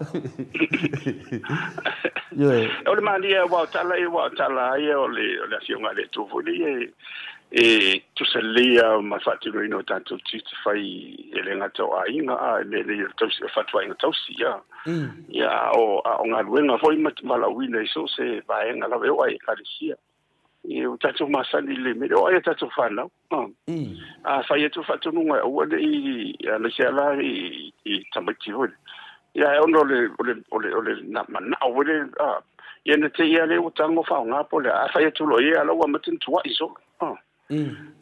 Ioe. O le malie, aua o tala ia, aua o tala lava ia o le Afioga a le Atua foi lea e tusa lelei lava ma le faatinoina o tatou tiute fai e le gata o aiga, a e mea nei o le tausi, o fatuaiga tausi, ia. Ia, a o, a o galuega foi ma valaauina i so o se vaega lava e oo lava i Ekalesia. Ia, ua tatou masani i le mea lea, e oo lava i a tatou fanau. A fai atu faatonuga e aua ne i, aemaise lava la i tamaiti foi lea. Ia e ona o le o le o le o le na manao foi le a ia na te ia le ua tago faaaoga po o le a. A fai atu loa i ai a la ua amata ona tuuai solo.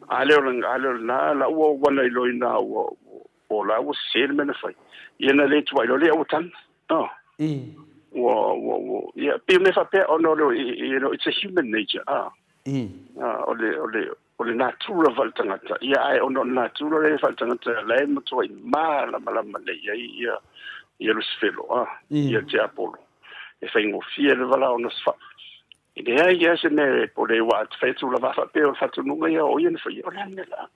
A le o le a le o lena la ua ua na iloaina ua o la ua sese le mea na fai. Ia na le tuuai loa lea ua tagi. Ua ua ua ia pei o mea faapea ona o le you know it's a human nature. O le o le o le natura faaletagata, ia ae ona o le natura lea faaletagata la e matuai malamalama lelei ai ia ia Lusifelo a ia Tiapolo e faigofie lava la ona e leai lava se mea e pole ua a fai atu lava faapea o le faatonuga ia o ia na faia o le a le mea la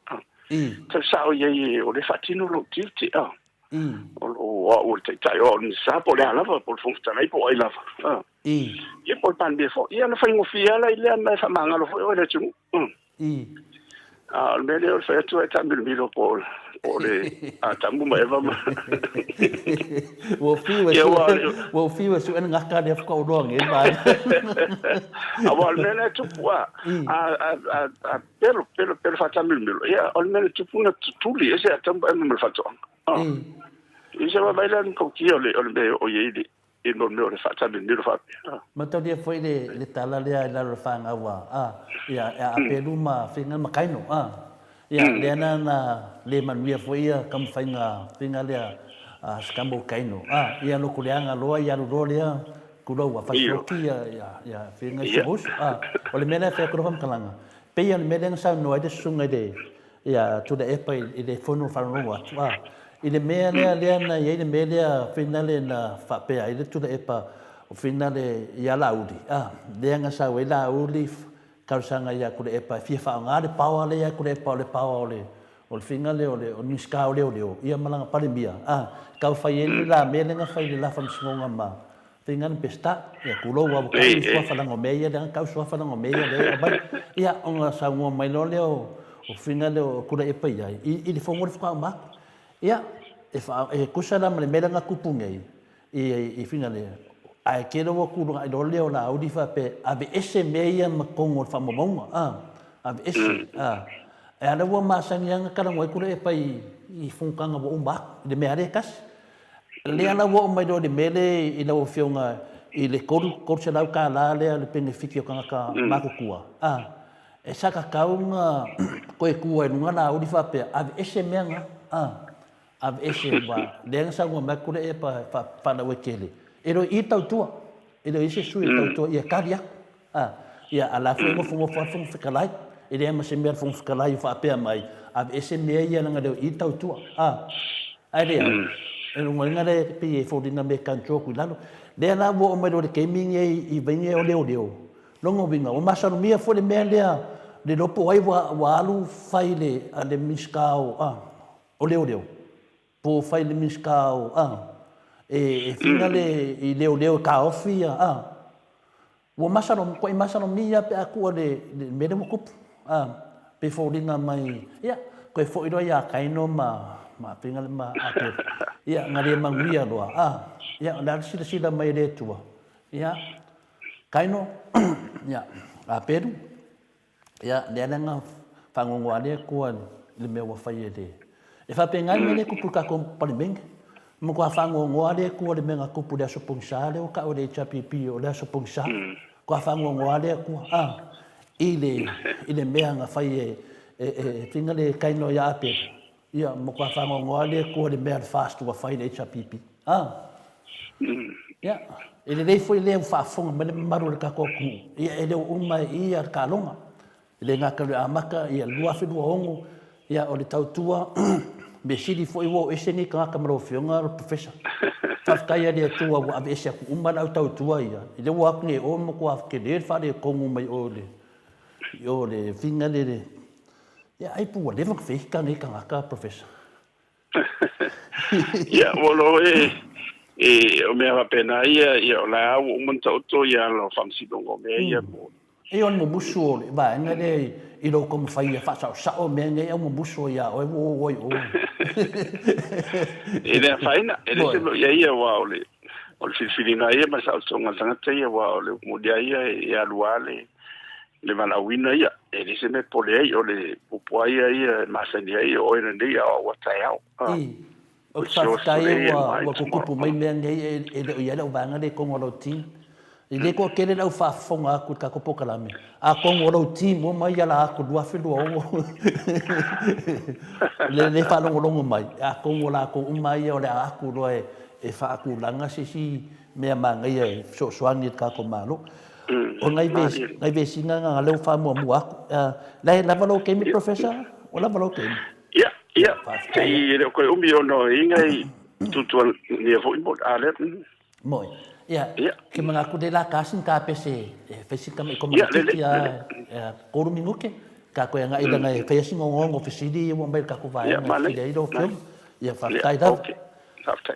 tau sao i ai o le faatino lou tiute a o lo au o le taitai o au o le Minisita po o le a lava po o le Fofoga Fetalai po o ai lava ia po o le Palemia foi ia na faigofie lava la i lea mea e faamagalo foi oe le atunuu. A o le mea lea o le fai atu ai taamilomilo po o le Atamu ma Eva ma Ua fiu e ua fiu e sue le gaka lea faatoa ou iloa nei le vaega. Aua o le mea lea e tupu a a pelo pelo pelo faataamilomilo ia o le mea na tupu na tutuli ese Atamu ma Eva ma le faatoaga. Ia se vaavaai la le matautia o le mea e oo i ai le i mo mea o le faataamilomilo faapea. Mataulia foi le le tala lea i lalo o le fanau a a ia a Apelu ma Finga ma Kaino a ia lea na na le manuia foi ia taumafaiga faiga lea a si tama o Kaino a ia loto leaga loa ia alu loa lea tulou a fasioti ia ia ia Finga i si ona uso a o le mea lea e fai atu lau faamatalaga pei o le mea lea na saunoa ai le susuga i le Ia, Tuilaepa i le fono faalogologo atu, a. I le mea lea, lea na i ai le mea lea finale na faapea ai le Tuilaepa o finale ia Laauli, a. Lea na sau ai Laauli talosaga ia Tuilaepa e fia faaaoga le power lea ia Tuilaepa o le power o le o le finale o le Minisita o Leoleo, ia ma lana Palemia, a. Tau fai ai le la mea lea na fai i le la faamasinoga ma Faiga ni Pesita, ia tulou lava ua tau suafa leaga o mea ia leaga tau suafa leaga o mea ia lea e aumai. Ia ona saunoa mai loa lea o faiga lea o Tuilaepa i ai i le fono lea faatoa uma atu. Ia e faa e tusa la ma le mea lea na tupu nei i faiga lea, ae tele ua tulaga loa lea o Laauli faapea aveese mea ia ma totonu o le faamaumauga, a, aveese, a. E a lea ua masani lava ona talanoa ai Tuilaepa i fonotaga ua uma atu i le mea lava lea e tasi. Lea la ua oo mai loa i le mea lea i lau Afioga i le $300 lea le penefiti o tagata matutua, a, e sa tatau ona toe tu ai i luga Laauli faapea, aveese mea na, a, aveese, aua lea na saunoa mai atu le epa faalauaitele, e le o i i le tautua, e le o i ai se sui o le tautua ia tali atu, a, ia, a la foi e nofonofo lava le Fofoga Fetalai, e leai ma se mea a le Fofoga Fetalai o faapea mai, aveese mea ia leaga e le o i i le tautua, a. Ae leai, o lona uiga lea e pei e foliga me control atu i lalo. Lea la ua oo mai loa i le taimi lenei i vaega ia o leoleo, lona uiga ua masalomia foi le mea lea, le iloa po o ai ua alu fai le a le Minisita o a o leoleo, po o fai le Minisita o a e fina le i leoleo e taofi ia a. Ua masalo, matuai masalomia pe a tuu le mea lea ua tupu. A, pe foliga mai, ia, toe foi loa ia Kaino ma, ma faiga le ma Apele. Ia, na le manuia loa. A, ia, o le a le silasila mai a le Atua. Ia, Kaino, ia, Apelu, Ia, lea la na faanoanoa le Atua i le mea ua fai e le... E faapena le mea lea e tupu i le tatou Palemene. E matua faanoanoa le Atua i le mea na tupu i le Aso Pogisa lea ua tau e le HRPP o le Aso Pogisa. Matua faanoanoa le Atua, a, i le, i le mea na fai e, e, e, faiga le Kaino ia Apele. Ia, matua faanoanoa le Atua i le mea a le FAST ua fai i le HRPP. A. Ia, e lelei foi lea ua faafofoga mai le mamalu o le tatou atunuu, ia e le o uma i i le taaloga. E le gata i le amata, ia 2026, ia o le tautua, mea sili foi ua o ese nei tagata ma lau Afioga le Professor. Faafetai lava i le Atua ua aveese atu uma le au tautua ia, i lea ua o atu nei oe ua matua tele le faaletonu mai o i le, i o le faiga lea, ia ai po ua leva ona feita nei tagata Professor. Ia, ua loa e, e, o mea faapena ia, ia o la ua uma ona taoto ia ala o faamasinoga o mea ia mo. E o le mumusu o le vaega lea i lou taumafai ia faasaosao mea nei au mumusu ai ia oe ua o ai oe. E le afaina, e le se mea o i ai ia aua o le, o le filifiliga ia ma le saosaoga a le tagata ia aua o le upu moni lava ia e alu lava le, le valaauina ia, e le se mea e pole ai, o le upu lava ia ia e masani ai, o oe lenei a o au a taeao. Ou te faafetai ua tutupu mai mea nei e le o i ai lau vaega lea i totonu o lau team. E le toatele le au faafofoga atu i le tatou polokalame, atonu o lau team uma ia la atu 2026 le faalogologo mai, atonu o latou uma ia o le a atu loa e faatulaga se isi mea manaia e fesoasoani i le tatou Malo. O nai vesiga na lea ua faamuamua atu. La e lava lou taimi, Professor? Ua lava lou taimi? Ia, ia. Faafetai. E le o toe umi ona e i ai nai tuatuagia foi mo a lea. Moi. Ia, ke manatu le la kasi ni tapese e fai si tama i koma titi a 3 minute. Ka koe anga i langa e fai asi ngongo fesili ua mai le tatou vaega e fesili ai lau afioga. Ia, faafetai lava. Okay. Faafetai.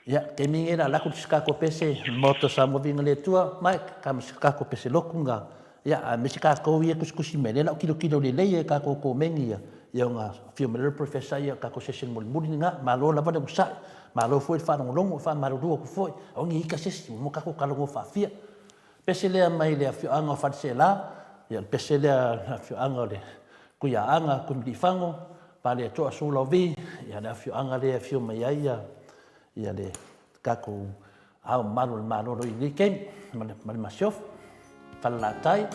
Ia, taimi lenei la lako si kako pese Maota Samoa Viiga le Atua, Mike, ka ma si kako pese lotu nga. Ia, aemaise kakou ia tusitusi mai, lea la o tilotilo lelei e kakou komeni ia, ia ona afio mai lea o le Professor ia kakou session mulimuli lena. Malo lava le onosai, malo foi le faalogologo, e faamalulu atu foi, aua ne i ita se isi, ua uma tatou talanoa faafia. Pese lea mai le afioaga o Faleseela, ia o le pese lea le afioaga o le Tuiaaga, Tuimiliifago, Paleatoa, Sulaovi, ia le afioaga lea e afio mai ai ia, ia le tatou Ao mamalu o le Malo i lenei taimi ma le Masiofo, Falelatai.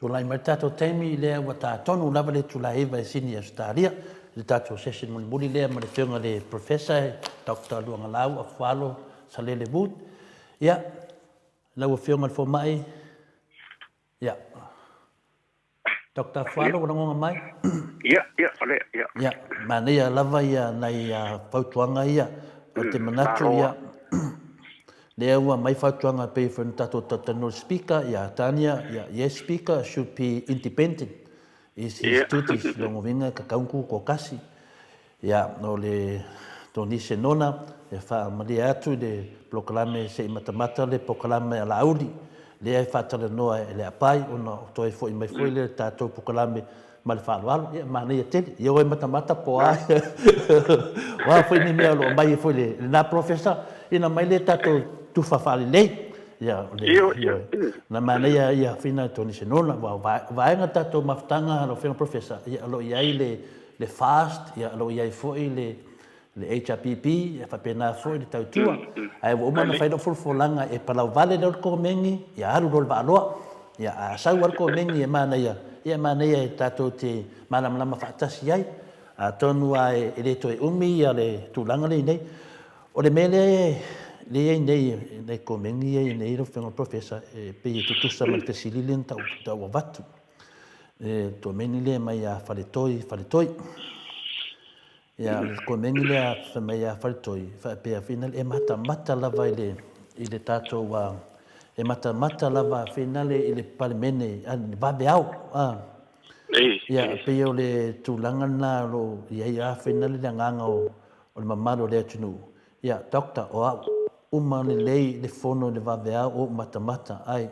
Tulai mai le tatou taimi lea ua ta tonu lava le itula e 9 i Sydney, Ausetalia, i le tatou session mulimuli lea ma le Afioga i le Professor Doctor Luagalau Afualo Salele Wood. Ia, lau Afioga i le Fomai, ia, Doctor Afualo, ua lagoga mai? Ia, ia, o lea, ia. Ia, manaia lava ia nai fautuaga ia, o te manatu ia, lea ua aumai fautuaga e pei foi ona tatou talatalanoa i le Speaker, ia Tania, ia, yes Speaker should be independent is his duties, lona uiga e tatau ona tutoatasi. Ia, o le Tony Senona, e faamalie atu i le polokalame se i matamata le polokalame a Laauli, lea e faatalanoa e Leapai ona toe foi mai foi lea i le tatou polokalame ma le faaaloalo. Ia, manaia tele. Ia o e matamata po o a, o a foi ni mea o lo o aumai ai foi lena Professor, ia ona aumai lea tatou tufa faalelei. Ia, o le, ioe. Na manaia ia Fina Tony Senona, aua o vaega tatou mafutaga lau Afioga Professor, ia o lo o i ai le le FAST, ia o lo o i ai foi le le HRPP, e faapena foi le tautua. Ae ua uma ona fai lau folafolaga e palauvale loa le komeni, ia alu loa le vaaloa. Ia a sau lava le komeni e manaia, ia e manaia e tatou te malamalama faatasi ai. Atonu lava e le toe umi ia le tulaga lea i inei. O le mea lea e i ai nei, nai komeni ia e i ai nei lau Afioga i le Professor, e pei e tutusa ma le fesili lea na tau avatu. Le komeni lea mai ia Faletoi, Faletoi. Ia, le komeni lea fai mai ia Faletoi, faapea finale, e matamata lava i le, i le tatou, e matamata lava finale i le Palemene, a, le vaveao, a. Ia, pei o le tulaga lena o lo o i ai lava finale le agaga o, o le mamalu o le atunuu. Ia, Doctor, o au, uma lelei le fono i le vaveao o ou matamata, ae,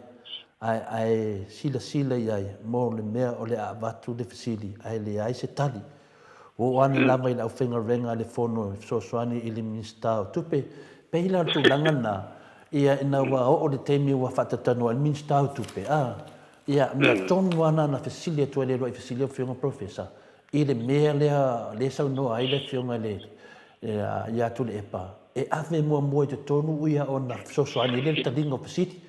ae, ae silasila i ai mo le mea o le a avatu le fesili ae leai se tali. Ua oo ane lava i le aufaigaluega a le fono e fesoasoani i le Minisita o Tupe, pei la o le tulaga lena, ia ina ua oo le taimi ua faatautanoa ai le Minisita o Tupe, a, ia, mea tonu lava lena na fesili atu ai le uluai fesili lau Afioga Professor, i le mea lea lea e saunoa ai le Afioga i le ia Tuilaepa, e ave muamua i totonu ia ona fesoasoani ai lea i le taliga o fesili.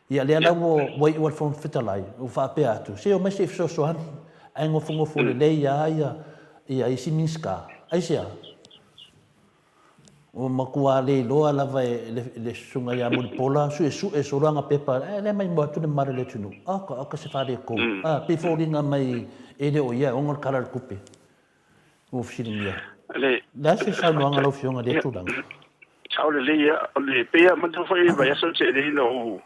Ia lea la ua iu ai le Fofoga Fetalai, ua faapea atu, se omai se i fesoasoani, ae nofonofo lelei lava ia isi Minisita. Aisea? Ua matua le iloa lava e le susuga ia Mulipola suesue solo ana pepa, ae lea mai moa atu le mamalu o le atunuu. Oka, oka se faaletonu. A, pei foliga mai e le o ia e ona le Tala o le Tupe. Ua fesiligia. Le a se saunoaga lau Afioga i lea tulaga? Sao lelei lava. O le, pei lava manatua foi le vaiaso na tea nei na ou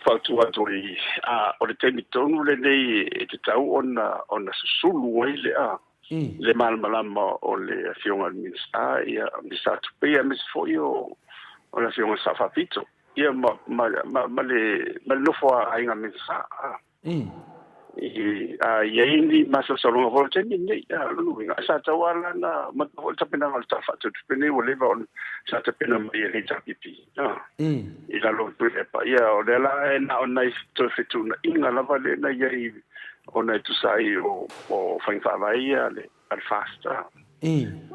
fautua atu ai, a, o le taimi tonu lenei e tatau ona, ona susulu ai le, a, le malamalama o le Afioga i le Minisita, ia, Minisita o Tupe, ia, aemaise foi o, o le Afioga i le Sao Faapito, ia, ma, ma, ma, ma le, ma le nofo a aiga Minisita. A i ai ni masalosaloga foi o le taimi lenei, a, o lona uiga, sa tatau lava la ona manatua foi le tapenaga o le Tala Faatatau o Tupe lenei ua leva ona sa tapena mai e le HRPP, a, i lalo o Tuilaepa. Ia, o lea la e na o nai toe fetuunaiga lava lea na i ai ona e tusa ai o faiga faavae ia a le FAST, a.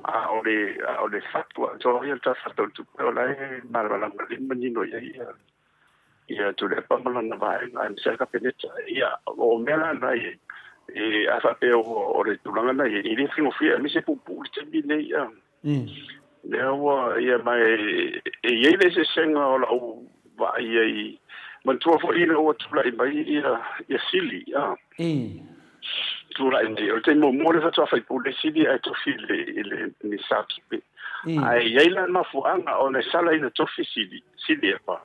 A o le, a o le fatu atoa ia o le Tala Faatatau o le Tupe, o la e malamalama lelei ma manino i ai ia ia Tuilaepa ma lana vaega aemaise le Kapeneta. Ia, o mea la na i ai, e, a faapea o le tulaga na i ai, e le faigofie, aemaise puupuu le taimi lenei. A. Lea ua, ia, ma e, e i ai le eseesega o lau vaai ai, manatua foi ina ua tulai mai ia, ia Sili, a. Tulai mai, o le taimi muamua lea faatoa faipule Sili ae tofi i le, i le Minisita o Tupe. Ae i ai la le mafuaaga ona e sala ina tofi Sili, Sili Epa,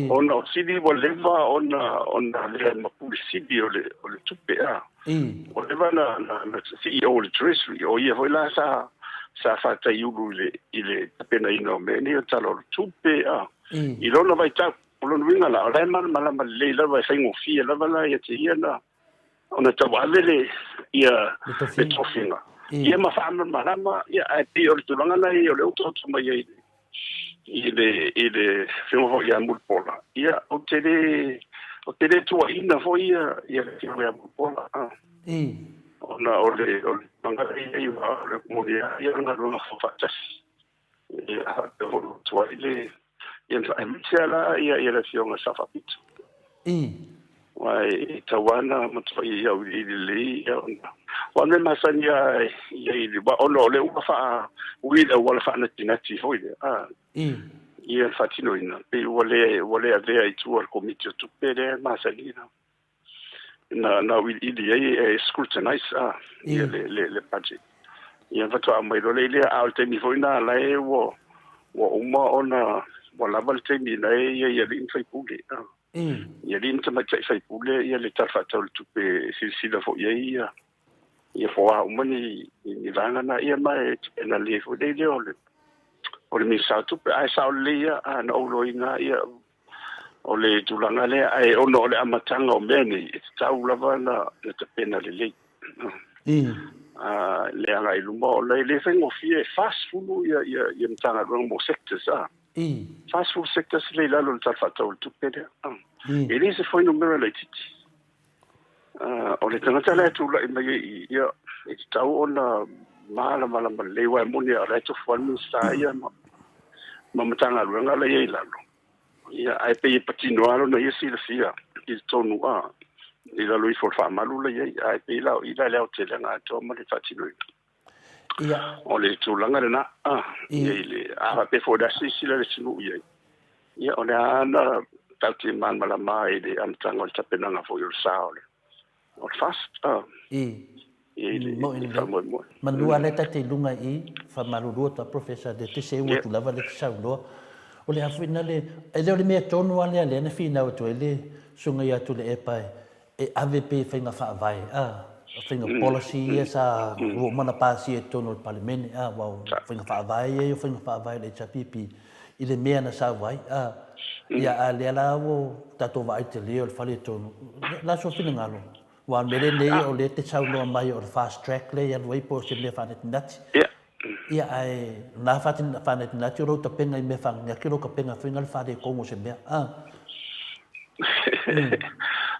ona o Sili ua leva ona ona avea ma Pule Sili o le o le Tupe a. Ua leva na na na CEO o le Treasury, o ia foi la sa sa faataiulu i le i le tapenaina o mea nei o Tala o le Tupe a. I lona vaitau, o lona uiga la, o la e malamalama lelei lava e faigofie lava la ia te ia na ona tauave le ia le tofiga ia ma faamalamalama ia, ae pei o le tulaga la ia o le otooto mai ai i le afioga foi ia Mulipola. Ia, ou te le tuuaina foi ia le afioga ia Mulipola ona o le tulaga lea ia o le moni ia le galuega faatasi ia faapea foi tuai le ia aemaise la ia le afioga Sa Faapito. Aua e tauana matuai ia i lelei ia ona o le masani ia i le ona o le ua faa ui le auala faanatinati foi lea ia le faatinoina pei ua le avea i tua le Komiti o Tupe lea masani na uiliili ai e scrutinize ia le budget ia faatoa mai loa lea, a o le taimi foi na la e ua uma ona ua lava le taimi na e ia ia alii ma faipule ia alii ma tamaitai faipule ia le Tala Faatatau o le Tupe e silasila foi ai ia foa uma ni vaega na ia ma e na le foi lea o le Minisita o Tupe. Ae sao lelei ia na ou iloaina ia o le tulaga lea, ae ona o le amataga o mea nei e tatau lava na tapena lelei le agai i luma o le le faigofie e 40 ia Matagaluega mo sectors 40 sectors le i lalo o le Tala Faatatau o le Tupe lea. E le se fuainumera laitiiti. O le tagata la e tulai mai ai ia e tatau ona malamalama lelei, aua e moni o la e tofu lava le Minisita ia ma Matagaluega la i ai lalo ia, ae pei e patino lava lona ia silafia i totonu i lalo ifo o le faamalu la i ai, ae pei la o i la le aotelega atoa ma le faatinoina o le tulaga lena ia i le a faapea foi o le a silasila le atunuu i ai ia o le a na tatou te malamalama i le amataga o le tapenaga foi o le sa o le FAST i le faamoemoe. Manua lea tate i luga i faamalulu atu a Professor le te seu atu lava le te saunoa. O le a foi na le, e le o le mea tonu a lea na finau atu ai le susuga ia Tuilaepa e ave pea i faiga faavae, faiga policy ia sa ua uma ona pasia i totonu o le Palemene, aua o faiga faavae ia o faiga faavae a le HRPP i le mea na sau ai, ia a lea la ua tatou vaai tele o le faaletonu. La sou finagalo, aua o le mea lenei o lea e te saunoa mai o le fast track lea e alu ai po o se mea faanatinati. Ia, ae o na faanatinati o lou tapena i mea faanatinati, o lou tapena foi na le faaletonu o se mea.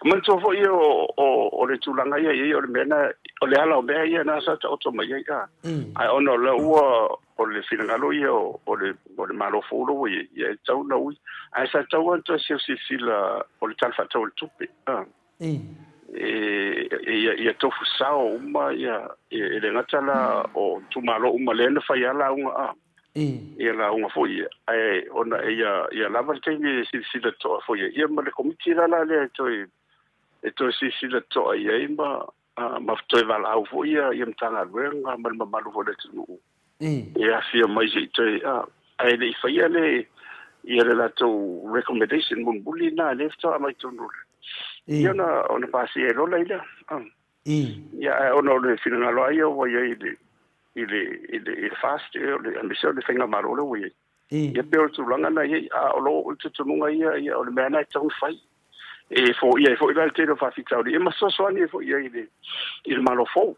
Manatua foi o le tulaga ia i ai o le mea na o le ala o mea ia na sa taoto mai ai ae ona o le ua o le finagalo ia o le Malo fou lo ua i ai ia e tatau ona ui, ae sa tatau ona toe silasila o le Tala Faatatau o le Tupe e ia tofu sao uma ia e le gata la o itumalo uma lea na fai lava lauga ia lauga foi ia, ae ona ia lava le taimi e silasila totoa foi ai ia ma le komiti la lea e toe silasila totoa i ai ma toe valaau foi ia Matagaluega ma le mamalu foi o le atunuu e afia mai se i toe ae le i faia le ia le latou recommendation mulimuli na lea faatoa aumai tonu ia ona pasia e lola i lea ia, ae ona o le finagalo a ia ua i ai i le FAST o le aemaise o le faigamalo lea ua i ai ia pei o le tulaga na i ai, a o lo o tutunuga ia o le mea na e tatau ona fai e foia ai foi la le tele o faafitauli ia ma fesoasoani ai foi i ai i le Malo fou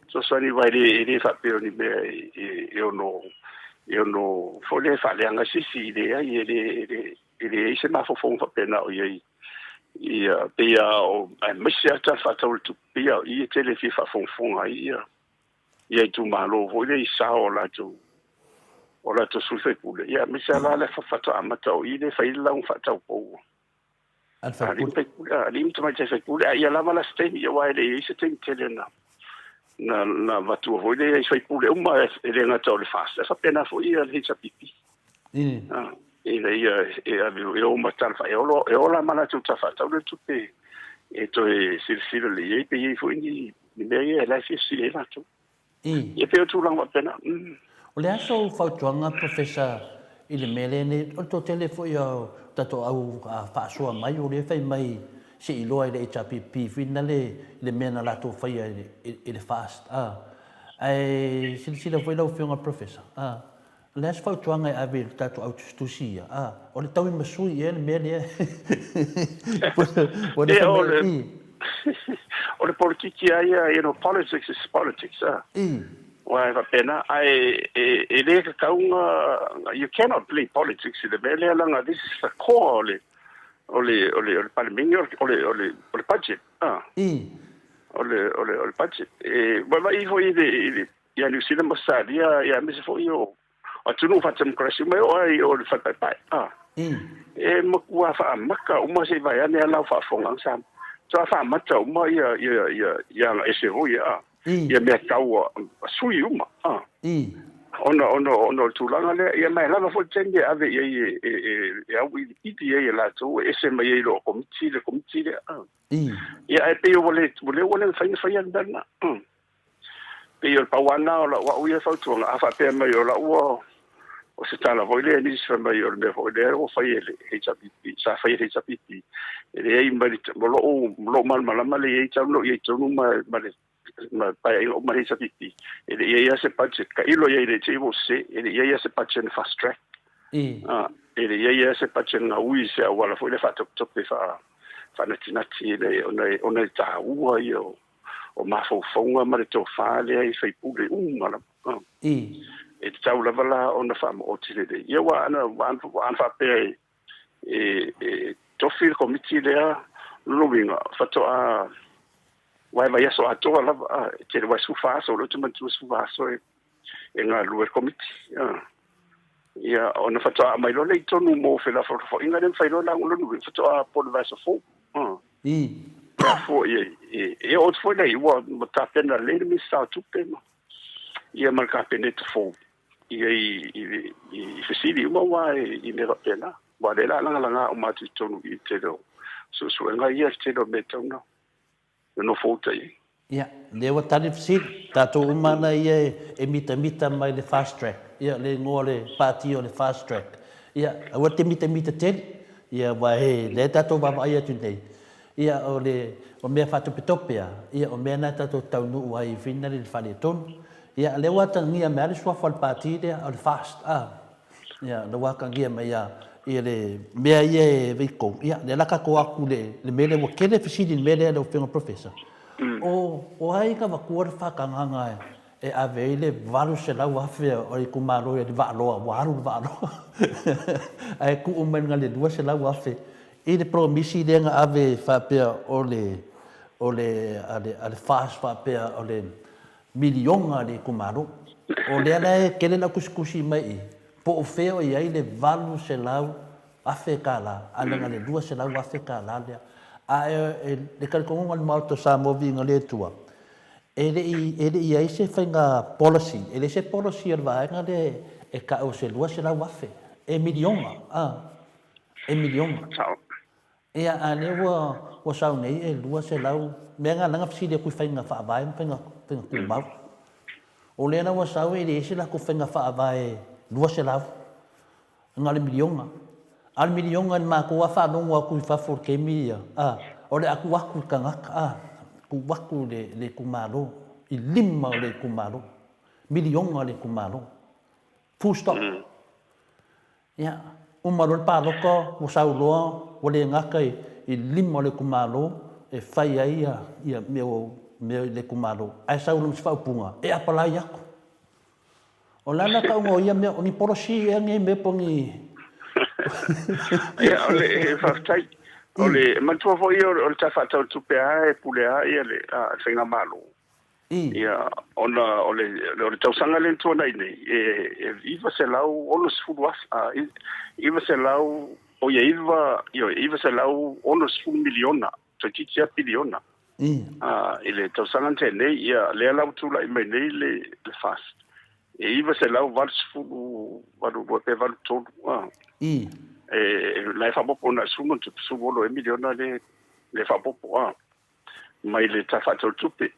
fesoasoani aua e le faapea o ni mea e ono foi lea faaleaga sisi i leai e leai se mafaufauga faapena o i ai ia pei a o aemaise lava Tala Faatatau o le Tupe pei a o i e tele fia faafogafoga ai ia itumalo foi lea i sao o latou sui faipule ia, aemaise lava la le faatoa amata o i le fai le lauga faataupou alii ma tamaitai faipule, a ia lava la se taimi aua e le i ai se taimi tele na avatua foi lea i faipule uma e le gata o le FAST ae faapena foi ia le HRPP ina ia e ave e o ma tala e ola ma latou Tala Faatatau le Tupe e toe silasila lelei ai pe i ai foi ni mea ia e la e fia fesili ai latou. Ia pei o tulaga faapena. O le a sou fautuaga Professor i le mea lea nei, o le toatele foi o tatou au faasoa mai o lea e fai mai se i iloa e le HRPP foi na le i le mea na latou faia i le FAST a. Ae silasila foi lau Afioga Professor a, o le a se fautuaga e ave i le tatou au tusitusi ia a, o le tauimasui ea le mea lea ua le fai mai i. O le polokiki lava ia, you know, politics is politics a. Aua e faapena, ae e le tatau na, you cannot play politics i le mea lea leaga this is the core o le o le o le o le Palemene o le o le o le budget a. O le o le o le budget. E vaavaai foi i le i le ia Niu Sila ma Ausetalia ia aemaise foi o atunuu faatemokarasi uma e oo lava i o i le falepaepae a. E matua faamata uma se i vaeane lava lau faafofogaaga Samoa. Faatoa faamata uma ia ia ia ia agaese foi a. Ia mea tau a sui uma a. Ona ona ona o le tulaga lea ia ma e lava foi le taimi e ave i ai e e e auiliili ai e latou e ese mai ai i lo komiti le komiti lea a. Ia ae pei ua le ua le ua le mafai ona faia le mea lena. Pei o le pau lava lena o lau au ia fautuaga a faapea mai o lau ua o se tala foi lea nisi fai mai o le mea foi lea ua fai e le HRPP sa fai e le HRPP e leai ma le ma lou ma lou malamalama le i ai tau no i ai tonu ma ma le ma paeaiga uma le HRPP e le i ai lava se budget tailo i ai i le table se e le i ai lava se budget na fast track e le i ai lava se budget na ui se auala foi lea faatopetope faa faanatinati e le ona ona e taua ia o o mafaufauga ma le tofa lea i faipule uma lava. E tatau lava la ona faamaoti lelei. Ia ua ana, ua ana faapea e, e, e tofi le komiti lea, lona uiga, faatoa ua e vaiaso atoa lava, a, e tele ua e 14 aso, o lea ou te manatua 14 aso e, e galulue le komiti. A. Ia, ona faatoa aumai loa lea i totonu mo felafolafoaiga lea ma fai loa la, lona uiga, faatoa po o le vaiaso fou. A. Ia foi e, e oo atu foi lea ua tapena lelei le Minisita o Tupe ma ia ma le Kapeneta fou ia i, i, i fesili uma aua i mea faapena. Aua o lea o le a lagalaga uma atu i totonu i le tele o suesuega ia, le tele o mea e tatau ona nonofo uta i ai. Ia, lea ua tali le fesili. Tatou uma ana ia e mitamita mai le fast track. Ia, le igoa o le pati o le fast track. Ia, aua te mitamita tele. Ia, aua e, lea tatou vaavaai atu nei. Ia, o le, o mea faatopetope lava, ia, o mea na tatou te taunuu ai i finally i le faaletonu. Ia, lea ua atagia mai lava le suafa o le pati lea, o le fast, a. Ia, lea ua atagia mai lava ia le mea ia e veikou. Ia, lea la tatou atu i le mea lea, ua tele fesili i le mea lea lau Afioga Professor. O, o ai na avatua le faatagaga e ave ai le 800,000 o le itumalo i le Vaaloa, ua alu le Vaaloa, ae tuu mai na le 200,000 i le polomisi lea na ave faapea o le, o le, a le, a le FAST faapea o le miliona a le itumalo. O lea la e tele lau tusitusi mai i, po o fea o i ai le $800,000, a leaga le $200,000 lea. A e le talitonuga o le Maota o Samoa viiga le Atua, e le i, e le i i ai se faiga policy, e leai se policy a le vaega lea e tau o se $200,000, e miliona, a, e miliona. Ia, a lea ua, ua sau nei e 200, mea na ala na fesili atu i faiga faavae ma faiga, faiga tumau. O lea la ua sau e leai se latou faiga faavae 200, na o le miliona. A o le miliona i le matou lava faalogo atu i fafo i le taimi ia, a, o le a tuu atu i le tagata, a, tuu atu i le, le itumalo, i lima o le itumalo, miliona le itumalo. Full stop. Ia, uma loa le palota, ua sau loa, ua le gata i lima o le itumalo e fai ai ia mea o mea i le itumalo, ae sau loa ma se faaupuga, e apalai atu. O le a la tauga o ia mea, o ni polosi ea nei mea po o ni... Ia, o le, faafetai. O le, manatua foi o le Tala Faatatau o le Tupe lava e pule lava le Faigamalo. Ia, ona o le, o le tausaga lea na tuanai nei, e, e 960,000, 900, o ia iva, ioe, 960 miliona, toeitiiti lava piliona. I le tausaga na tea nei, ia, lea la ua tulai mai nei le, le FAST, e 980, 82 pe 83, e, la e faaopoopo na o le 10 ma ona tupu, 16 ea miliona le, le faaopoopo, mai le Tala Faatatau o le Tupe.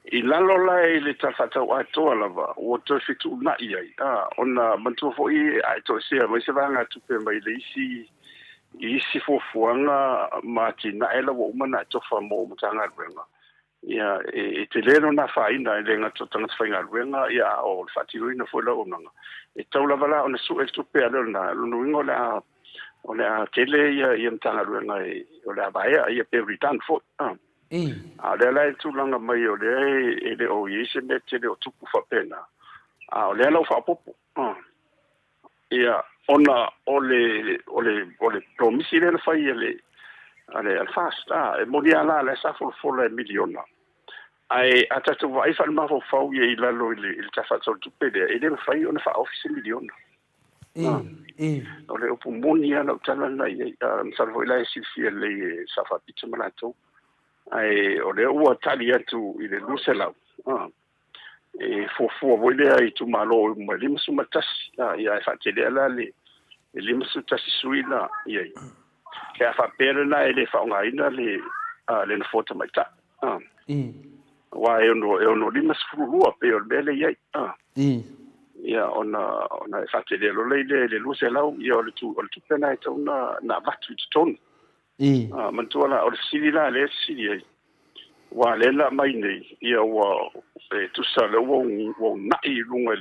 I lalo la i le Tala Faatatau Atoa lava ua toe fetuunai ai, ona manatua foi a e toesea mai se vaegatupe mai le isi i isi fuafuaga ma atinae la ua uma ona e tofa mo Matagaluega, ia e tele lona afaina, e le gata o tagata faigaluega, ia a o le faatinoina foi o le auaunaga. E tatau lava la ona sue le tupe a le o lena, lona uiga o le a tele ia Matagaluega o le a vaea ia pe redundant foi. A o lea la e tulaga mai o lea e le o i ai se mea tele o tupu faapena, a o lea la ua faaopoopo. Ia, ona o le promisi lea na fai e le FAST, e moni lava la, lea sa folafola e miliona. Ae a tatou vaai faalemafaufau ia i lalo i le Tala Faatatau o le Tupe lea, e le mafai ona faaofi se miliona. O le upu moni lava lau tala lena i ai. Masalo foi la e silafia lelei e Sao Faapito ma latou. Ae o lea ua tali atu i le 200. E fuafua foi lea i itumalo uma e 51. Ia ae faatelea la le 51 sui la i ai. Pe a faapea lena e le faaaogaina le nofoa tamaitai. Aua e ono 52 pei o le mea lea e i ai. Ia ona e faatelea loa lea i le 200, ia o le tupe lena e tatau na avatu i totonu. Manatua la, o le fesili la lea e fesili ai, ua lea na aumai nei, ia ua e tusa lea ua uunai i luga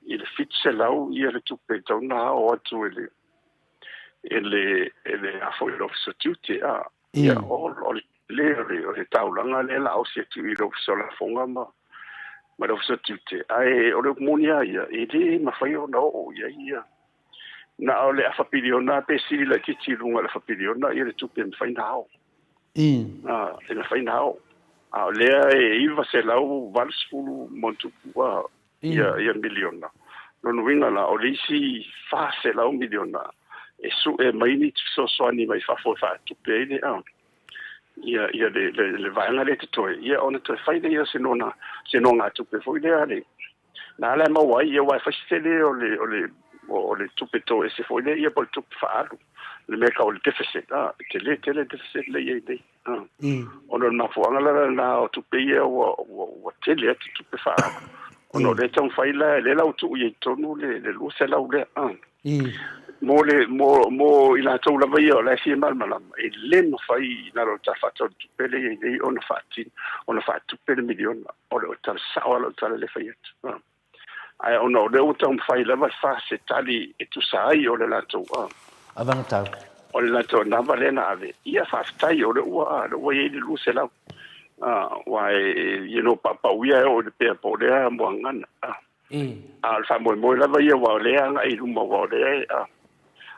i le 700 ia le tupe e tatau na ao atu e le a foi le Ofisa o Tiute. Ia o le le o le taulaga lea la ausi atu i le Ofisa o Lafoga ma le Ofisa o Tiute. Ae o le upu moni lava ia, e le mafai ona oo i ai ia na o le afa piliona pe sili laitiiti i luga o le afa piliona ia le tupe e mafai na ao. E mafai na ao. A o lea e 980 ma tupu ia miliona. Lona uiga la, o le isi 400 miliona e sue mai ni fesoasoani mai fafo e faatupe ai le ia le vaega lea totoe, ia ona toe fai lea o se nogatupe foi lea le na ala e maua ai ia, aua e fai se tele o le tupe toese foi lea ia po o le tupe faaalu, le mea tau o le deficit, tele tele deficit lea i ai nei. Ona o le mafuaaga la lena o tupe ia ua tele atu tupe faaalu, ona o lea e taumafai la lea la ua tuu i ai totonu le 200 lea. Mo le mo mo i latou lava ia o la e fia malamalama, e le mafai i lalo o le Tala Faatatau o le Tupe lea e i ai nei ona faatino ona faatupe le miliona. O le tala sao lava lau tala lea fai atu. Ae ona o lea ua taumafai lava le FAST e tali e tusa ai o le latou avagatau. O le latou nava lea na ave. Ia faafetai o lea ua i ai le 200. Aua e paupauia e oo i le pea po o lea muagana. A o le faamoemoe lava ia, aua o lea agai i luma, aua o lea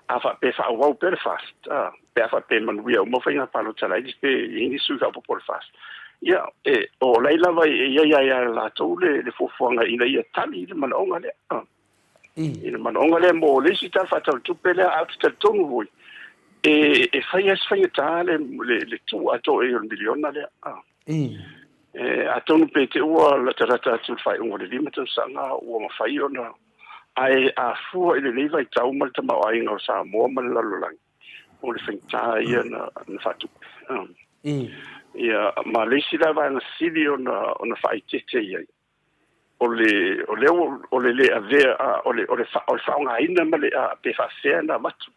a faapea faaauau pea le FAST, pe a faapea manuia uma faiga palota laiti pe i ai ni sui faaopoopo o le FAST. Ia, o lai lava e i ai ia latou le fuafuaga ina ia tali i le manaoga lea. I le manaoga lea mo le isi Tala Faatatau o le Tupe lea, ae ou te talitonu foi, e fai lava si faigata le tuu atoa i ai o le miliona lea. E atonu pe te ua latalata atu i le faaiuga o le 5 tausaga ua mafai ona, ae a fua i lenei vaitau ma le tamaoaiga o Samoa ma le lalolagi, o le faigata ia na faatupe. Ia, ma le isi la vaega sili ona faaeteete i ai, o le o le le avea o le faaaogaina ma le pe faafefea na avatu.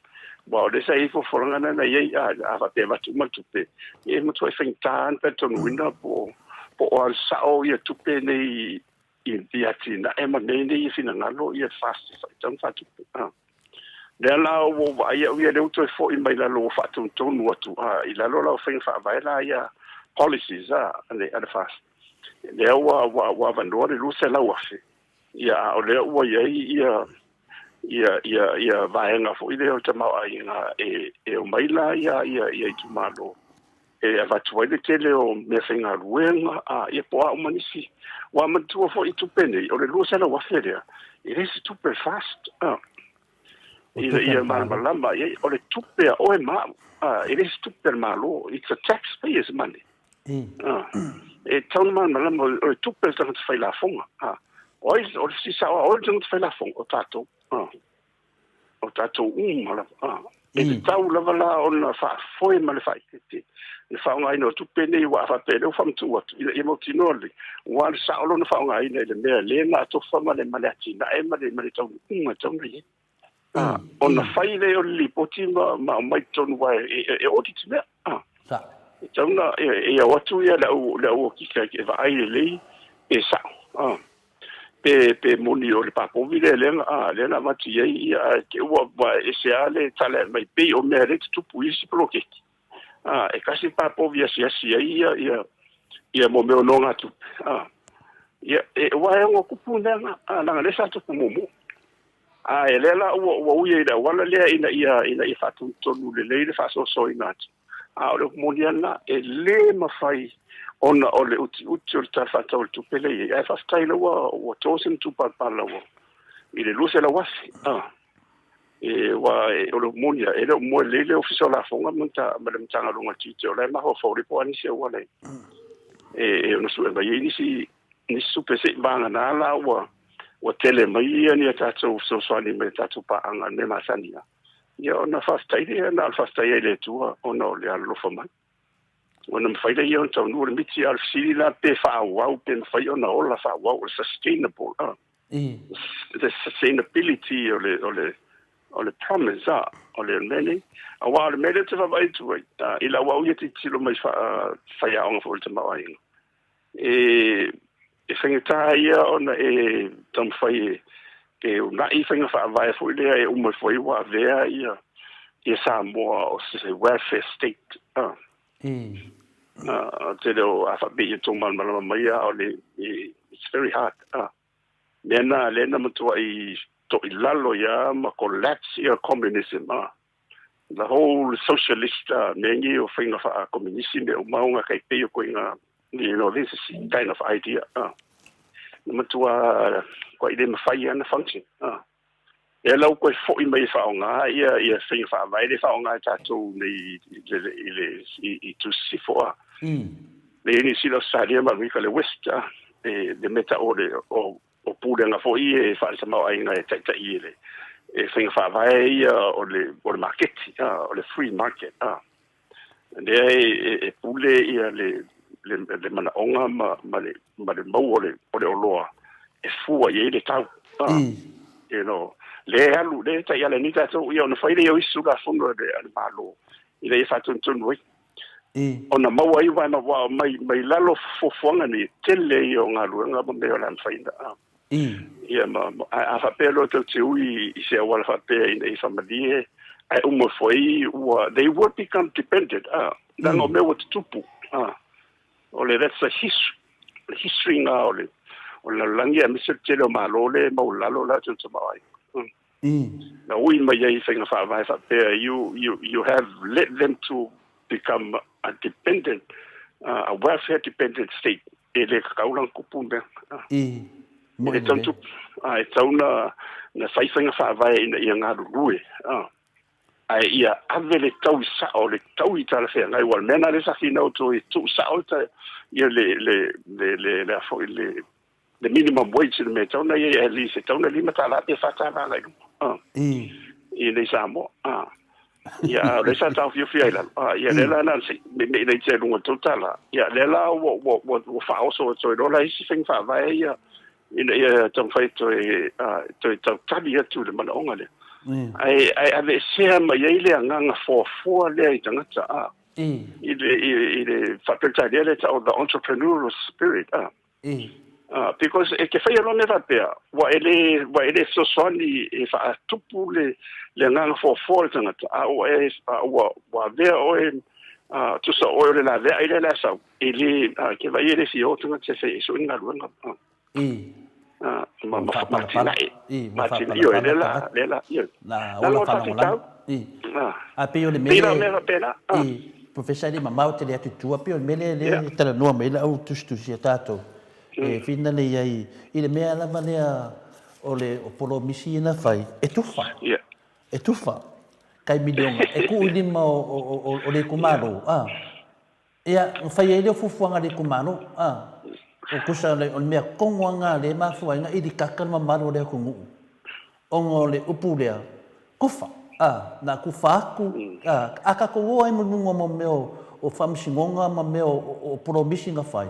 Aua o lea sa i ai fuafuaga na i ai, a faapea e avatu uma le tupe, e matuai faigata ona talitonuina po o alu sao ia tupe nei i atinae ma mea nei e finagalo ia FAST e tatau ona faatupe. Lea la ua ou vaai au ia, lea ua toe foi mai lalo, ua faatonutonu atu i lalo la o faiga faavae la ia policies a le FAST. Lea ua avanoa le 200,000, ia a o lea ua i ai ia vaega foi lea o le tamaoaiga e omai la ia itumalo e avatu ai le tele o mea faigaluega, ia po o a uma nisi. Ua manatua foi i tupe nei, o le 200,000 lea, e le se tupe FAST. Ina ia malamalama i ai, o le tupe a oe ma au, e le se tupe a le Malo, it's a taxpayers money. E tatau ona malamalama, o le tupe a le tagata failafoga. O ai, o le fesili sao, o le tagata failafoga, o tatou. O tatou uma lava. E tatau lava la ona faafoe ma le faaeteete le faaaogaina o tupe nei, aua a faapea o lea ua faamatuu atu ina ia mautinoa lelei, ua alu sao lona faaaogaina i le mea lea na atofa ma le ma le atinae ma le ma le taunuuga e tatau ona i ai. Ona fai lea o le lipoti ma ma aumai i totonu aua e audit mea. E tatau ona e o atu le au le au okika e vaai lelei pe sao. Pe pe moni o le papovi lea lea na lea na avatu i ai ia ae te ua ua ese lava le tala e aumai pei o mea lea e tutupu i isi poloketi. E tasi le papovi e asiasi ai ia ia ia mo mea o nogatupe. Ia e aua e ono tupu mea na, leaga lea sa tupu muamua. Ae lea la ua ua ui ai i le auala lea ina ia ina ia faatonutonu lelei le faasoasoaina atu. A o le upu moni lava lena, e le mafai ona o le utiuti o le Tala Faatatau o le Tupe lea e i ai. Ae faafetai o lea ua ua to se matupalapala ua i le $200,000. A, e, aua o le upu moni lava, e le o moe lelei le Ofisa o Lafoga ma ma le Matagaluega o le Tiute, o la e mafaufau lelei po o a nisi auala e e ono sue mai ai nisi nisi tupe se i vagana la ua ua tele mai ia ni a tatou fesoasoani mai a tatou paaga i le mea masani lava. Ia ona faafetai lea, na o le faafetai ai i le Atua ona o le alolofa mai. Ona mafai lea ona taunuu le miti, a o le fesili la pe faaauau, pe mafai ona ola faaauau, o le sustainable, the sustainability o le, o le, o le promise, a, o le mea nei. Aua o le mea lea ou te vaavaai atu ai, i lau au ia tilotilo mai faiaoga foi o le tamaoaiga, E, e faigata ia ona e taumafai e, e uunai faiga faavae foi lea e uma ifo ai ua avea ia, ia Samoa o se welfare state. Ah. Ah, tele o a faapea ia tou malamalama mai a o le, it's very hard. Ah. Mea na, lea na matuai toilalo ia ma collapse ia communism. Ah. The whole socialist mea nei o faiga faa-kominisi mea uma o ngā kai pei o koe ngā, you know, this is kind of idea. Na matua kua i le mawhai ana function. E lau koe foi mai e whaonga ia, ia faiga faavae le whaonga e tātou nei i le, i le, i, i Tusifo. Le ini sila Australia ma Amerika le West, e, le meta o le, o, o pulega foi e faale-tamaoaiga e taitai e le e faiga faavae ia o le o le maketi, a, o le free market, a. Lea e, e, e pule ia le le, le manaoga ma, ma le, ma le mau o le, o le oloa e fua i ai le tau. A, you know, le alu, le taiala ni tātou, ia ona fai lea o isi Tulafono a le, a le Malo, ina ia faatonutonu ai. Ona maua ai vaega ua mai, mai lalo fuafuaga nei, e tele ia o galuega ma mea o le a mafai ona. Ia ma, ma, a, a faapea loa tou te ui i se auala faapea ina ia faamalie, ae uma foi ua, they will become dependent, a, leaga o mea ua tutupu, a, o le, that's the history, le history na o le, o le lalolagi aemaise le tele o Malo lea e maualalo latou tamaoaiga. Na ui mai ai i faiga faavae faapea, you, you, you have let them to become a dependent, a welfare dependent state. E le kakau lana kupu mea. E le tau tupu. E tau na, na fai faiga faavae ina ia galulue. Ae ia ave le taui sao, le taui talafeagai, aua o le mea lena lea sa finau atu ai, tuu sao le, ia le, le, le, le, le, a foi, le, le minimum wage le mea e tatau ona i ai at least e tatau ona $5 pe $4 agai luma i nei Samoa. Ia a o lea sa taofiofi ai lalo. Ia lea la na o se meimei laiti ai luga o le $3. Ia lea la ua ua ua ua faaoso atu ai loa la isi faiga faavae ia ina ia taumafai toe toe tautali atu i le manaoga lea. Ae ae aveesea mai ai le agaga foafoa lea i tagata i le i le faa-Peretania lea e tau o the entrepreneurial spirit. Because e te faia loa mea faapea, ua e le, ua e le fesoasoani e faatupu le, le agaga foafoa o le tagata, a ua e, a ua, ua avea oe, tusa o oe o le laveai lea o le a sau, e le, ke vaai e le fia o tagata e fai e sue ni galuega. Ma, ma, ma atinae. Ma atinae, ioe, lea la, lea la, ioe. Na ola faalagolago. A pei o le mea lea, Professor e le mamao tele atu i tua, pei o le mea lea lea e talanoa mai ai le au tusitusi a tatou, e whina nei ai i le mea lava lea o le o polomisi ia na fai, e tufa, e tufa, tai miliona, e tuu i lima o le itumalo, a. Ia, na fai ai lea o fuafuaga a le itumalo, a. O tusa o le mea tonu lava lena lea e mafua ai ona ilikaka le mamalu o le atunuu, ona o le upu lea, tufa. A, na kufa aku, a, a tatou o ai ma luga mo mea o faamasinoga ma mea o polomisi na fai,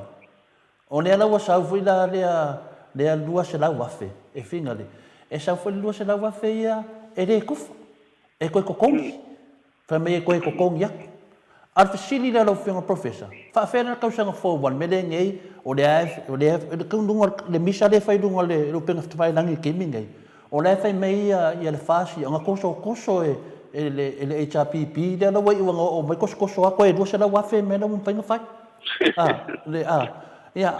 o lea la ua sau foi la lea, lea 200,000 e finale, e sau foi le 200,000 ia e le kufa, e toe totogi. Fai mai e toe totogi atu. A o le fesili lea lau Afioga Professor, faafefea la le tausaga fou aua o le mea lea nei, o lea o lea o luga o le misa lea e fai i luga o le upega tafailagi i le taimi lenei, o la e fai mai ia le FAS ia, ona tosotoso e le HRPP lea la ua iu ina oo mai tosotoso lava toe 200,000 mea la ua mafai ona fai. A, le, a, ia,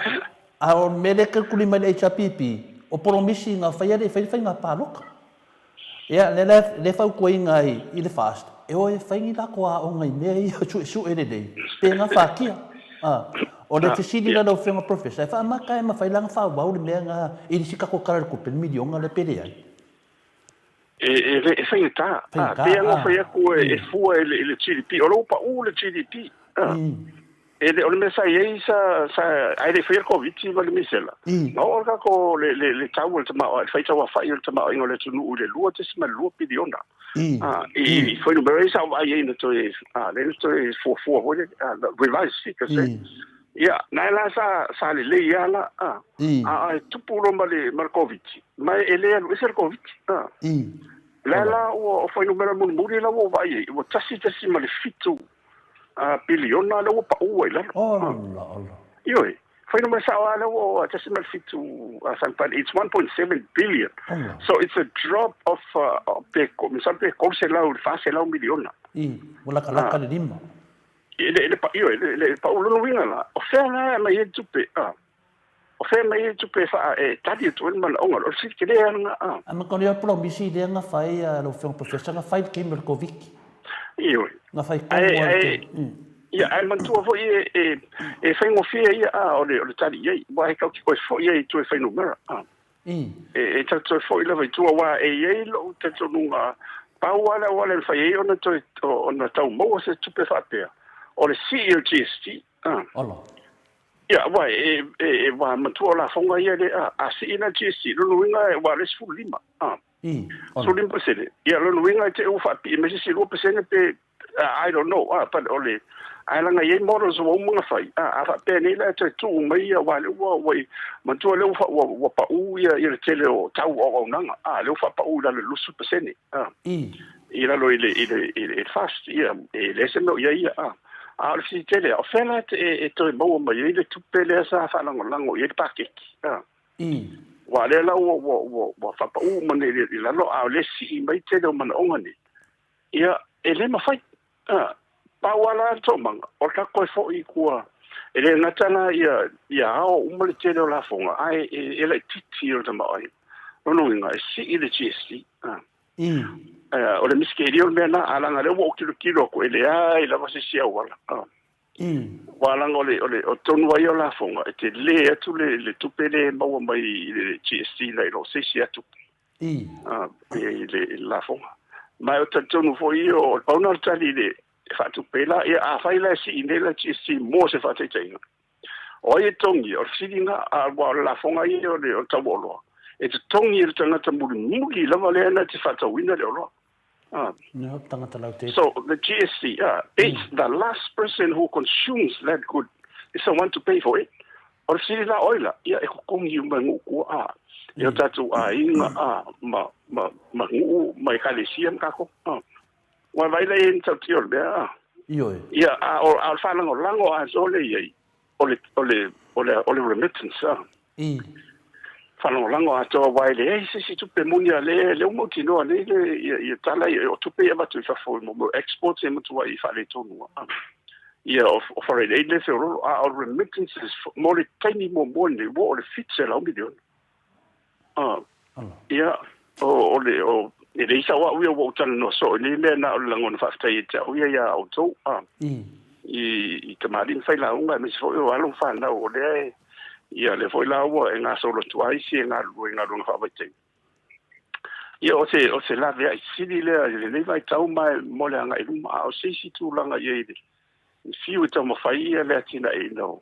a o le mea lea e tautuli mai le HRPP, o polomisi na faia e le i faia le faiga palota. Ia, lea la e fautuaina ai i le FAST, e o e fai ni latou aoga i mea ia suesue lelei, pe gafatia. A, o le fesili la lau Afioga Professor, e faamata e mafai la ona faaauau le mea lena i le isi tatou Tala o le Tupe, le miliona lea pe leai? E, e faigata. A, pei ona fai atu e fua i le GDP. O lo o pau le GDP. A. E le o le mea sa i ai sa, sa, ae le i faia le Koviti ma le misela. Na oo le tatou, le, le, le tau o le tamaoaiga, le faitauaofai o le tamaoaiga o le atunuu i le 2.2 piliona. A, i, i fuainumera ia sa ou vaai ai na toe, a, lea na toe fuafua foi le, a, revised figures, eh. Ia, na e la sa, sa lelei lava la, a. A, ae tupu loa ma le, ma le Koviti, ma e le alu ese le Koviti, a. Lea la ua, o fuainumera mulimuli la ua ou vaai ai, ua 1.7 piliona lea ua pau ai lalo. Ola, ola. Ioe, fuainumera sao lava lea ua 1.7 samepale, it's 1.7 billion. Ola. So it's a drop of pe, masalo pe 300 i le 400 miliona. I, ua lakalaka le lima. I le, le, ioe, le, le pau lona uiga la, o fea la e aumai ai le tupe, o fea mai ai le tupe e faa, e tali atu ai le manaoga, o le fesili tele lava lena, a. A ma o le polomisi lea na fai a lau Afioga Professor, na fai i le taimi o le Koviti. Ioe. Na fai tonu lava i le taimi. Ia, ae manatua foi e, e faigofie ia, a, o le, o le tali i ai, aua e tatou te toe foi ai i tua i fuainumera, a. E tatou te toe foi lava i tua, aua e i ai lou talitonuga, pau lava le auala e mafai ai ona toe, ona tau maua se tupe faapea, o le sii o le GST, a. Ola. Ia, aua e, e, e ua matua o lafoga ia le, a, a sii la GST, lona uiga ua le 15, a. 15%. Ia, lona uiga e te i ua faapii mai se isi 2% pe, I don't know, a, but o le, ae leaga e i ai models ua uma ona fai, a, a faapea nei la e toe tuu mai ia, aua lea ua, ua, manatua lea ua, ua, ua pau ia, ia le tele o tau o auaunaga, a, lea ua faapau i lalo i le 20%, a. I lalo i le, i le, i le FAST, ia, e leai se mea o i ai ia, a. A o le fesili tele, o fea la e toe maua mai ai le tupe lea sa faalagolago i ai le paketi, a? Aua o lea la ua, ua, ua, ua faapau uma nei i lalo, a o lea e sii mai tele o manaoga nei. Ia, e le mafai. A, pau lava la le toomaga, o le tatou toe foi i tua, e le gata la ia, ia ao uma le tele o lafoga, ae e, e laitiiti o le tamaoaiga. Lona uiga, e sii le GST. A. O le misikelia o le mea lena, a leaga o lea ua ou tilotilo atu, e leai lava se isi auala. Aua leaga o le, o le, o tonu lava ia o lafoga, e tele atu le, le tupe lea e maua mai i le GST nai lo se isi atu i le, i le lafoga. Ma e talitonu foi ia, o le pau lena o le tali i le e faatupe la, ia afai la e sii nei la GST mo se faataitaiga, O ai e totogi? O le fesili lena, aua o le lafoga ia o le tau o oloa, e totogi e le tagata mulimuli lava lea na te faatauina le oloa. No, tagata lautele. So the GST, it's the last person who consumes that good is the one to pay for it. O le fesili la, o ai la? Ia, e totogi uma e nuu tua, a, e o tatou aiga, a, ma, ma, ma nuu, ma ekalesia ma tatou. Ua vaai la i ai matautia o le mea, a. Ioe. Ia, a o, a o le faalagolago atoa lea i ai, o le, o le, o le, o le remittance, a. Faalagolago atoa, aua e leai se isi tupe moni a lea, lea ua mautinoa nei le, ia, ia tala ia, o tupe ia e avatu i fafo i mea o exports e matuai faaletonu, a. Ia, o, o foreign aid lea e feoloolo, a o remittances mo le taimi muamua lenei, ua oo i le $700 miliona. A. Ia, o, o le, o, e leai sau au ia ua ou talanoa soo i nei mea na o le lagona faafetai ia te au ia iā outou, a, i, i tamalii ma failauga aemaise foi o alo ma fanau o lea e, ia, lea foi la ua e gasolo atu ai isi e galulue i galuega faavaitaimi. Ia, o se, o se laveai sili lea i lenei vaitau ma e mo le agai i luma, a o se isi tulaga i ai i le fiu e taumafai ia le atinaeina o,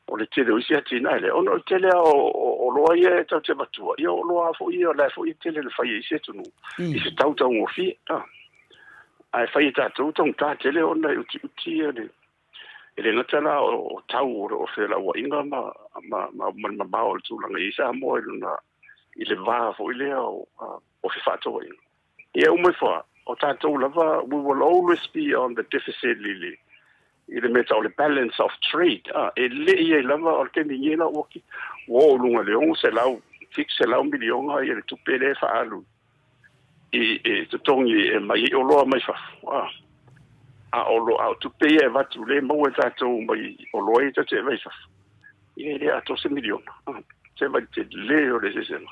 o le tele o isi atinae lea, ona o le tele lava o oloa ia e tatou te avatua, ia o oloa lava foi ia o la e foi e tele ona fai e isi atunuu i se tau taugofie. Ae fai e tatou taugata tele ona e utiuti le e le gata la o tau o lo o felauaiga ma ma ma ma le mamao o le tulaga i Samoa i lona i le va foi lea o fefaatauaiga. Ia uma ifo o tatou lava, we will always be on the deficit i le mea tau o le balance of trade. E le i ai lava o le taimi nei la ua oo i luga i le 600, 700 miliona ia le tupe lea e faaalu i totogi e mai ai oloa mai fafo. A o lo a o tupe ia e avatu le maua e tatou mai oloa ia tatou te avai fafo, ia e le atoa se miliona. Se vai tele o le eseesega.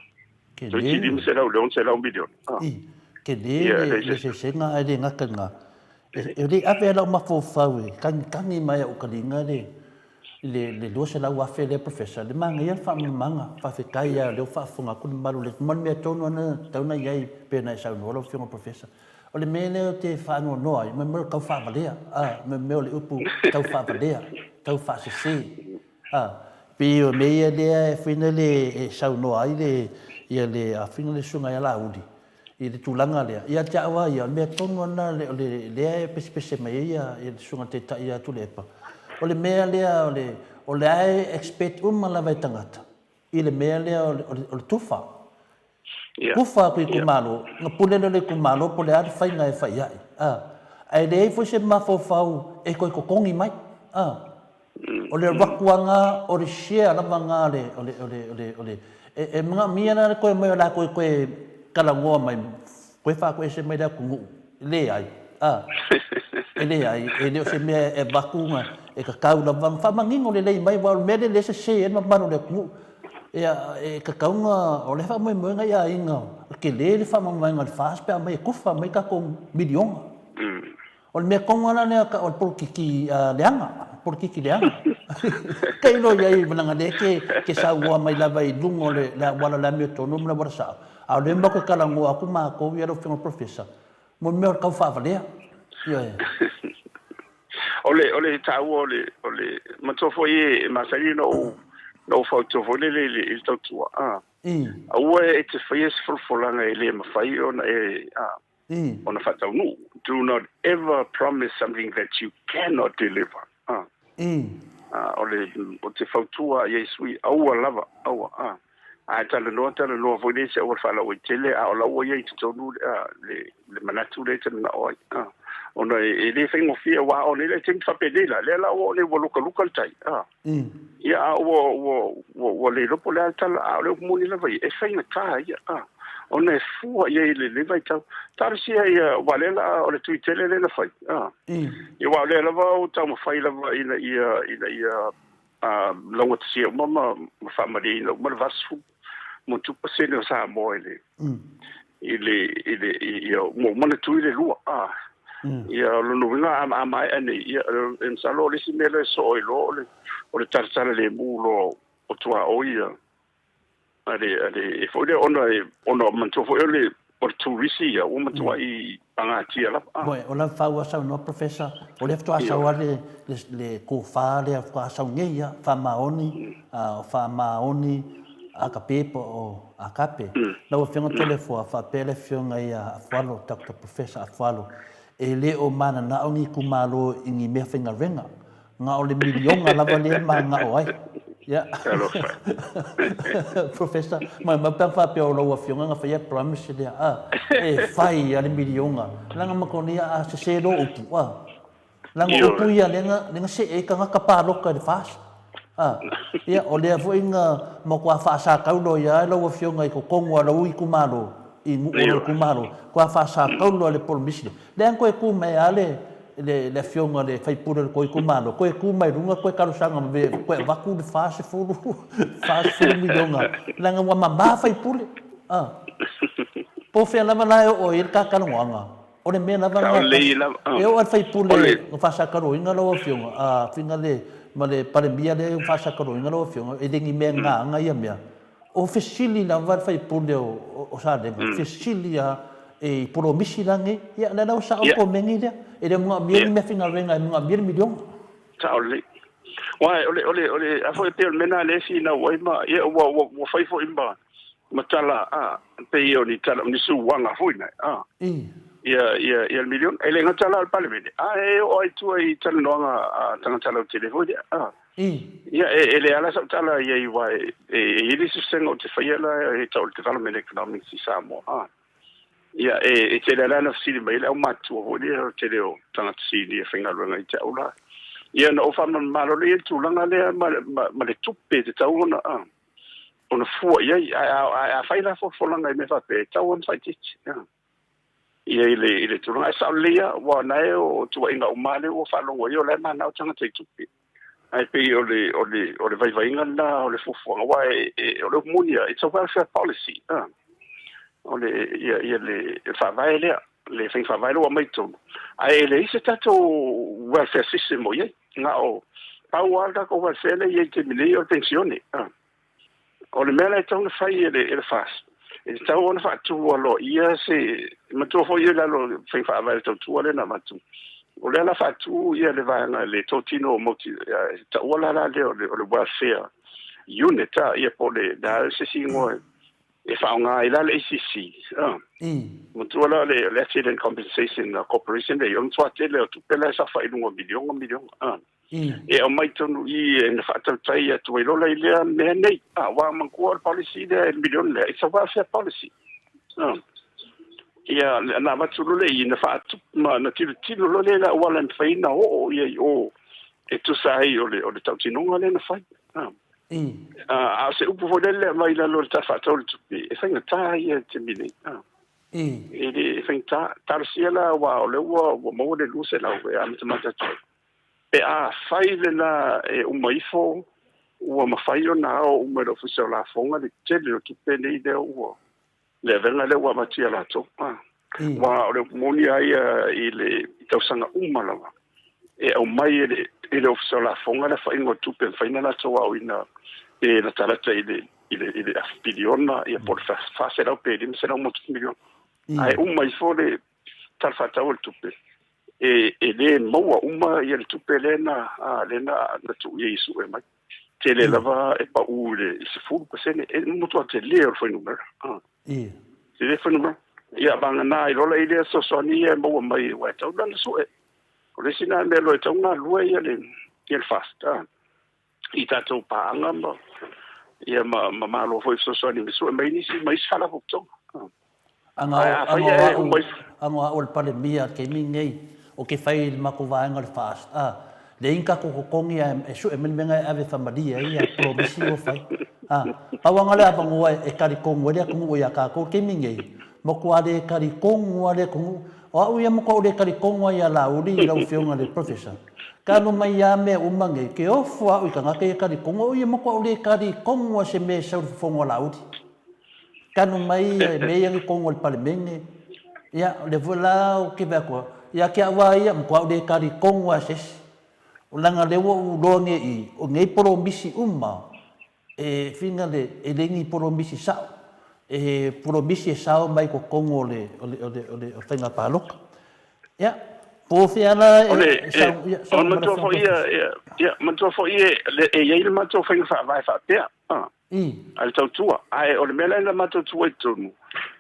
Toeitiiti 500 i le 600 miliona. I, tele le eseesega ae le gata i lena. E le ave a lau mafaufau e tagitagi mai au taliga le le 200,000 lea Professor, le manaia le faamalamalamaga, faafetai lava o lea ua faafofoga atu le mamalu o le ma le mea tonu lava na tatau ona i ai pei ona e saunoa lau Afioga Professor. O le mea lea ou te faanoanoa ai, mea o le tau faavalea, a, mea o le upu tau faavalea, tau faasese, a, pei o mea ia lea e fina le e saunoa ai le ia le a fina le susuga ia Laauli i le tulaga lea. Ia te au lava ia, o le mea tonu lava lena o le lea e pesepese mai ai ia le susuga i le Taitai ia Tuilaepa, o le mea lea o le o lea e expect uma lava e tagata i le mea lea o le tufa. Tufa atu i itumalo, ona pule lea o le itumalo po o le a le faiga e fai ai. Ae leai foi se mafaufau e toe totogi mai. O le alu atu lava lena, o le share lava lena o le, o le, o le, o le, o le, e manaomia la le toe omai o latou e toe talanoa mai, toe faatoese mai le atunuu. Leai. A. E leai, e le o se mea e avatu na, e tatau lava ona faamanino lelei mai, aua o le mea lea lea e sese ai le mamalu o le atunuu. Ia, e tatau ona, o lea e faamoemoe nai aiga, o le tele le faamamaina o le FAST pe a aumai e tufa mai tatou miliona. O le mea tonu lava lea o le polokiki leaga, polokiki leaga. Tailo i ai, leaga o lea e te saunoa mai lava i luga o le auala o le amiotonu ma le auala sao, a o lea matou te talanoa atu matou ia lau Afioga i le Professor, mo le mea o le tau faavalea. Ioe. O le, o le taua o le, o le, manatua foi e masani ona ou, ona ou fautua foi lele i le tautua, aua e te faia se folafolaga e le mafai ona e, ona faataunuu. Do not ever promise something that you cannot deliver. O le, o te fautua i ai sui, aua lava, aua, a. Ae talanoa, talanoa foi le isi auala faalauaitele, a o la ua i ai i totonu le, le manatu lea e te manao ai. Ona e le faigofie, aua o nei le taimi faapenei la, lea la ua oo nei ua lukaluka le tai. Ia, a ua, ua, ua, ua le iloa po o le a le tala, a o le upu moni lava ia, e faigata ia, ona e fua i ai i lenei vaitau. Talosia ia, aua o lea la, o le tui tele lea na fai, ia, aua o lea lava ua taumafai lava ina ia, ina ia laugatasia uma ma, ma faamalieina uma le 80+ pasene o Samoa i le, i le, i le, ia, ua uma ona tui le lua, Ia, o lona uiga a maea nei, ia, e masalo o le isi mea lea e soo ai loa o le, o le talatala lemu loa o tuaoi ia, a le, a le, e foi lea ona e, ona manatua foi o le, o le turisi ia, ua matuai pagatia lava. Boy, o lau fau a saunoa Professor, o lea faatoa sau lava le, le, le tofa lea faatoa sau nei lava, faamaoni, faamaoni Akape po o Akape. Lau Afioga Toleafoa, faapea le Afioga ia Afualo, Doctor Professor Afualo, e le o mananao ni itumalo i ni mea faigaluega, na o le miliona lava lea e mananao ai. Ia. Talofa. Professor, maumau pe ana faapea o lau Afioga na faia le promise lea, a, e fai lava le miliona. Leaga matou a sese loa upu, a. Leaga o upu ia lea na see ai tagata palota i le FAST. A, ia, o lea foi na matua faasataulo ai lava lau Afioga i totonu o lou itumalo, i nuu o lou itumalo, matua faasataulo lava i le polomisi lea. Lea na toe tu mai lava le, le, le Afioga i le sui usufono o le tou itumalo, toe tu mai i luga toe talosaga mai, toe avatu le 40, 40 miliona, leaga ua mama sui usufono. A, po o fea lava la e oo ai le ta talanoaga, O le mea lava lena tasi, e oo lava i le faipule na faasakaloina lau Afioga, a fina le, ma le Palemia lea na faasakaloina lau Afioga, e le ni mea gagaga ia mea. O fesili lava le faipule o Salega, fesili lava e i polomisi la nei, ia lea la ua sao le komeni lea, e le o manaomia ni mea faigaluega, e manaomia le miliona. Sao lelei. Aua o le, o le, o le, a foi e pei o le mea lena lea e finau ai ma, ia ua, ua, ua fai foi ma, ma tala, a, pei o ni tala, o ni suaga foi na, a. Ia ia ia le miliona. E le gata la o le Palemene, ae e oo ai i tua i talanoaga a tagata lautele foi lea. A. Ia e le ala sau tala i ai aua e i ai le isi vasega ou te faia la e tau o le Development Economics i Samoa. A. Ia e tele lava la ona fesili mai ai le aumatutua foi lea o le tele o tagata sinia e faigaluega ia te au la. Ia ona ou faamalamalama loa lea i le tulaga lea ma le tupe e tatau ona ona fua i ai. Ae afai la folafolaga i mea faapea, e tatau ona faaitiitia ia i le tulaga. Ae sao lelei lava, aua o lena e o tuuaiga uma lava lea ua faalogo ai, o la e manao tagata i tupe. Ae pei o le, o le, o le vaivaiga lena o le fuafuaga, aua o le upu moni lava, it's a welfare policy. O le, ia, ia le faavae lea, le faiga faavae lea ua aumai i totonu, ae e leai se tatou welfare system o i ai. Na o pau lava le tatou welfare lea e i ai i le taimi nei o le penisione. O le mea la e tatau ona fai e le FAST, e tatau ona faatu aloaia se, matua foi i lalo o le faiga faavae o le tautua lea na avatu, o lea la faatu ia le vaega le totino moti, taua la la lea o le welfare unit, ia po o le a se isi igoa e faaaoga ai la le ACC. Matua la le Accident Compensation Corporation lea, o le matua tele o tupe la e saofai i luga o miliona miliona. E aumai tonu i i na faatautai atu ai lola i lea mea nei. Aua manatua o le policy lea e le miliona lea, it's a welfare policy. Ia, na avatu loa lea i i, na faatupu ma na tilotilo loa lea i le auala e mafai ona oo ia i o e tusa ai o le tautinoga lea na fai. A o se upu foi lele e aumai i lalo o le Tala Faatatau o le Tupe, e faigata ia i le taimi nei. E le faigata. Talosia la aua o lea ua maua le 200 e amatamata atu ai. Pe afai lena e uma ifo ua mafai ona ao uma i le Ofisa o Lafoga le tele o tupe nei lea ua le avega lea ua avatu ia latou. Aua o le upu moni lava ia i le tausaga uma lava e aumai e le Ofisa o Lafoga le aofaiga o tupe e mafai ona latou aoina pe latalata i le afa piliona ia po o le 400 pe 500 miliona. Ae uma ifo le Tala Faatatau o le Tupe, e le maua uma le tupe lea na tuu i ai e sue mai. Tele lava e pau i le 10%, e matua tele o le fuainumera. Tele fuainumera. Ia vagana ai loa la i lea fesoasoani ia e maua mai, aua e tatau la ona sue. O le isi lena mea loa e tatau ona galue le FAST i tatou paaga ma ia ma malo foi fesoasoani e sue mai nisi ma isi faalapotopotoga. Ago a'u a le Palemia i le taimi lenei, o ke fai i le matou vaega o le FAST, a leai ni tatou totogi ae sue mai le mea lena e ave e faamalie ai ia polomisi ua fai. A, pau lava lena o le avanoa e talitonu ai le atunuu ia tatou i le taimi lenei, matua le talitonu lava le atunuu. O a'u ia matua ou le talitonu lava ia Laauli i lau Afioga i le Professor. Talo mai lava mea uma nei, ke ofo a'u i tagata ia talitonu, o a'u ia matua ou le talitonu lava i se mea e sau i le fofoga o Laauli. Tanu mai mea ia i totonu o le Palemene, ia, o lea foi la ou te vaai atu, ia te au lava ia, matua ou le talitonu lava i se isi. Leaga o lea ua ou iloa nei i i, o nei polomisi uma, e fina le, e le ni polomisi sao, e polomisi e sao mai totonu o le, o le, o le, o le faiga palota. Ia, po o fea la e sau, ia, sau ma le Afioga. Ia, manatua foi e i ai le matou faiga faavae faapea. A le tautua. Ae o le mea lea na matou tua i totonu,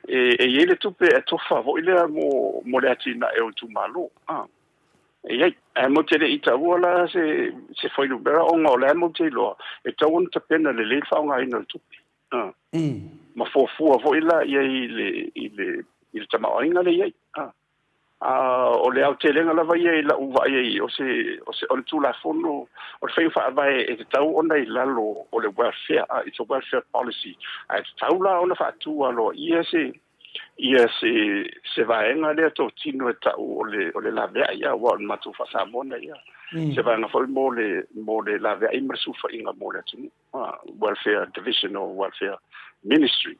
e i ai le tupe e tofa foi lea mo le atinae o itumalo. E i ai. Ae matou te le i taua la se fuainumera ona o la e matou te iloa, e tatau ona tapena lelei le faaaogaina o le tupe. Ma fuafua foi la i ai i le tamaoaiga lea e i ai. A o le aotelega lava ia i la'u vaai ai, o se, o se, o le Tulafono, o le faiga faavae e tatau ona i lalo o le welfare, it's a welfare policy, ae tatau la ona faatu aloaia se, ia se, se vaega lea totino e ta'u o le, o le laveai, aua o le matou faa-Samoa na ia, se vaega foi mo le, mo le laveai ma le sulufaiga mo le atunuu, welfare division or welfare ministry.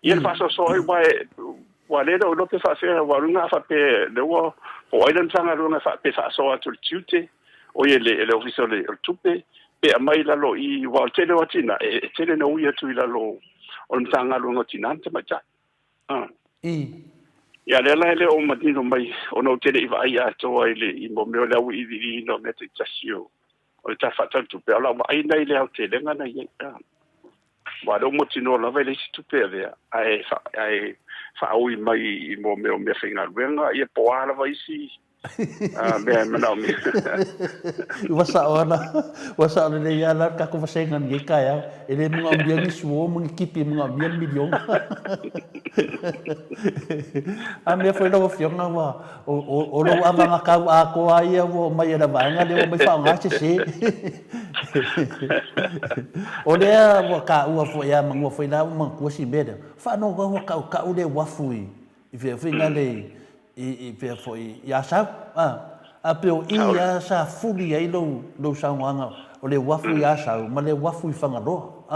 Ia le faasoasoa ai, aua ua le o iloa pe faafefea, aua o luga a faapea lea ua po o ai le Matagaluega e pe faasoa atu i le tiute, o ia le le Ofisa o le Tupe, pe aumai i lalo i, aua o le tele o atinae, e tele ina ui atu i lalo o le Matagaluega o Tina ma Tamaitai. Ia lea la e le o manino mai, ona ou te le i vaai atoa i le i mea o le auiliiliina o mea taitasi o le Tala Faatatau o le Tupe, a o lau vaai lena i le aotelega na i ai. Aua o lea ua mautinoa lava e leai se tupe e avea, ae faaui mai i mo mea o meafaigaluega, ia po o a lava isi mea e manaomia. Ua sao lava, ua sao lelei lava la le tatou vasega i lenei taeao. E le manaomia ni suo ma ni tipi e manaomia le miliona. A mea foi lau Afioga ua o lou avagatau atoa ia ua omai e le vaega lea ua omai faaaoga sese. O lea ua taua foi a manua foi la ua manatua si mea lea. Faanoanoa ua tautau le uafu i i fea foi nale i fea foi i Asau. A pei o i lava sa fuli ai lou saunoaga o le uafu i Asau ma le uafu i Fagaloa.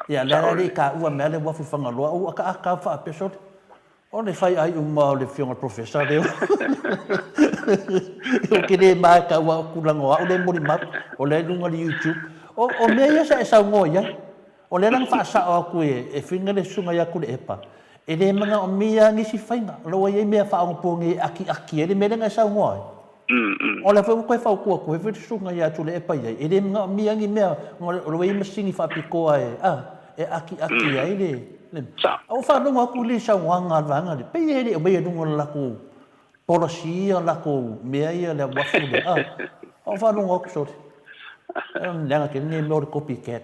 Ia lea la e le i taua mai lava le uafu i Fagaloa, ua ataata lava faapea, sole, o le faiai uma o le Afioga i le Professor lea. Ou te le ma e taua au tulaga o au lea e molimau, o lea e i luga o le YouTube. O mea ia sa e saunoa i ai. O lea la na faasao atu e Figa le susuga ia Tuilaepa, e le manaomia nisi faiga, o la ua i ai mea faaonaponei e atiati ai le mea lea na e saunoa ai. O lea foi ua toe fautua atu ai foi le susuga ia Tuilaepa i ai, e le manaomia ni mea, o la ua i ai masini faapitoa e, a, e atiati ai le, le. A ua faalogo atu i le saunoaga a le vaega lea, pei e le i aumaia i luga o le latou policy ia latou mea ia le uafu lea, a, a ua faalogo atu, sole, leaga tele lenei mea o le copycat.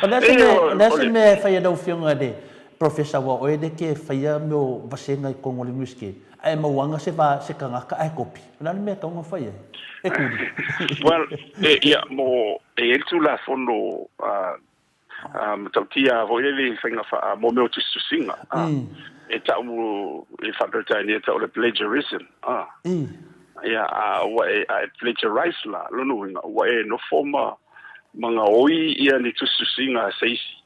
O le a se mea, o le a se mea e fai e lau Afioga i le Professor aua o oe lea e te faia mea o vasega i totonu o le Iunivesite, ae maua ana se va, se tagata ae kopi. O le a le mea e tatau ona fai ai? E tuli. Well, e, ia, mo, e i ai le Tulafono, matautia foi lele i faiga faa, mo mea o tusitusiga, e tau i faa-Peretania e tau o le plagiarism, ia, a ua e, a e plagiarize la, lona uiga, ua e nofo ma, ma gaoi ia ni tusitusiga a se isi,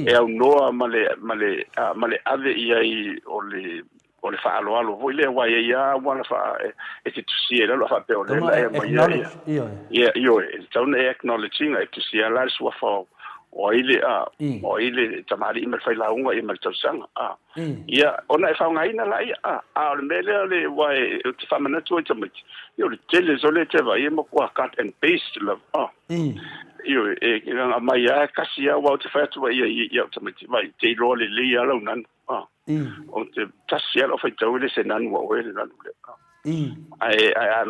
e aunoa ma le, ma le, ma le ave i ai o le, o le faaaloalo foi lea, aua e i ai lava auala faa, e te tusia i lalo a faapea o lea na e aumaia ia. Ia, ioe, e tatau ona e acknowledge ina, e tusia la le suafa o ai le, a, o ai le tamalii ma le failauga ia ma le tausaga, a. Ia, ona e faaaogaina laia, a, a o le mea lea o le, aua e, ou te faamanatu ai i tamaiti, ia o le tele sole e te vaai e matua cut and paste lava, a. Ioe, e aumai lava e kasi lava, aua ou te fai atu ai i au tamaiti, vaai, te iloa lelei lava lau nanu, a. O te tasi lava lau faitau e le se nanu a oe le nanu lea. Ae, ae a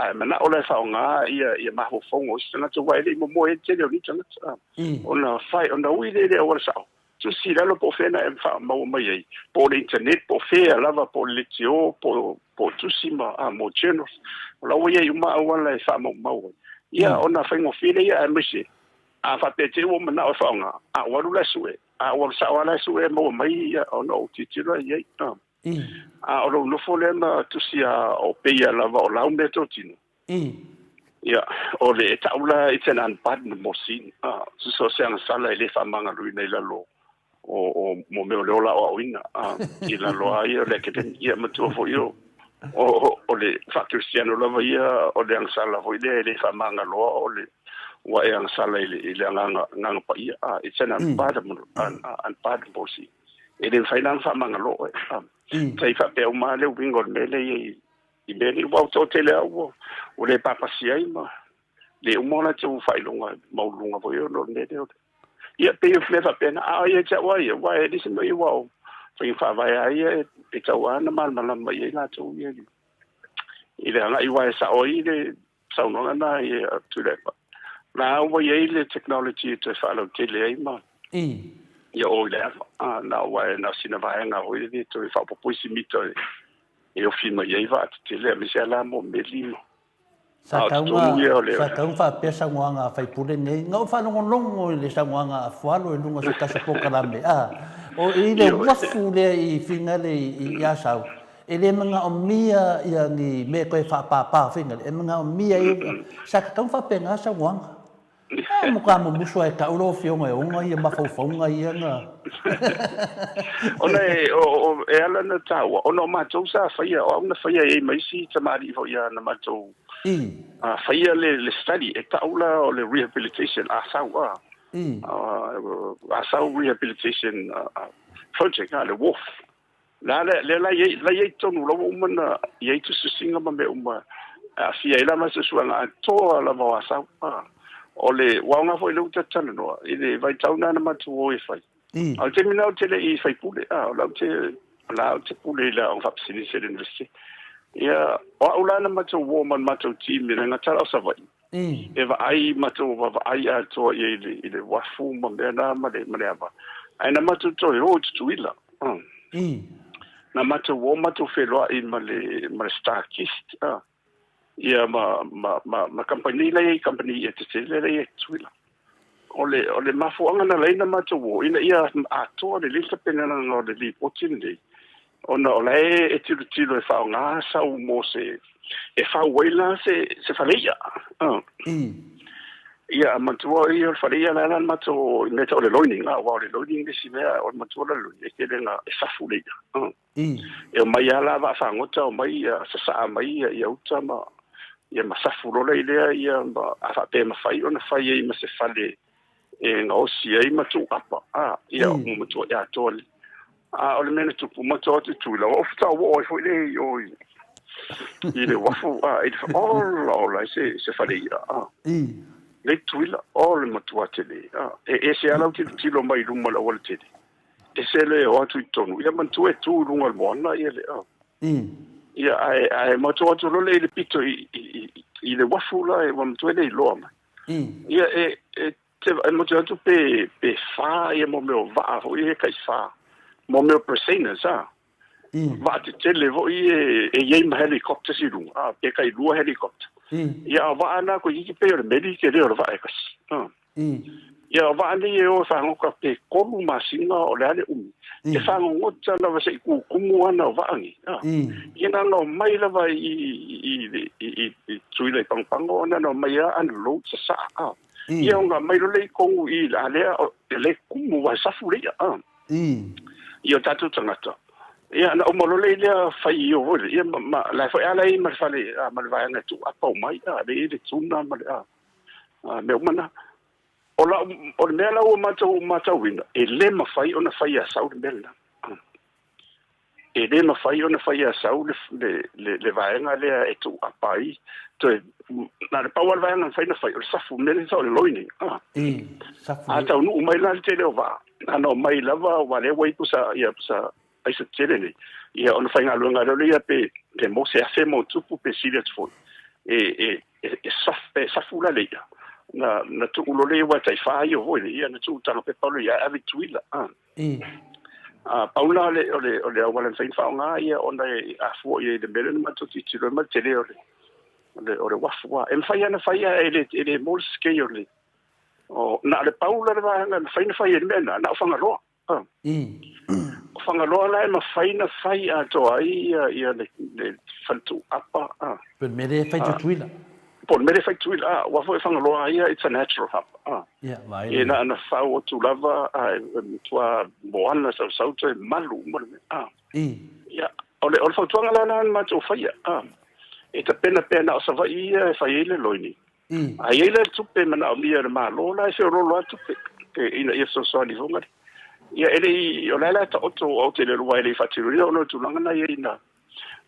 ae manao la e faaaoga ia, ia mafaufauga o isi tagata, aua e le i momoe ai le tele o nei tagata. Ona fai, ona ui lea i le auala sao, tusi i lalo po o fea na e faamaua mai ai, po o le internet, po o fea lava, po o le leitio, po o tusi ma, a, mo journals. O la ua i ai uma auala e faamaumau ai. Ia, ona faigofie lea, ia, aemaise, a faapea te i ua ou manao e faaaoga, a ou alu la e sue, A ua sao lava la e sue e maua mai ia ona ou tilotilo ai i ai. A o lou nofo lea ma tusi a o peia lava o lau meatotino. Ia, o le e tau la it's an unpardonable sin. A, tusa o se agasala e le faamagaloina i lalo o mo mea o le ola aoaoina. A, i lalo lava ia o le academic. Ia matua foi o o le faa-Keristiano lava ia o le agasala foi lea e le faamagaloa o le ua e agasala i le, i le agaga, agaga paia. Ah, it's an unpardonable, unpardonable sin. E le mafai la ona faamagalo oe. Ah, tai faapea uma lava le uiga o le mea lea i, i mea nei. Ua toatele lava ua, ua le papasi ai ma le uma o latou faailoga maualuluga foi ona o le mea lea. Ia, pei o mea faapena. A o ia te au lava ia, aua e le se mea ua o faiga faavae lava ia e tatau lava ona malamalama i ai latou ia i le agai, aua e sao ai le saunoaga na i a Tuilaepa. La ua i ai le technology e toe faalautele ai ma ia o i le ava. A, na ua e na sina vaega foi le toe faaopoopo isi mita e ofi mai ai vaa tetele aemaise lava la mo meli ma Sa tau sa tau faapea saunoaga a faipule nei. Na ou faalogologo i le saunoaga a Fualo i luga o se tasi o polokalame, a, o i le uafu lea i Finale i Asau, E le manaomia ia ni mea e toe faapāpā foi nale, e manaomia ia, sa tatau ona faapena saunoaga. A matua mumusu lava e tau lau Afioga e ona ia mafaufauga ia na. Ona e, o, o, e ala ona taua, ona o matou sa faia, o au na faia i ai ma isi tamalii foi ia na matou faia le, le study, e tau la o le rehabilitation, Asau, a, Asau Rehabilitation Project, a, le wharf. La lea, lea la i ai, la i ai tonu, la ua uma ona i ai tusitusiga ma mea uma e aafia ai la ma suesuega atoa lava o Asau. A, o le, ua aoga foi lea ua tatou talanoa i le vaitau lena na matou o e fai. A o le taimi lena ou te le i faipule, a, o la ou te, o la ou te pule i le aoga faapisinisi a le University. Ia, o au la na matou uo ma le matou team i le gata la o Savaii, e vaai matou vaavaai atoa i ai i le, i le uafu ma mea na ma le, ma le ava. Ae na matou toe o i Tutuila. Na matou o matou feiloai ma le, ma le Starkist, ia ma, ma, ma, ma kamupani la e i ai, kamupani i'a tetele la e i ai i Tutuila. O le, o le mafuaaga na ala ai ona matou o, ina ia atoa lelei le tapenaga o le lipoti lenei, ona o la e, e tilotilo e faaaoga sau mo se, e fau ai la se, se fale i'a. Ia, manatua ia o le fale i'a la na matou, i mea tau o le loining, aua o le loining le isi mea, o le matua la le loining, e tele ina e safu le i'a. E omai lava la vaafagota omai ia sasaa mai ia ia uta ma ia ma safu lola i lea ia ma a faapea e mafai ona fai ai ma se fale e gaosi ai ma tuu apa a ia ua matuai atoa le a o le mea na tupu matua atu i Tutuila ua faatoa oo ai foi lea i o i i le uafu a i le ola ola ai se se fale i'a a le Tutuila o le matua tele a e ese lava lau tilotilo mai luma o le aualatele Ese le o atu i totonu, ia manatua e tu i luga o le moana ia le a. Ia ae ae matou atu loa lea i le pito i i i le uafu la e ua matua e le iloa mai. Ia e e te e matou atu pe pe fa ia mo mea o vaa foi ia tai fa. Mo mea o purse seiners a. Vaa tetele foi e e i ai ma helicopters i luga, a pe tai lua helicopter. Ia a o vaa na toeitiiti pei o le meli tele o le vaa e tasi. Ia, o vaa nei e o e fagota pe 3 masina o le a le umi. E fagogota lava se i tutumu ana o vaa nei. Ia na ona omai lava i i i i i Tutuila i Pagopago na ona omai lava unload sasaa. Ia ona aumai loa lea i totonu i a lea e le tumu aua e safu le i'a. Ia o tatou tagata. Ia na uma loa lea fai i o foi lea. Ia ma la e foi a la e i ai ma le fale ma le vaega e tuu apa uma ai lea e i ai le tuna ma le a. mea uma na. O, la, o le mea la ua matou matauina, e le mafai ona fai ia sau le mea lena. E le mafai ona fai ia sau le, le, le, le vaega lea e tuu apa ai. Toe, na le pau lava le vaega na mafai ona fai, o le safu, mea lea o le loining. Ah. Safu. A taunuu mai la le tele o vaa, ana omai lava, ua lea ua i pusa, ia pusa aisa tetele nei, ia ona faigaluega loa lea pe, pe maua se afe ma ona tupu pe sili atu foi. E, e, e, e, saf, e safu la le i'a. Na, na tuu loa lea aua e tai fa ia foi le ia, na tuu taga pepa loa ia ave i Tutuila. Ah. Ah, pau la o le, o le, o le auala na mafai ona faaaoga ia ona e afua i ai i le mea lea na matou tilotilo ai ma le tele o le, o le, o le uafu. Ah. E mafai lava ona fai ae le, e le maua le scale o le, o, na o le pau la le vaega e mafai ona fai ai le mea lena, na o Fagaloa. O Fagaloa la e mafai na fai atoa ai ia, ia le, le faletuu apa. Ah. Po o le mea lea e fai Tutuila. Po o le mea lea e fai Tutuila. Ah, aua foi Fagaloa ia, it's a natural hub. Ah. Yeah, vai. E na ana fau atu lava, ah, e matua moana sausau toe malu uma le mea. Ah. Ia, o le, o le fautuaga la na na matou faia. Ah. E tapena pea na o Savaii ia e fai ai le loini. A i ai la le tupe e manaomia e le Malo la e feoloolo lava tupe e, ina ia fesoasoani foi ngale. Ia e le i, o la e la e taoto au te le lua e le i faatinoina ona o le tulaga na i ai na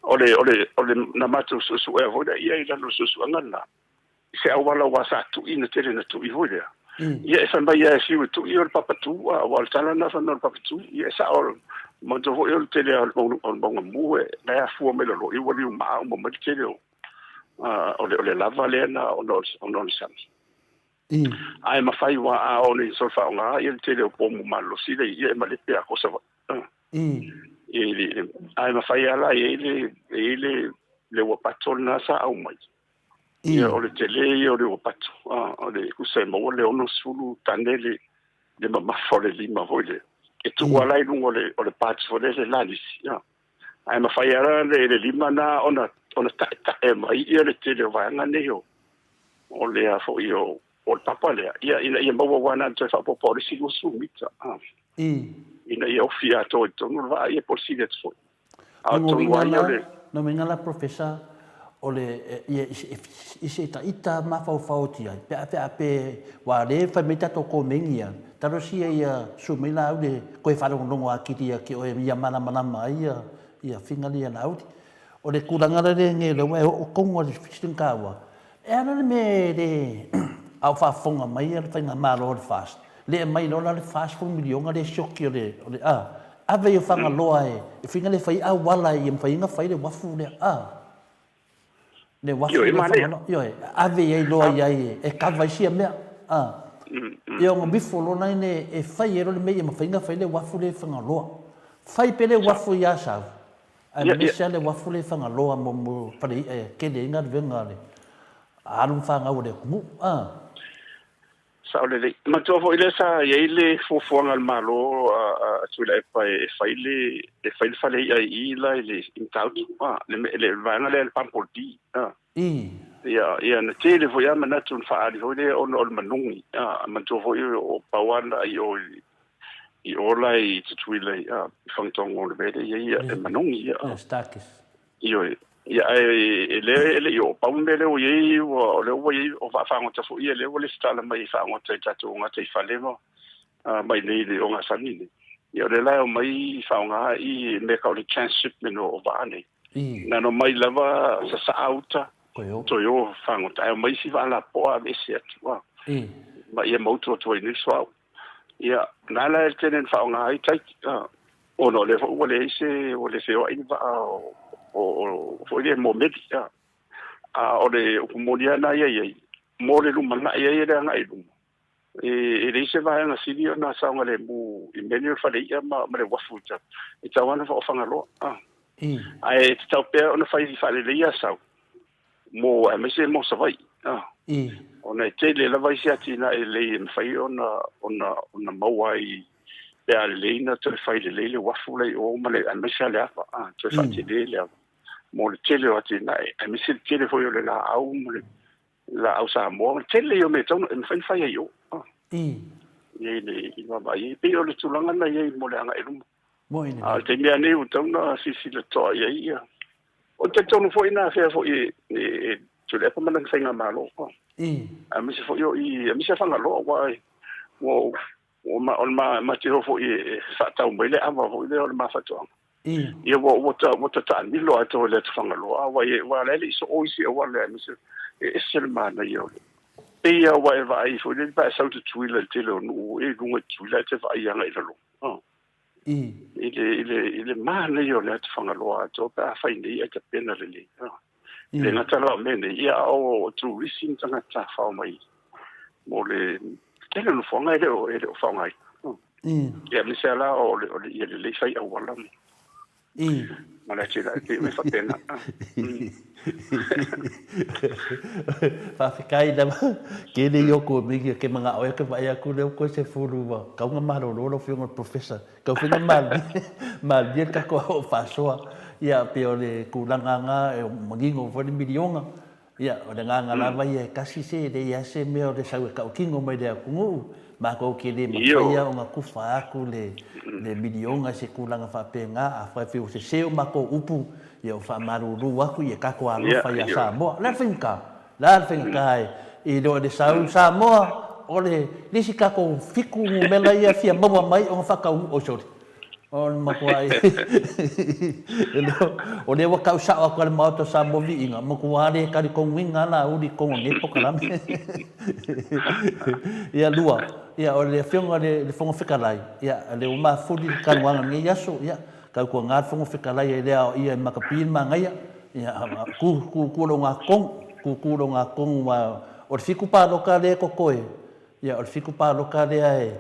o le, o le, o le, na matou suesuea foi lea ia i lalo o le suesuega lena i se auala aua sa tui na tele na tui foi lea. Ia e fai mai lava e fiu e tui o le papatu, a aua o le tala lena fai mai o le papatu. Ia e sao, manatua foi o le tele lava o le mauga mu e, la e afua mai lalo, ia ua liumaa uma mai le tele o, o le, o le lava lea na ona o le sami. Ae mafai ua a o nei sol faaaoga ia le tele o pomu malolosi le ia e malepe a ko Savaii. Ae mafai lava la e i ai le, e i ai le, le uapato lena sa aumai. Ia o le tele ia o le uapato. O le tusa e maua le 60 tane le, le mamafa o le lima foi lea. E tuu lava la i luga o le, o le parts foi lea le lalisi. Ae mafai lava le, le lima na ona, ona ta'eta'e mai ia le tele o vaega nei o, o le a foi o, o le papa lea, ia, ina ia maua aua na ona toe faaopoopo o le isi 20 mita, ina ia ofi atoa i totonu o le vaa, ia po o le sili atu foi. A o tonu lava ia o le. Lona uiga la Professor, o le, ia, i se ita mafaufau atu i ai, pe a, pe a, pe, aua o lea e fai mai tatou komeni ia, talosia ia sui mai Laauli koe faalogologo atili ia ki oe ia malamalama ai ia, ia fingali ia Laauli. O le tulaga la lea nei o lea ua e oo tonu lava i le fesili taua, e ala le mea e le a o faafofoga mai le faigamalo o le FAST? Lea e aumai loa la le 40 miliona lea e sioki o le, o le, a, ave i o Fagaloa e, e faiga lea e fai auala ia mafai ai ona fai le uafu lea, a. Le uafu lea Fagaloa, ioe, ave i ai loa i ai e kava ai sia mea, a. Ia ona mifo loa la e fai ai loa le mea ia mafai ona fai le uafu lea i Fagaloa. Fai pea le uafu i Asau, aemaise lava le uafu lea i Fagaloa mo fale i'a e tele ai galuega a le alo ma fanau a le atunuu, a. Sao lelei. Manatua foi lea sa i ai le fuafuaga a le Malo a Tuilaepa e fai le e fai le fale i'a i i la i le i Matautu, a, le le vaega lea le Bumblebee, a. Ia, ia na tele foi lava manatu na faaali foi lea ona o le manogi, a. Manatua foi o pau lava na i o i i o la i Tutuila i a, i Fagatogo o le mea lea e i ai e manogi, ia. Stakis. Ioe. Ia, ae e le, e le i oo. Pau le mea lea ua i ai, ua, o lea ua i ai, o vaafagota foi ia, lea ua lesitala mai e fagota i tatou gataifale ma, ma i inei i le ogasami nei. Ia, o lea la e omai faaaoga i mea tau o le transshipment o vaa nei. Na ona omai lava sasaa uta, toe o fagota, ae omai isi vaa lapoa aveese atu, ma ia mautu atu ai nei le suauu. Ia, na la e tele na faaaoga ai taiki, ona o lea foi ua leai se, ua le feoai ni vaa o, o, o foi lea mo meli, a. A o le upu moni lava lena ia i ai, mo le lumanai ai e le agai i luma, e, e leai se vaega sili ona saogalemu i mea nei o le fale i'a ma, ma le uafu i tau, e tatau lava ona faafagaloa, a. Ae tatau pea ona fai faalelei Asau, mo aemaise mo Savaii. Ah. Ona e tele lava isi atinae lelei e mafai ona ona ona maua ai pe a lelei na toe fai lelei le uafu la i o ma le aemaise le ava, ah, toe faatele le ava mo le tele o atinae, aemaise le tele foi o le laau ma le laau Samoa ma le tele ia o mea e tatau e mafai ona fai ai i o. Ah. I le i vaavaai ai. E pei o le tulaga lena e i ai mo le agai i luma. A o le taimi lava nei ua tatau ona silasila totoa i ai ia. Ou te talitonu foi na afea foi e Tuilaepa ma lana faigamalo. Aemaise foi o i, aemaise Fagaloa, aua ua, ua, o le ma te o foi e faatau mai le ava foi lea o le ma faatoaga. Ia ua, ua, ua tatamilo atoa i le atu Fagaloa, aua aua la e le i soo isi auala aemaise e ese le manaia o le pei lava ua e vaai foi lele pe a e sau i Tutuila i le tele o nuu e i luga i Tutuila e te vaai agai i lalo. I le, i le, i le manaia o le atu Fagaloa atoa pe a fai nei ae tapena lelei. E le gata la o mea nei, ia a o turisi ma tagata tafao mai mo le tele o nofoaga e le o, e le o faaaogaina. Ia aemaise lava la o le, o le, ia lelei fai auala ma. Ma le atinae pei o mea faapena. Faafetai lava ke le i oko mingi ke manga'o e ke vaai atu lea ua toe sefulu ua tau ona malolo lau Afioga i le Professor. Tau foi na malie malie le tatou aoao faasoa. Ia pei o le tulaga lena e manino foi le miliona. Ia, o le agaga lava ia e tasi se, e leai lava se mea o le sau e tautino mai le atunuu, matou te le mafaia ona tufa atu le le miliona i se tulaga faapena, afai foi ua sese o matou upu, ia ua faamalulu atu, ia tatou alofa ia Samoa. O le a le faigata? O le a le faigata e le o le sau Samoa, o le isi tatou fitu numera ia e fia maua mai ona faataunuu, oi sole. O le matuai o lea ua tau sao atu e le Maota o Samoa Viiga, matua le talitonuina lava Laauli i totonu o lenei polokalame. Ia lua, ia o le Afioga i le Fofoga Fetalai, ia o lea ua mafuli le talanoaga i lenei aso, ia tautuana le Fofoga Fetalai e le aoaia e makapi le manaia, ia tu tu tu le ogatotonu, tu tu le ogatotonu aua o le fitu palota lea e totoe, Ia, o le fiku pāloka lea e,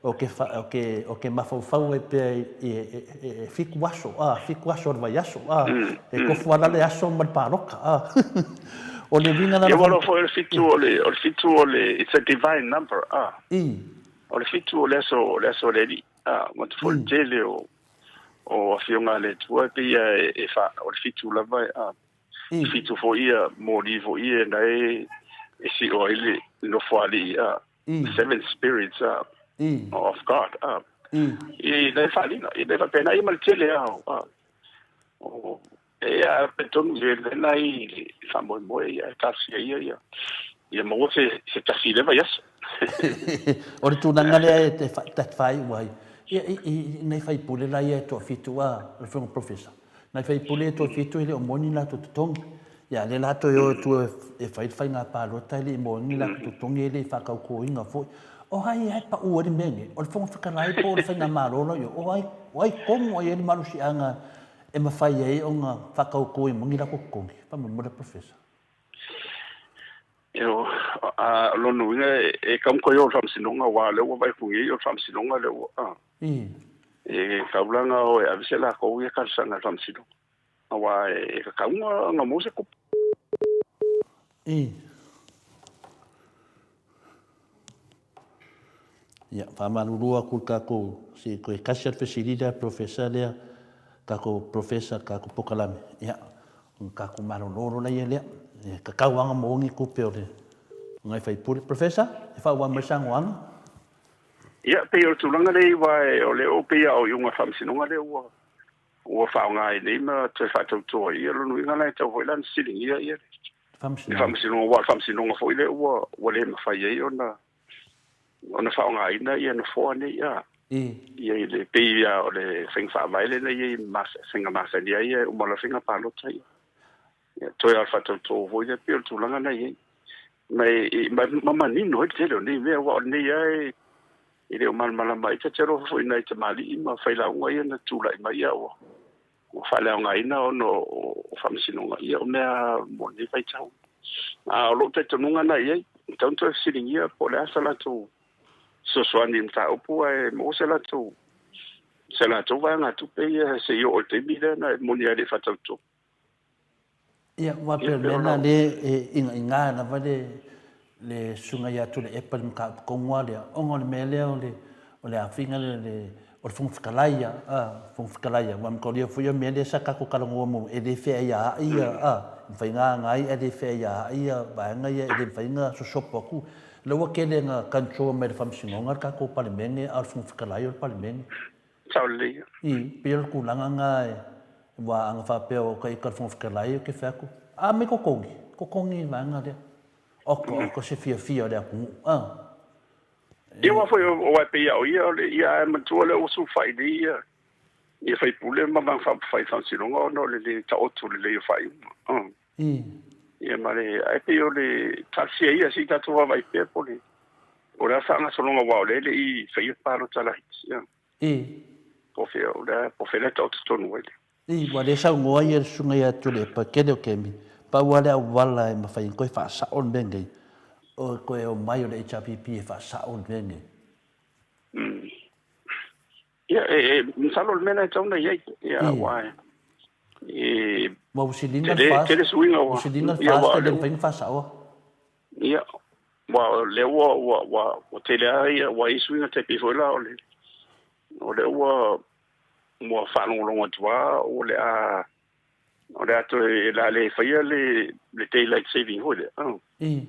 o ke, o ke, o ke mafaufau ai pea i, i, e, e, e fiku aso, a, fiku aso o le vaiaso, a, e tofu ala le aso ma le pāloka, a. O le uiga la Ia, ua foi o le fitu o le, o le fitu o le, it's a divine number, a. O le fitu o le aso, o le aso o le Alii, a, ma te foi le tele o, o afioga a le Atua, e pei e, e fa, o le fitu lava, a. Fitu foi ia, moli foi ia na e e sio ai le nofoalii a seven spirits a of God a i le faalina i le faapena ia ma le tele a o e a pe tonu le le na i le faamoemoe ia e talosia ia ia ia maua se se tasi i le vaiaso. O le tulaga lea e te faaiu ai, ia i nai faipule la ia e toafitu a le Afioga Professor. Nai faipule e toafitu e le o moni latou totogi. Ia lea la toe o atu e fai le faiga palota e le i moni latou totogi e le i faatautoina foi. O ai lava e pau ai le mea lenei? O le Fofoga Fetalai po o le Faigamalo la i o? O ai, o ai tonu a i ai le malosiaga e mafai ai ona faatauto ai mai ni latou totogi? Faamolemole Professor. Io, a o lona uiga e tatau ona toe o i le Faamasinoga aua o lea ua vaai atu nei o le Faamasinoga lea ua, a. E tatau la ona o e ave se latou ia talosaga i le Faamasinoga aua e tatau ona maua se tupe. Ia, faamalulu atu i le tatou, se i toe tasi lava le fesili lea Professor lea, tatou Professor tatou polokalame, ia, ona tatou malolo loa lea lea. E tatau lava ona maua ni tupe o le nai sui usufono. Professor, e faaauau mai le saunoaga. Ia, pei o le tulaga lea aua o lea ua pei lava o iuga faamasinoga lea ua ua faaaoga ai nei ma toe faatauto ai. Ia o lona uiga la e tatau foi la ona fesiligia ia le Faamasinoga, aua o le Faamasinoga foi lea ua ua le mafai ai ona ona faaaogaina ia nofoa nei a. Ia i le pei lava o le faiga faavae lea na i ai faiga masani ai e uma loa faiga palota ia. Ia toe lava o le faatauto foi lea pei o le tulaga na i ai. Ma e ma manino ai le tele o nei mea aua o lenei lava e e le o malamalama ai. Ta te alofa foi i nai tamalii ma failauga ia na tulai mai a ua ua faaleaogaina ona o faamasinoga, ia o mea mo lenei vaitau. A o lou talitonuga na i ai, e tatau ona toe fesiligia po o le a sa latou fesoasoani i le mataupu ae maua se latou se latou vaegatupe ia se i oo i le taimi lea na e moni lava e le i faatauto. Ia, aua pei o le mea lena lea e inaina lava le le Susuga ia Tuilaepa i le mataupu tonu lava lea, ona o le mea lea o le o le afiga lea o le o le Fofoga Fetalai ia, a, Fofoga Fetalai ia, aua mataulia foi o mea lea sa tatou talanoa muamua, e le feaiaai ia, a, e mafai ona agai ae le feaiaai ia vaega ia, e le mafai ona sosopo atu. O lea ua tele ina control mai e le Faamasinoga le tatou Palemene, a o le Fofoga Fetalai o le Palemene. Sao lelei. I, pei o le tulaga lena e, aua ana faapea o ita i le Fofoga Fetalai ou te fai atu, a me totogi, totogi le vaega lea. Oka, oka se fiafia o le atunuu, a. Ia aua foi aua e pei lava o ia o le ia ae manatua lea ua sulufai nei ia ia sui usufono ma Vaega Faaupufai i Faamasinoga ona o le le taoto lelei o faaiuga. Ia ma le ae pei o le talosia ia se i tatou vaavaai pea po o le o le a le faagasologa aua o lea e le i faia palota laiti. Ia. Po o fea o le a po o fea la e taoto tonu ai le. I, ua le saunoa ia le susuga ia Tuilaepa tele o taimi, pau lava le auala e mafai ai ona toe faasao le mea lenei, o le toe omai o le HRPP e faasao le mea lenei. Ia, e, e, masalo o le mea lena e tatau ona i ai, ia, aua e, Ua ua siliga le tele, tele suiga ua, ua siliga le FAST e le mafai ona faasaoa. Ia, aua o lea ua, ua, ua, ua tele lava ia, ua i ai suiga tai pei foi la o le, o lea ua, ua faalogologo atu lava o le a, o le a toe, o le a le faia le, le daylight saving foi lea. E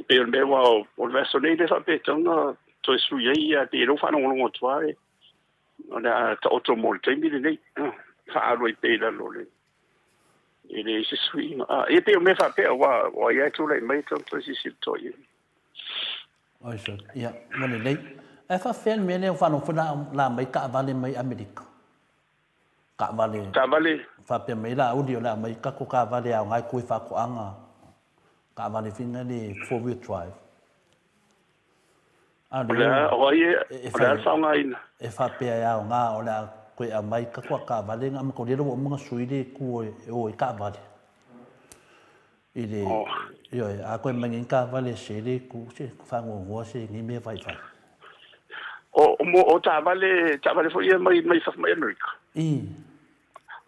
pei o le mea aua o le vaiaso nei lea faapea e tatau ona toe sui ai ia, pei o lea ua faalogologo atu lava o le a taoto mo le taimi lenei, faaalu ai pea i lalo o le e leai se suiga. Ia pei o mea faapea aua o ai lava e tulai mai e tatau ona toe silasila totoa i ai. Oi sir, ia, ua lelei. Ae faapefea le mea lea ua faalogo foi la, la aumai taavale mai Amerika? Taavale. Taavale. Faapea mai Laauli o le a aumai tatou taavale e aoga ai tua i faatoaga. Taavale foi lena le four wheel drive. A o lea o ai e, o le a le faaaogaina? E faapea e aoga o le a toe aumai tatou taavale na ma lea ua uma ona sui le itu e o ai taavale. I le, ioe, a toe aumai nei taavale se le itu, se faanoanoa se nei mea vaivai. O, o, o taavale, taavale foi ia mai, mai fafo mai Amerika. I.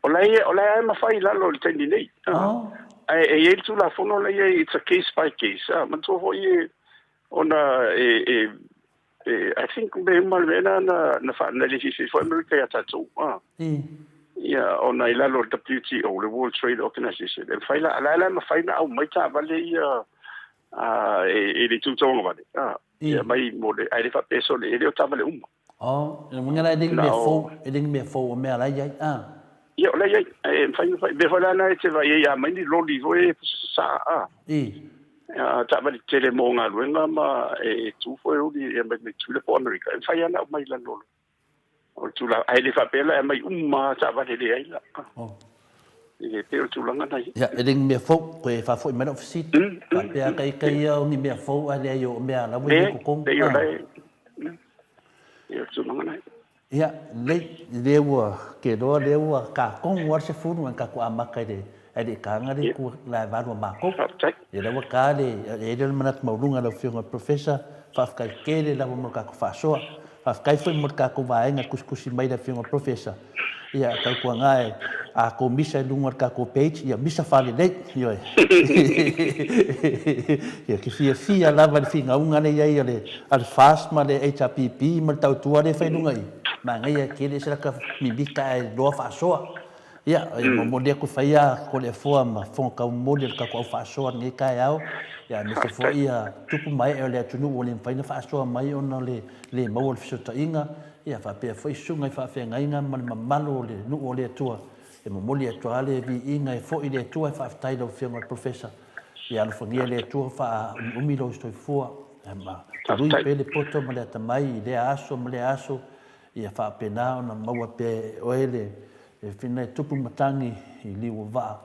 O la e, o la e mafai i lalo i le taimi nei. Oh. Ae e i ai le Tulafono la e i ai, it's a case by case. Ah, manatua foi e, ona e, e, e, I think me uma le mea na, na, na, fa, na le fifi foi Amerika ia tatou. Ah. Ia, ona i lalo o le WTO, le World Trade Organization, e mafai la, la e la e mafai na aumai taavale ia, ah, e, e le tu tauagavale. Ah. Ia mai mo le, ae le faapea sole, e le o taavale uma. Oh, le uiga la e le ni mea fou, e le ni mea fou o mea la e i ai, ah. Ia, o la e i ai, e mafai ona fai. Mea foi la na e te vaai ai a aumai ni loli foi e sā, ah. I. A, taavale tetele mo galuega ma e tu foi uli e aumai mai Tutuila po o Amerika, e mafai lava ona aumai i lalo o le tulaga, ae le faapea la e aumai uma lava taavale leai la. Oh. E pei o le tulaga na ia. Ia, e le ni mea fou, toe faafoi mai lau fesili. Faapea a ita ia o ni mea fou ae leai o mea la ua i ai i totonu. Leai, o la e, ia o le tulaga na ia. Ia, lelei, lea ua ke loa lea ua ta tonu lava le 10 ae na tatou amata i le ae le i taina le itu la e valu a matou. Faafetai. Ia lea ua ta le, e i ai lea o le manatu maualuga i lau Afioga i le Professor, faafetai tele lava mo le tatou faasoa. Faafetai foi mo le tatou vaega e tusitusi mai le Afioga i le Professor. Ia, tautuana e, a tou misa i luga o le tatou page, ia misa faalelei, ioe. Ia, te fiafia lava i le finauga lea e i ai a le, a le FAST ma le HRPP ma le tautua lea e fai i luga i i. Manaia tele se lata mimita ae loa faasoa. Ia, e momoli atu e fai a Toleafoa ma Fofoga Taumomoli o le tatou au faasoa i lenei taeao, ia aemaise foi ia tupu ma ee o le atunuu ua le mafai ona faasoa mai ona o le le maua o le fesootaiga, ia faapea foi susuga i faafeagaiga ma le mamalu o le nuu o le Atua. E momoli atu lava le viiga e foi i le Atua e faafetai i lau Afioga i le Polofesa. Ia alofagia e le Atua faaumiumi lou soifua, ma tului pea le poto ma le atamai i lea aso ma lea aso, ia faapena ona maua pea e oe le fina e tupu matagi i liu o vaa,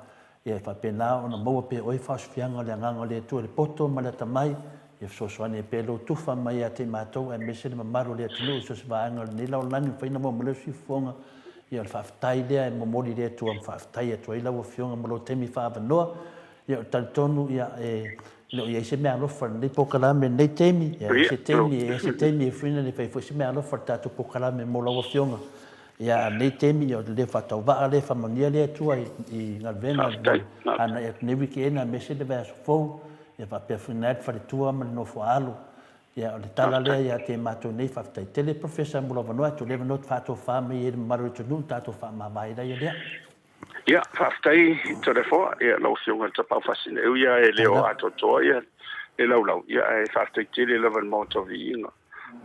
ia e faapena ona maua pea e oe faaosofiaga o le Agaga o le Atua i le poto ma le atamai, ia fesoasoani ai pea lou tufa mai ia te i matou aemaise le mamalu o le atunuu i so o se vaega o lenei lalolagi mafai ona maua mai lou siufofoga. Ia o le faafetai lea e momoli i le Atua ma faafetai atu ai lau Afioga mo lou taimi faaavanoa. Ia ou te talitonu ia e le o i ai se meaalofa i lenei polokalame i lenei taimi, ia e i ai se taimi, e i ai se taimi e fuina le fai foi se meaalofa i le tatou polokalame mo lau Afioga. Ia a lenei taimi ia o le faatauvaa lea e faamanuia le Atua i galuega mo le hanai atu nei weekend aemaise le vaiaso fou, ia faapea foi na le faletua ma le nofo a alo. Ia o le tala lea ia te matou nei, faafetai tele Professor mo lou avanoa, e tuu le avanoa e faatofa mai ai le mamalu o le atunuu na tatou faamavae ai lea. Ia, faafetai Toleafoa, ia lau Afioga i le Tapaau Faasina. E ui lava e le o atoatoa ia le laulau, ia ae faafetai tele lava i le Maota o Viiga,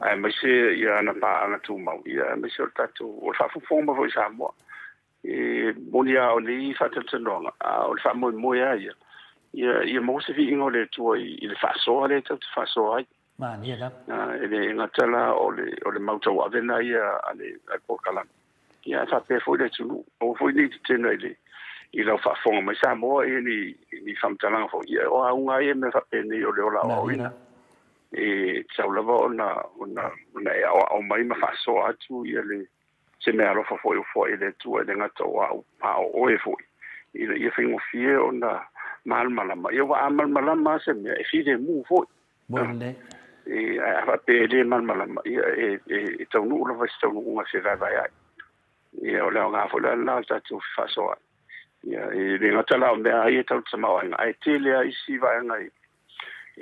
aemaise ia ana paaga tumau, ia aemaise o le tatou, o le faafofoga mai foi i Samoa. E moni lava o nei faatalatalanoaga, a o le faamoemoe lava ia, ia, ia maua se viiga o le Atua i le faasoa lea tatou te faasoa ai. Malie lava. E le gata la o le, o le mau tauave na ia a le, a le polokalame, ia ae faapea foi le atunuu. Aua foi ne i tetena i le, i lau faafofoga mai Samoa ia ni, ni faamatalaga foi, ia o auga lava ia mea faapenei o le ola aoaoina. E tatau lava ona, ona, ona e aoao mai ma faasoa atu ia le, se meaalofa foi o foai e le Atua, e le gata o au, a o oe foi, ina ia faigofie ona malamalama. Ia, aua a malamalama lava se mea, e filemu foi. Moni lelei. E, ae a faapea e le malamalama, ia, e, e, e taunuu lava i se taunuuga e fevaevae ai. Ia, o le aoga foi la lena o le tatou fefaasoaai. Ia, e le gata la o mea ia tau le tamaoaiga, ae tele lava isi vaega i,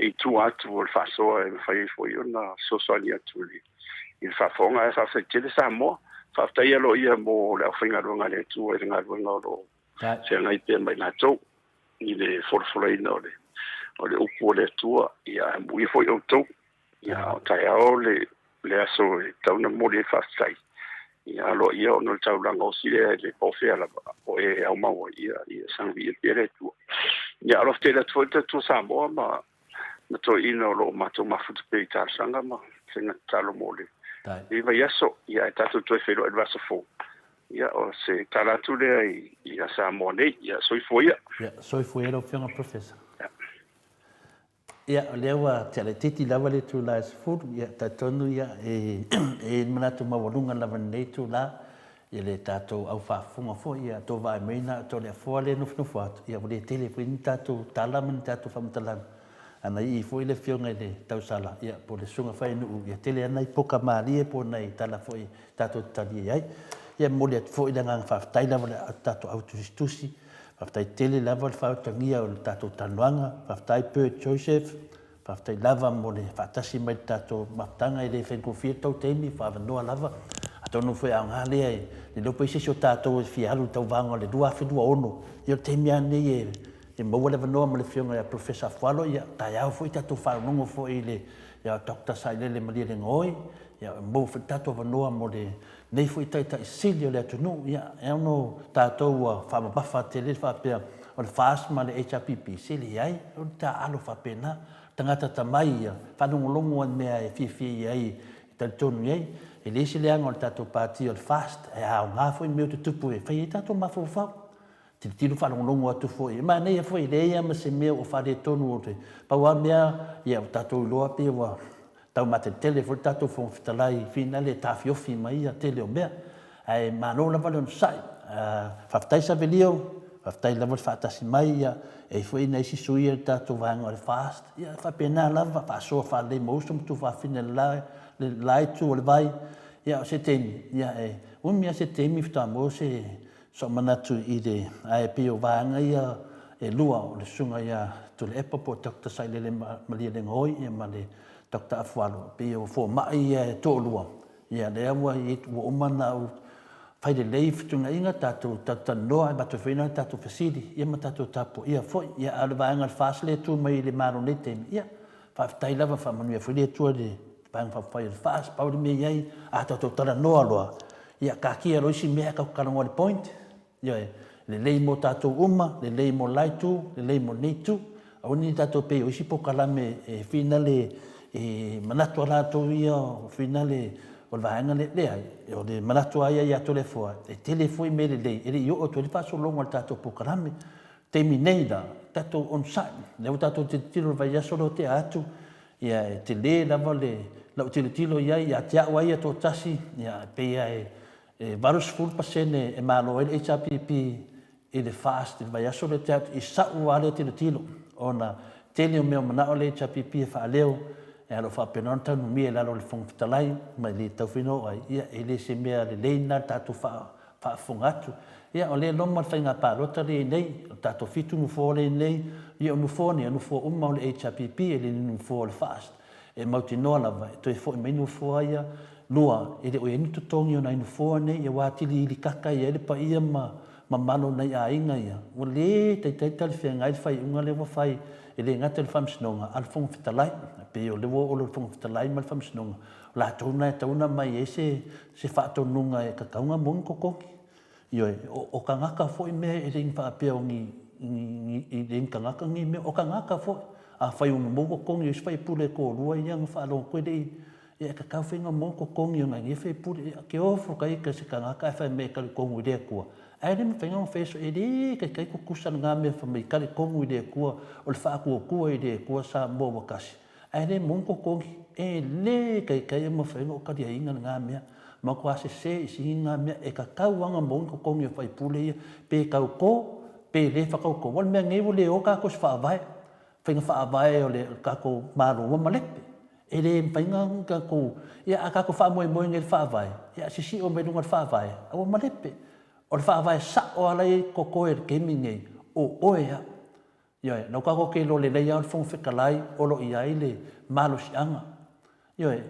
i tua atu o le faasoa e mafai ai foi ona fesoasoani atu i le, i le faafofoga. Ae faafetai tele Samoa. Faafetai aloaia mo le aufaigaluega a le Atua i le galuega o lo o feagai pea ma i latou i le folafolaina o le, o le upu o le Atua. Ia amuia foi outou. Ia o taeao le, le aso e tatau ona momoli ai le faafetai. Ia aloaia ona o le taulaga osi lea e le po o fea lava o e aumau ai. Ia, ia saga viia pea le Atua. Ia alofa tele atu foi le tatou Samoa ma ma toeaiina o lo o matou mafuta pea i talosaga ma faiga tatalo mo le lenei vaiaso. Ia ae tatou toe feiloai i le vaiaso fou. Ia o se tala atu lea i, ia Samoa nei. Ia soifua ia. Ia, soifua ia lau Afioga Professor. Ia, o lea ua tialaitiiti lava le itula e 10, ia, talitonu ia, e i ai le manatu maualuga lava i lenei itula, ia le tatou au faafofoga foi, ia tou vaai mai na o Toleafoa lea e nofonofo atu, ia ua le tele foi ni tatou tala ma ni tatou faamatalaga. A na ii foi le Afioga i le Tausala, ia, po o le Susuga Fainuu, ia tele lava nai poka malie po o nai tala foi tatou te talie ai. Ia, e momoli atu foi le agaga faafetai lava i le tatou au tusitusi, Faafetai tele lava le faautagia o le tatou talanoaga. Faafetai Bert Joseph. Faafetai lava mo le faatasi mai i le tatou mafutaga. E le faigofie le tou taimi, faavanoa lava. Atonu foi e aoga lea e le iloa po o i ai se isi o tatou e fia alu i le tauvaga o le 2026. Ia o le taimi lava lenei e maua le avanoa ma le Afioga ia Professor Afualo, ia taeao foi tatou faalogologo foi i le ia Doctor Sailele Malielegaoi, ia maua foi le tatou avanoa mo le Nei foi Taitai Sili o le atunuu, ia, e ono tatou ua faamamafa tele le faapea o le FAST ma le HRPP, se leai, o le taaalo faapena. Tagata tamai ia, faalogologo i mea e fiafia i ai, e talitonu i ai. E leai se leaga o le tatou Pati o le FAST, e aoga foi mea o tutupu e fai ai tatou mafaufau. Tilotilo faalogologo atu foi. E manaia foi, e leai lava ma se mea ua faaletonu o le pau lava mea, ia ua tatou iloa pei ua taumateletele foi le tatou Fofoga Fetalai i finale e taofiofi mai ia tele o mea. Ae malo lava le onosai. Faafetai Savelio, faafetai lava le faatasi mai, ia e i ai foi nai isi sui o le tatou vaega o le FAST, ia e faapena lava, faasoa faalelei ma uso ma tuafafine o le la itu o le vai. Ia o se taimi, ia e umi lava se taimi faatoa maua se Sou manatu i le, ae pei o vaega ia e lua, o le susuga ia Tuilaepa po o Doctor Sailele Malielegaoi ia ma le Doctor Afualo, e pei o fomai ia e toalua, ia lea ua ua uma ona ou fai lelei fetuunaiga, tatou talatalanoa, avatu ai foi nai tatou fesili, ia ma tatou tapuaia foi. Ia a o le vaega o le FAST lea e tu mai i le Malo i lenei taimi, ia, faafetai lava, faamanuia foi le Atua i le Vaega Faaupufai o le FAST. Pau le mea e i ai, a tatou talanoa loa, ia taatia loa isi mea ae tatou talanoa i le point. Ioe, lelei mo tatou uma, lelei mo le la itu, lelei mo lenei itu. Aua ne i tatou pei o isi polokalame e finale e manatu lava latou ia o finale o le vaega lea. Leai, o le manatu lava ia ia Toleafoa, e tele foi mea lelei e le i oo atu ai le faasologa o le tatou polokalame. Taimi nei la, tatou onosai, lea ua tatou tilotilo i le vaiaso lea ua tea atu, ia e tele lava le lau tilotilo i ai ia te au lava ia toatasi, ia e pei lava e 80% e malo ai le HRPP i le FAST i le vaiaso lea tea atu i sa'u lava lea tilotilo ona tele o mea o mana'o le HRPP e faaleo e alo faapena ona taunumia i lalo o le Fofoga Fetalai ma e le tau finau ai, ia e le se mea lelei lena le tatou faafofoga atu. Ia o lea e loma le faiga palota lea e i ai nei, o tatou 7 nofoa lea e i ai nei, ia o nofoa nei, o nofoa uma o le HRPP, e le ni nofoa o le FAST. E mautinoa lava e toe foi mai nofoa ia, lua, e le o i ai ni totogi o nai nofoa nei, ia ua atili ilikaka i ai le paia ma mamalu o nai aiga ia, ua le taitai talafeagai le faaiuga lea ua fai, e le gata i le Faamasinoga, a o le Fofoga Fetalai. E pei o lea ua oo loa i le Fofoga Fetalai ma le Faamasinoga, O latou na e tatau ona aumai ai se se faatonuga e tatau ona maua ni totogi. Ioe, o tagata foi mea e le ni faapea o ni ni e le ni tagata ni mea, o tagata foi. Afai ua maua totogi o isi faipule e toalua ia na faalogo atu e le i, ia e tatau foi ona maua totogi o nai nei faipule. Ia, ke ofo ka ita i se tagata ae fai mai e talitonu i le Atua, ae le mafai ona fai e le taitai tutusa lena mea fai mai talitonu i le Atua, o le faatuatua i le Atua Samoa ua tasi. Ae le moni totogi, e le taitai e mafai ona ou taliaina lena mea. Matua sese i sini lena mea, e tatau lava ona moni totogi o faipule ia, pe tauto, pe le whakauto. Ua le mea nei ua le o tatou i se faavae, faiga faavae o le tatou Malo ua malepe. E le mafai ona tatou, ia a tatou faamoemoe nei i le faavae, ia sisio mai luga o le faavae, a ua malepe. O le faavae sao lava la e i ai totoe i le taimi lenei, o oe lava. Ioe, lau tatou te iloa lelei lava o le Fofoga Fetalai o lo o i ai le malosiaga. Ioe,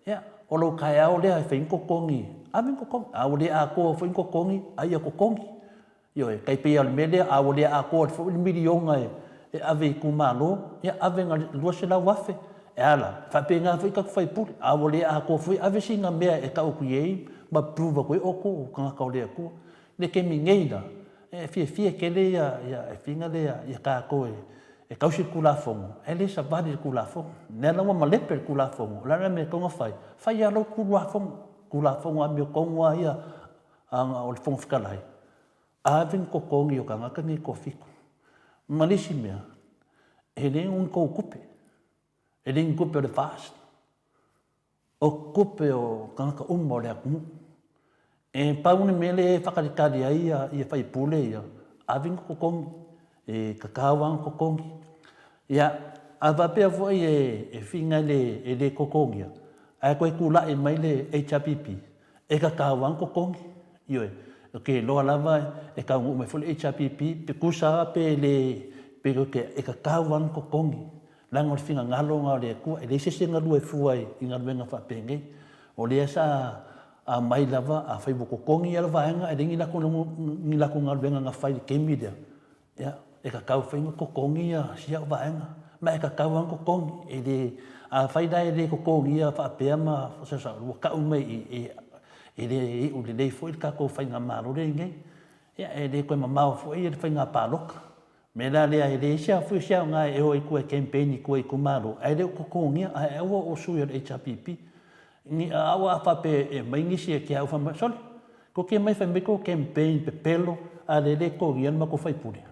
ia, o lou taeao lea e fai ni totogi, ave ni totogi. A ua le atoa foi ni totogi, a ia totogi. Ioe, tai pei lava o le mea lea, a ua le atoa foi le miliona e ave i itumalo, ia ave na o le $200,000. E a la? E faapena foi tatou sui usufono, a ua le atoa foi, ave sina mea e tau atu i ai ma prove atu ai outou o tagata o le Atua. I le taimi nei la, E fiafia tele ia ia e fina lea ia tatou e e tausi le Tulafono, ae le savali i le Tulafono. O lea la ua malepe le Tulafono, o le a la le mea e tatau ona fai? Fai lava lau Tulafono, Tulafono amiotonu lava ia a o le Fofoga Fetalai, ave ni totogi o tagata nei e toafitu. Ma le isi mea, e le o ni tou tupe, e le ni tupe o le FAST, O tupe o tagata uma o le atunuu. E pau le mea lea e faatalitali ai ia faipule ia, ave ni totogi, e tatau lava ona totogi. Ia, a faapea foi e finagalo e le totogia, ae toe tulai mai le HRPP, e tatau lava ona totogi. Ioe, ou te iloa lava e taunuu mai foi le HRPP, pe tusa lava pe le, e tatau lava ona totogi. Leaga o le finagalo lena o le Atua, e leai se isi e galue fua i galuega faapenei. O lea sa aumai lava, afai ua totogi lava le vaega ae leai ni latou galuega na fai i le taimi lea, ia, e tatau foi ona totogi si au vaega. Ma e tatau lava ona totogi. E le, afai la e le totogia faapea ma ua tau mai i i, e le iu lelei foi le tatou faigamalo lea e i ai nei. Ia, e le toe mamao foi le faiga palota. Mea la lea, e leai se foi se aoga e o ai tua e campaign i tua i itumalo, ae le o totogia, ae aua o sui o le HRPP. Ni, aua a faapea e aumai nisi e te au fai mai, sole, Ko ke mai fai mai ko campaign pepelo a le le togia le matou faipule.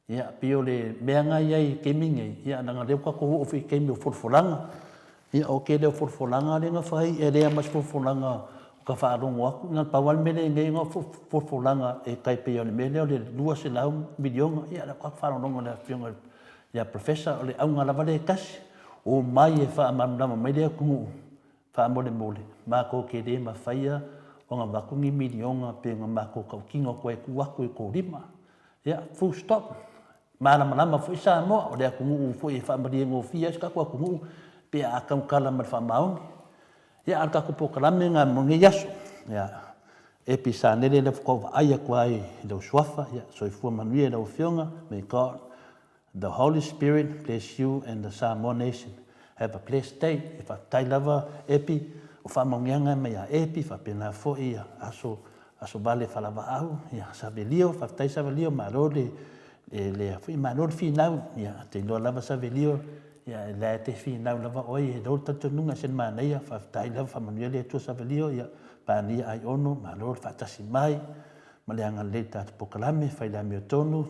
Ia, pei o le mea na i ai i le taimi lenei, ia leaga o lea ua tatou oo foi i le taimi o folafolaga. Ia o le tele o folafolaga lea na fai, e leai lava ma se folafolaga o ta faalogo atu, na o le pau lava le mea lea e i ai nei o folafolaga e tai pei o le mea lea o le $200 miliona. Ia o lea faatoa ou faalogologo i le Afioga ia Professor, o le auga lava lea e tasi, omai e faamalamalama mai le atunuu faamolemole, matou te le mafaia ona avatu ni miliona pe na matou tautino atu ai e tuu atu i tou lima. Ia, full stop. Malamalama foi Samoa, o le atunuu foi e faamaliegofie ai si tatou atunuu pe a tautala ma le faamaoni. Ia, a o le tatou polokalame lena mo lenei aso. Ia, Epi Sanele lea faatoa ou vaai atu lava i lou suafa. Ia, soifua manuia i lau Afioga. May God The Holy Spirit bless you and the Samoa nation. Have a blessed day. E faafetai lava Epi, o faamaoniaga e mai ia Epi, faapena foi ia aso aso vale falavaau, ia Savelio, faafetai Savelio, malo le le le foi malo le finau, ia te iloa lava Savelio, ia la e te finau lava oe e lou talitonuga e se manaia, faafetai lava faamanuia le Atua Savelio, ia Pania Aiono, malo le faatasi mai ma le agalelei i le tatou polokalame, fai le amiotonu,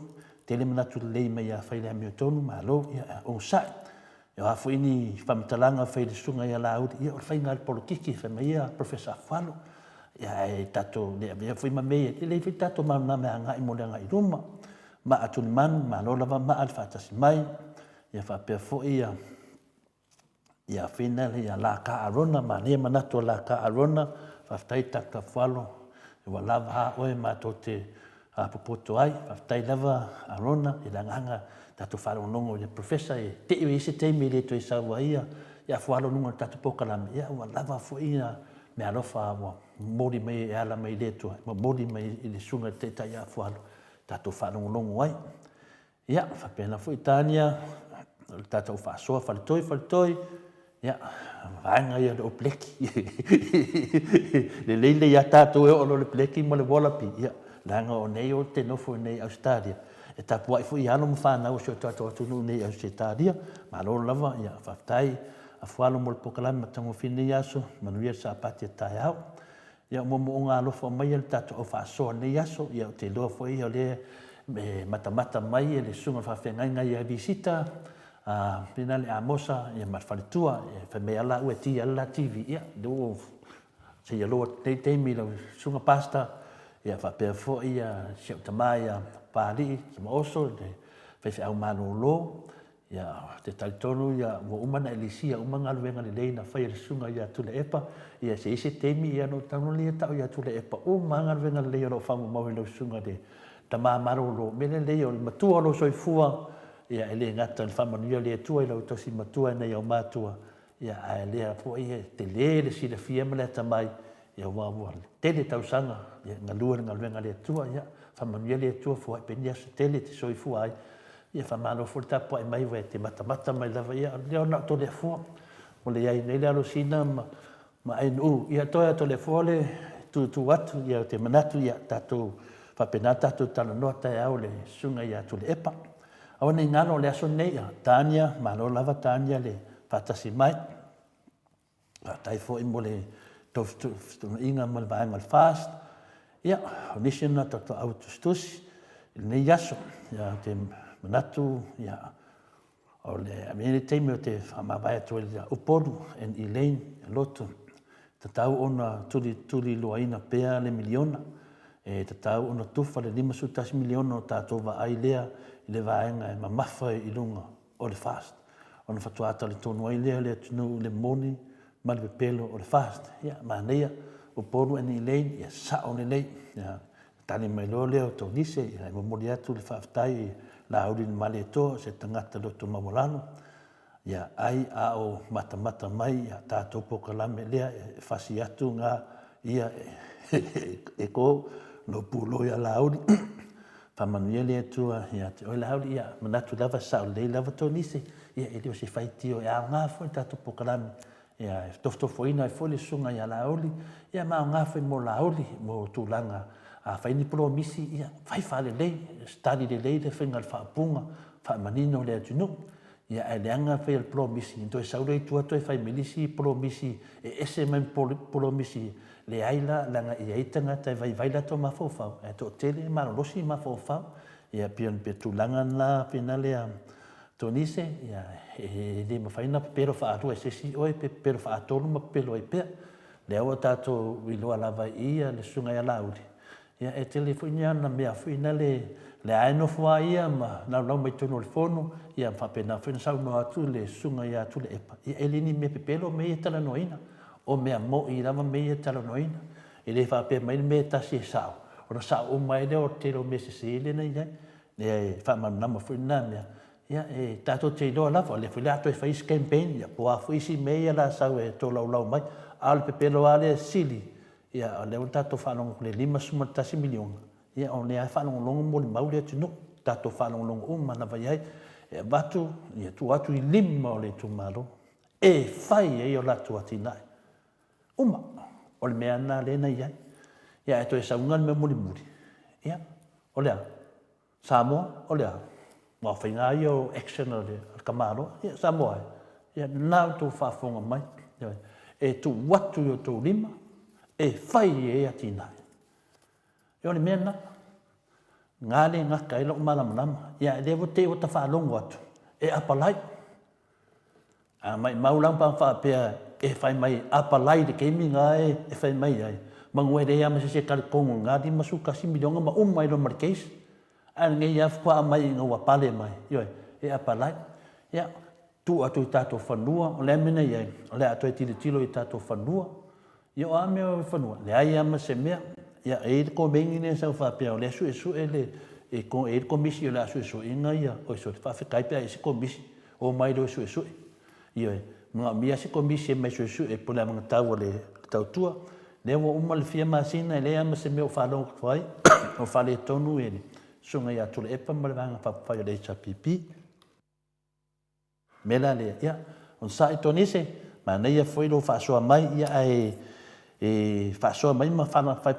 Tele manatu lelei mai ia fai le amiotonu, malo, ia onosai. O a foi ni faamatalaga fai i le susuga ia Laauli, ia o le faiga lava o le polokiki, fai mai ia Professor Afualo. Ia ae tatou le avea foi ma mea ia, e lelei foi le tatou malamalama e agai mo le agai i luma. Maa Tulimanu, malo lava Maa le faatasi mai. Ia faapea foi ia Ia Fina ia Laka Arona, manaia manatu o Laka Arona, faafetai Doctor Fualo, ua lava a oe matou te popoto ai, faafetai lava Arona i le agaga tatou faalogologo i le Professor e te i ai se taimi e le toe sau ai ia Fualo i luga o le tatou polokalame, ia ua lava foi ia meaalofa ua momoli mai e ala mai i le Atua, momoli mai i le Susuga i le Taitai ia Fualo, tatou faalogologo ai. Ia, faapena foi Tania, o le tatou faasoa faletoi faletoi, ia, vaega ia o le Opleki. Lelei lelei ia tatou e oo loa le Pleki ma le Wallaby, ia, leaga o nei ou te nofo i nei Ausetalia, e tapuai foi i alo ma fanau o si o tatou atunuu nei i Ausetalia. Malo lava, ia, faafetai Afualo mo le polokalame matagofie i lenei aso, manuia le Sapati a taeao. Ia, o moomooga alofa mai a le tatou au faasoa i lenei aso, ia ou te iloa foi o lea e matamata mai le susuga i le faafeagaiga ia Visita, a, pena le Amosa ia ma le faletua, e fai mai lava laua e ti lava le la TV, ia, lea ua seia loa atu nei taimi i lau susuga Pastor, ia faapea foi ia si au tama ia Papalii Samaoso, le faifeau malolo, Ia, ou te talitonu ia ua uma ona e lisia uma galuega lelei na fai e le susuga ia Tuilaepa. Ia, se i ai se taimi ia ona ou tago lea e tau ia Tuilaepa uma lava galuega lelei o lo o faamomau e lau susuga i le tama malolo. O le mea lelei o le matua o lou soifua, ia e le gata i le faamanuia o le Atua i lau tausi matua i nai ou matua, Ia, ae lea foi e tele le silafia ma le atamai, ia aua ua tele tausaga ia galue le galuega a le Atua, ia faamanuia le Atua foai pea ni aso tele e te soifua ai. Ia faamalo foi le tapuai mai ua e te matamata mai lava, ia o lea na o Toleafoa ua leai nei le Alosina ma ma Ainuu, ia toe a Toleafoa le tutu atu, ia ou te manatu ia tatou faapena tatou talanoa taeao le susuga ia Tuilaepa. Aua ne i galo o le aso lenei, a Tania, malo lava Tania le faatasi mai. Faafetai foi mo le tou fetuunaiga ma le vaega o le FAST. Ia, o nisi na tatou au tusitusi i lenei aso. Ia, ou te manatu, ia, o le avea lenei taimi ou te faamavae atu ai ia Upolu and Elaine Lotu. Tatau ona tulituliloaina pea le miliona. E tatau ona tufa le $51 miliona o tatou vaai lea i le vaega e mamafa i luga o le FAST, ona faatoa talitonu ai lea o le atunuu i le moni ma le pepelo o le FAST. Ia, manaia, Upolu and Elaine, ia sao lelei. Ia, tali mai loa lea o Tonise, ia, e momoli atu le faafetai i Laauli Malietoa, o se tagata loto maualalo. Ia ai a o matamata mai ia tatou polokalame lea e fasi atu nga ia e ko lou pulou ia Laauli. Faamanuia le Atua ia te oe Laauli. Ia manatu lava sao lelei lava Tonise, ia e le o se faitio e aoga foi le tatou polokalame ia e tofotofoina ai foi le susuga ia Laauli, ia ma aoga foi mo Laauli mo tulaga a fai ni polomisi, ia fai faalelei, study lelei le faiga o le faaupuga, faamanino le atunuu. Ia ae leaga fai o le polomisi, toe sau lea i tua toe fai mai le isi polomisi e ese mai ma polomisi Leai la, leaga e i ai tagata e vaivai latou mafaufau, ae toatele e malolosi mafaufau. Ia pei o le tulaga lena pena lea Tonise, ia e le mafai ona pepelo faalua e se isi oe pe pepelo faatolu ma pepelo ai pea. Lea ua tatou iloa lava i i le Susuga ia Laauli, ia e tele foi ni ana mea foi na le lea e nofo a ia ma laulau mai totonu o le fono, ia ma faapena foi ona saunoa atu le Susuga ia Tuilaepa, ia e le ni mea pepelo mea ia e talanoaina. O mea mo'i lava mea ia e talanoaina. E le faapea mai le mea e tasi e sao, ona sao uma ai lea o le tele o mea sese lea na i ai. Ia e faamalamalama foi lena mea. Ia e tatou te iloa lava, o lea foi o le a toe fai isi campaign, ia po o a foi isi mea ia o le a sau e tolaulau mai. A o le pepelo lava lea sili, ia o lea ua tatou faalogo atu i le $51 miliona, ia o lea lava e faalogologo molimau le atunuu, tatou faalogologo uma lava i ai, e avatu, ia tuu atu i lima o le itumalo e fai ai o latou atinae uma. O le mea lena lea na i ai. Ia ae toe sauga le mea mulimuli, ia, o le a? Samoa, o le a? Aua o faiga lava ia o action a le tamaloa. Ia, Samoa e, ia lena outou faafofoga mai, ioe, e tuu atu i outou lima e fai ai atinae. Ia o le mea lena. Na le gata ai lou malamalama. Ia, lea ua te i ua ta faalogo atu, e apalai. A maimau la ma faapea e fai mai apalai i le taimi na e fai mai ai, manu e leai lava ma se isi e talitonu i lena $51 miliona ma uma ai loa ma le case. A o lenei lava faatoa aumai ina ua pale mai, ioe, e apalai. Ia, tuu atu i tatou fanua, o le a le mea na i ai? O le a toe tilotilo i tatou fanua. Ia o a mea o fanua? Leai lava ma se mea. Ia, e i ai le komeni lea e sau faapea o lea e suesue le, e i ai le komisi o le a suesueina ia, oi sole, faafetai pe a i ai se komisi, omai loa e suesue. Ioe, manaomia se komisi e omai e suesue po o le anavatau a le tautua. Lea ua uma le fia masina e leai lava ma se mea o faalogo atu ai, o faaletonu le Susuga ia Tuilaepa ma le Vaega Faaupufai o le HRPP. Mea la lea, ia, onosai Tonise, manaia foi lou faasoa mai, ia ae e faasoa mai ma,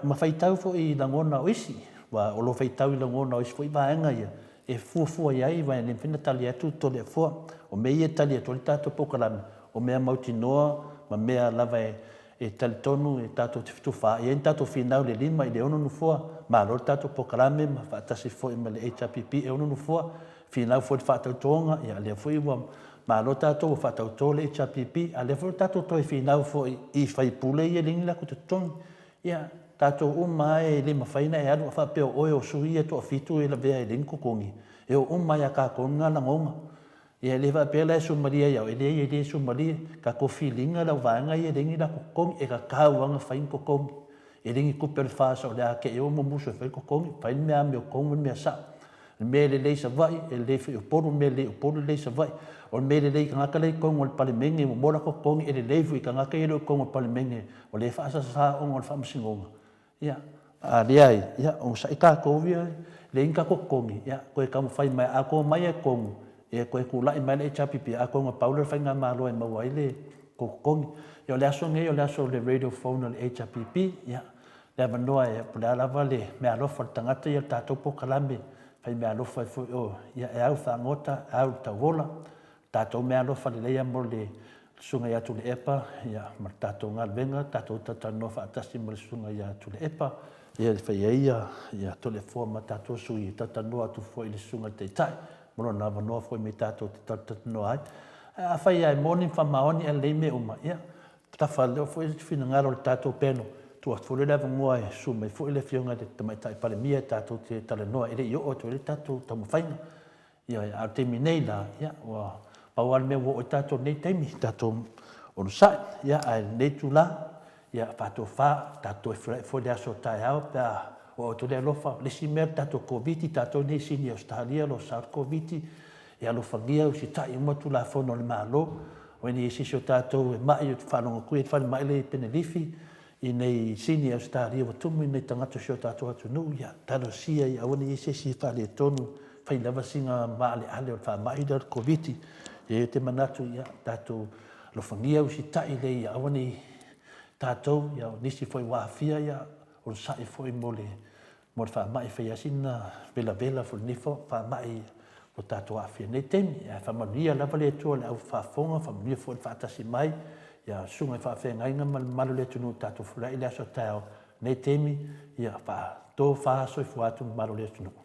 ma faitau foi i lagona o isi, aua o lou faitau i lagona o isi foi vaega ia, e fuafua i ai, aua e le mafai ona tali atu Toleafoa. O mea ia e tali atu ai le tatou polokalame, o mea mautinoa ma mea lava e E talitonu e tatou te fetufaai ai ni tatou finau i le 5 i le 6 nofoa, malo le tatou polokalame ma faatasi foi ma le HRPP e 6 nofoa, finau foi i le faatautoga, ia lea foi ua malo tatou ua faatauto le HRPP, a lea foi ua tatou toe finau foi i faipule ia e leai ni latou totogi. Ia, tatou uma lava e le mafai ona e alu a faapea o oe o sui ia e toafitu e lavea e leai ni totogi, e oo uma lava ia tatou lena lagona. Ia e le faapea la e suamalie ai au, e leai e le suamalie. Tatou filiga le auvaega ia e leai ni latou totogi, e tatau lava ona fai ni totogi. E leai ni tupe a le FAST o le a te i ua mumusu e fai le totogi, fai le mea amiotonu ma le mea sao. O le mea e lelei i Savaii, e lelei foi i Upolu, o le mea e lelei i Upolu e lelei i Savaii. O le mea e lelei i tagata la e i totonu o le Palemene ua maua latou totogi, e lelei foi i tagata ia e le o i totonu o le Palemene o lea e faasasa ona o le Faamasinoga. Ia, a leai, ia, onosai tatou ia, leai ni tatou totogi, ia, toe taumafai mai, a outou omai lava i totonu, ia toe tulai mai le HRPP, atonu e pau lea o le faigamalo e maua ai le tou totogi. Ia, o le aso lenei o le aso o le radio phone a le HRPP, ia, le avanoa e, po o le a lava le meaalofa a le tagata ia, le tatou polokalame fai meaalofa ai foi o, ia, e au i fagota, e au i le tauola, tatou meaalofa lelei lava mo le Susuga ia Tuilaepa ia, ma le tatou galuega, tatou talatalanoa faatasi ma le Susuga ia Tuilaepa, ia e fai ai ia, ia Toleafoa ma tatou sui e talatalanoa atu foi i le Susuga i le Taitai, ma lona avanoa foi me tatou te talatalanoa ai. Ae afai lava e moni ma faamaoni ae lelei mea uma, ia, tafa leo foi le finagalo o le tatou panel, tuu atu foi lea le avanoa e susu mai foi le Afioga i le Tamaitai Palemia e tatou te talanoa e le i oo atu ai le tatou taumafaiga. Ioe, a o le taimi nei la, ia, ua pau lava le mea ua oo ai tatou i lenei taimi, tatou onosai, ia, ae lenei itula, ia, faatofa, tatou toe feiloai foi i le aso taeao pe a oo atu le alofa. O le isi mea, le tatou Koviti, tatou nei i Sini Ausetalia, o lo o sao le Koviti, ia alofagia, usitai uma Tulafono a le Malo, aua ne i i ai se isi o tatou e mai, ou te faalogo atu e i ai le falemai lea i Penelifi, I nei Sini Ausetalia ua tumu i nei tagata o si o tatou atunuu, ia talosia ia aua ne i i ai se isi e faaletonu, fai lava sina maaleale o le faamai lea o le Koviti. Ia ou te manatu ia tatou alofagia usitai lea ia aua ne i tatou, ia o nisi foi ua aafia ia onosai foi mo le mo le faamai e fai ai sina velavela foi lenei faamai ua tatou aafia i lenei taimi. Ae faamanuia lava le Atua i le au faafofoga, faamanuia foi le faatasi mai. Ia, susuga i faafeagaiga ma le mamalu o le atunuu tatou feiloai i le aso a taeao nei taimi, ia faatofa soifua atu le mamalu o le atunuu.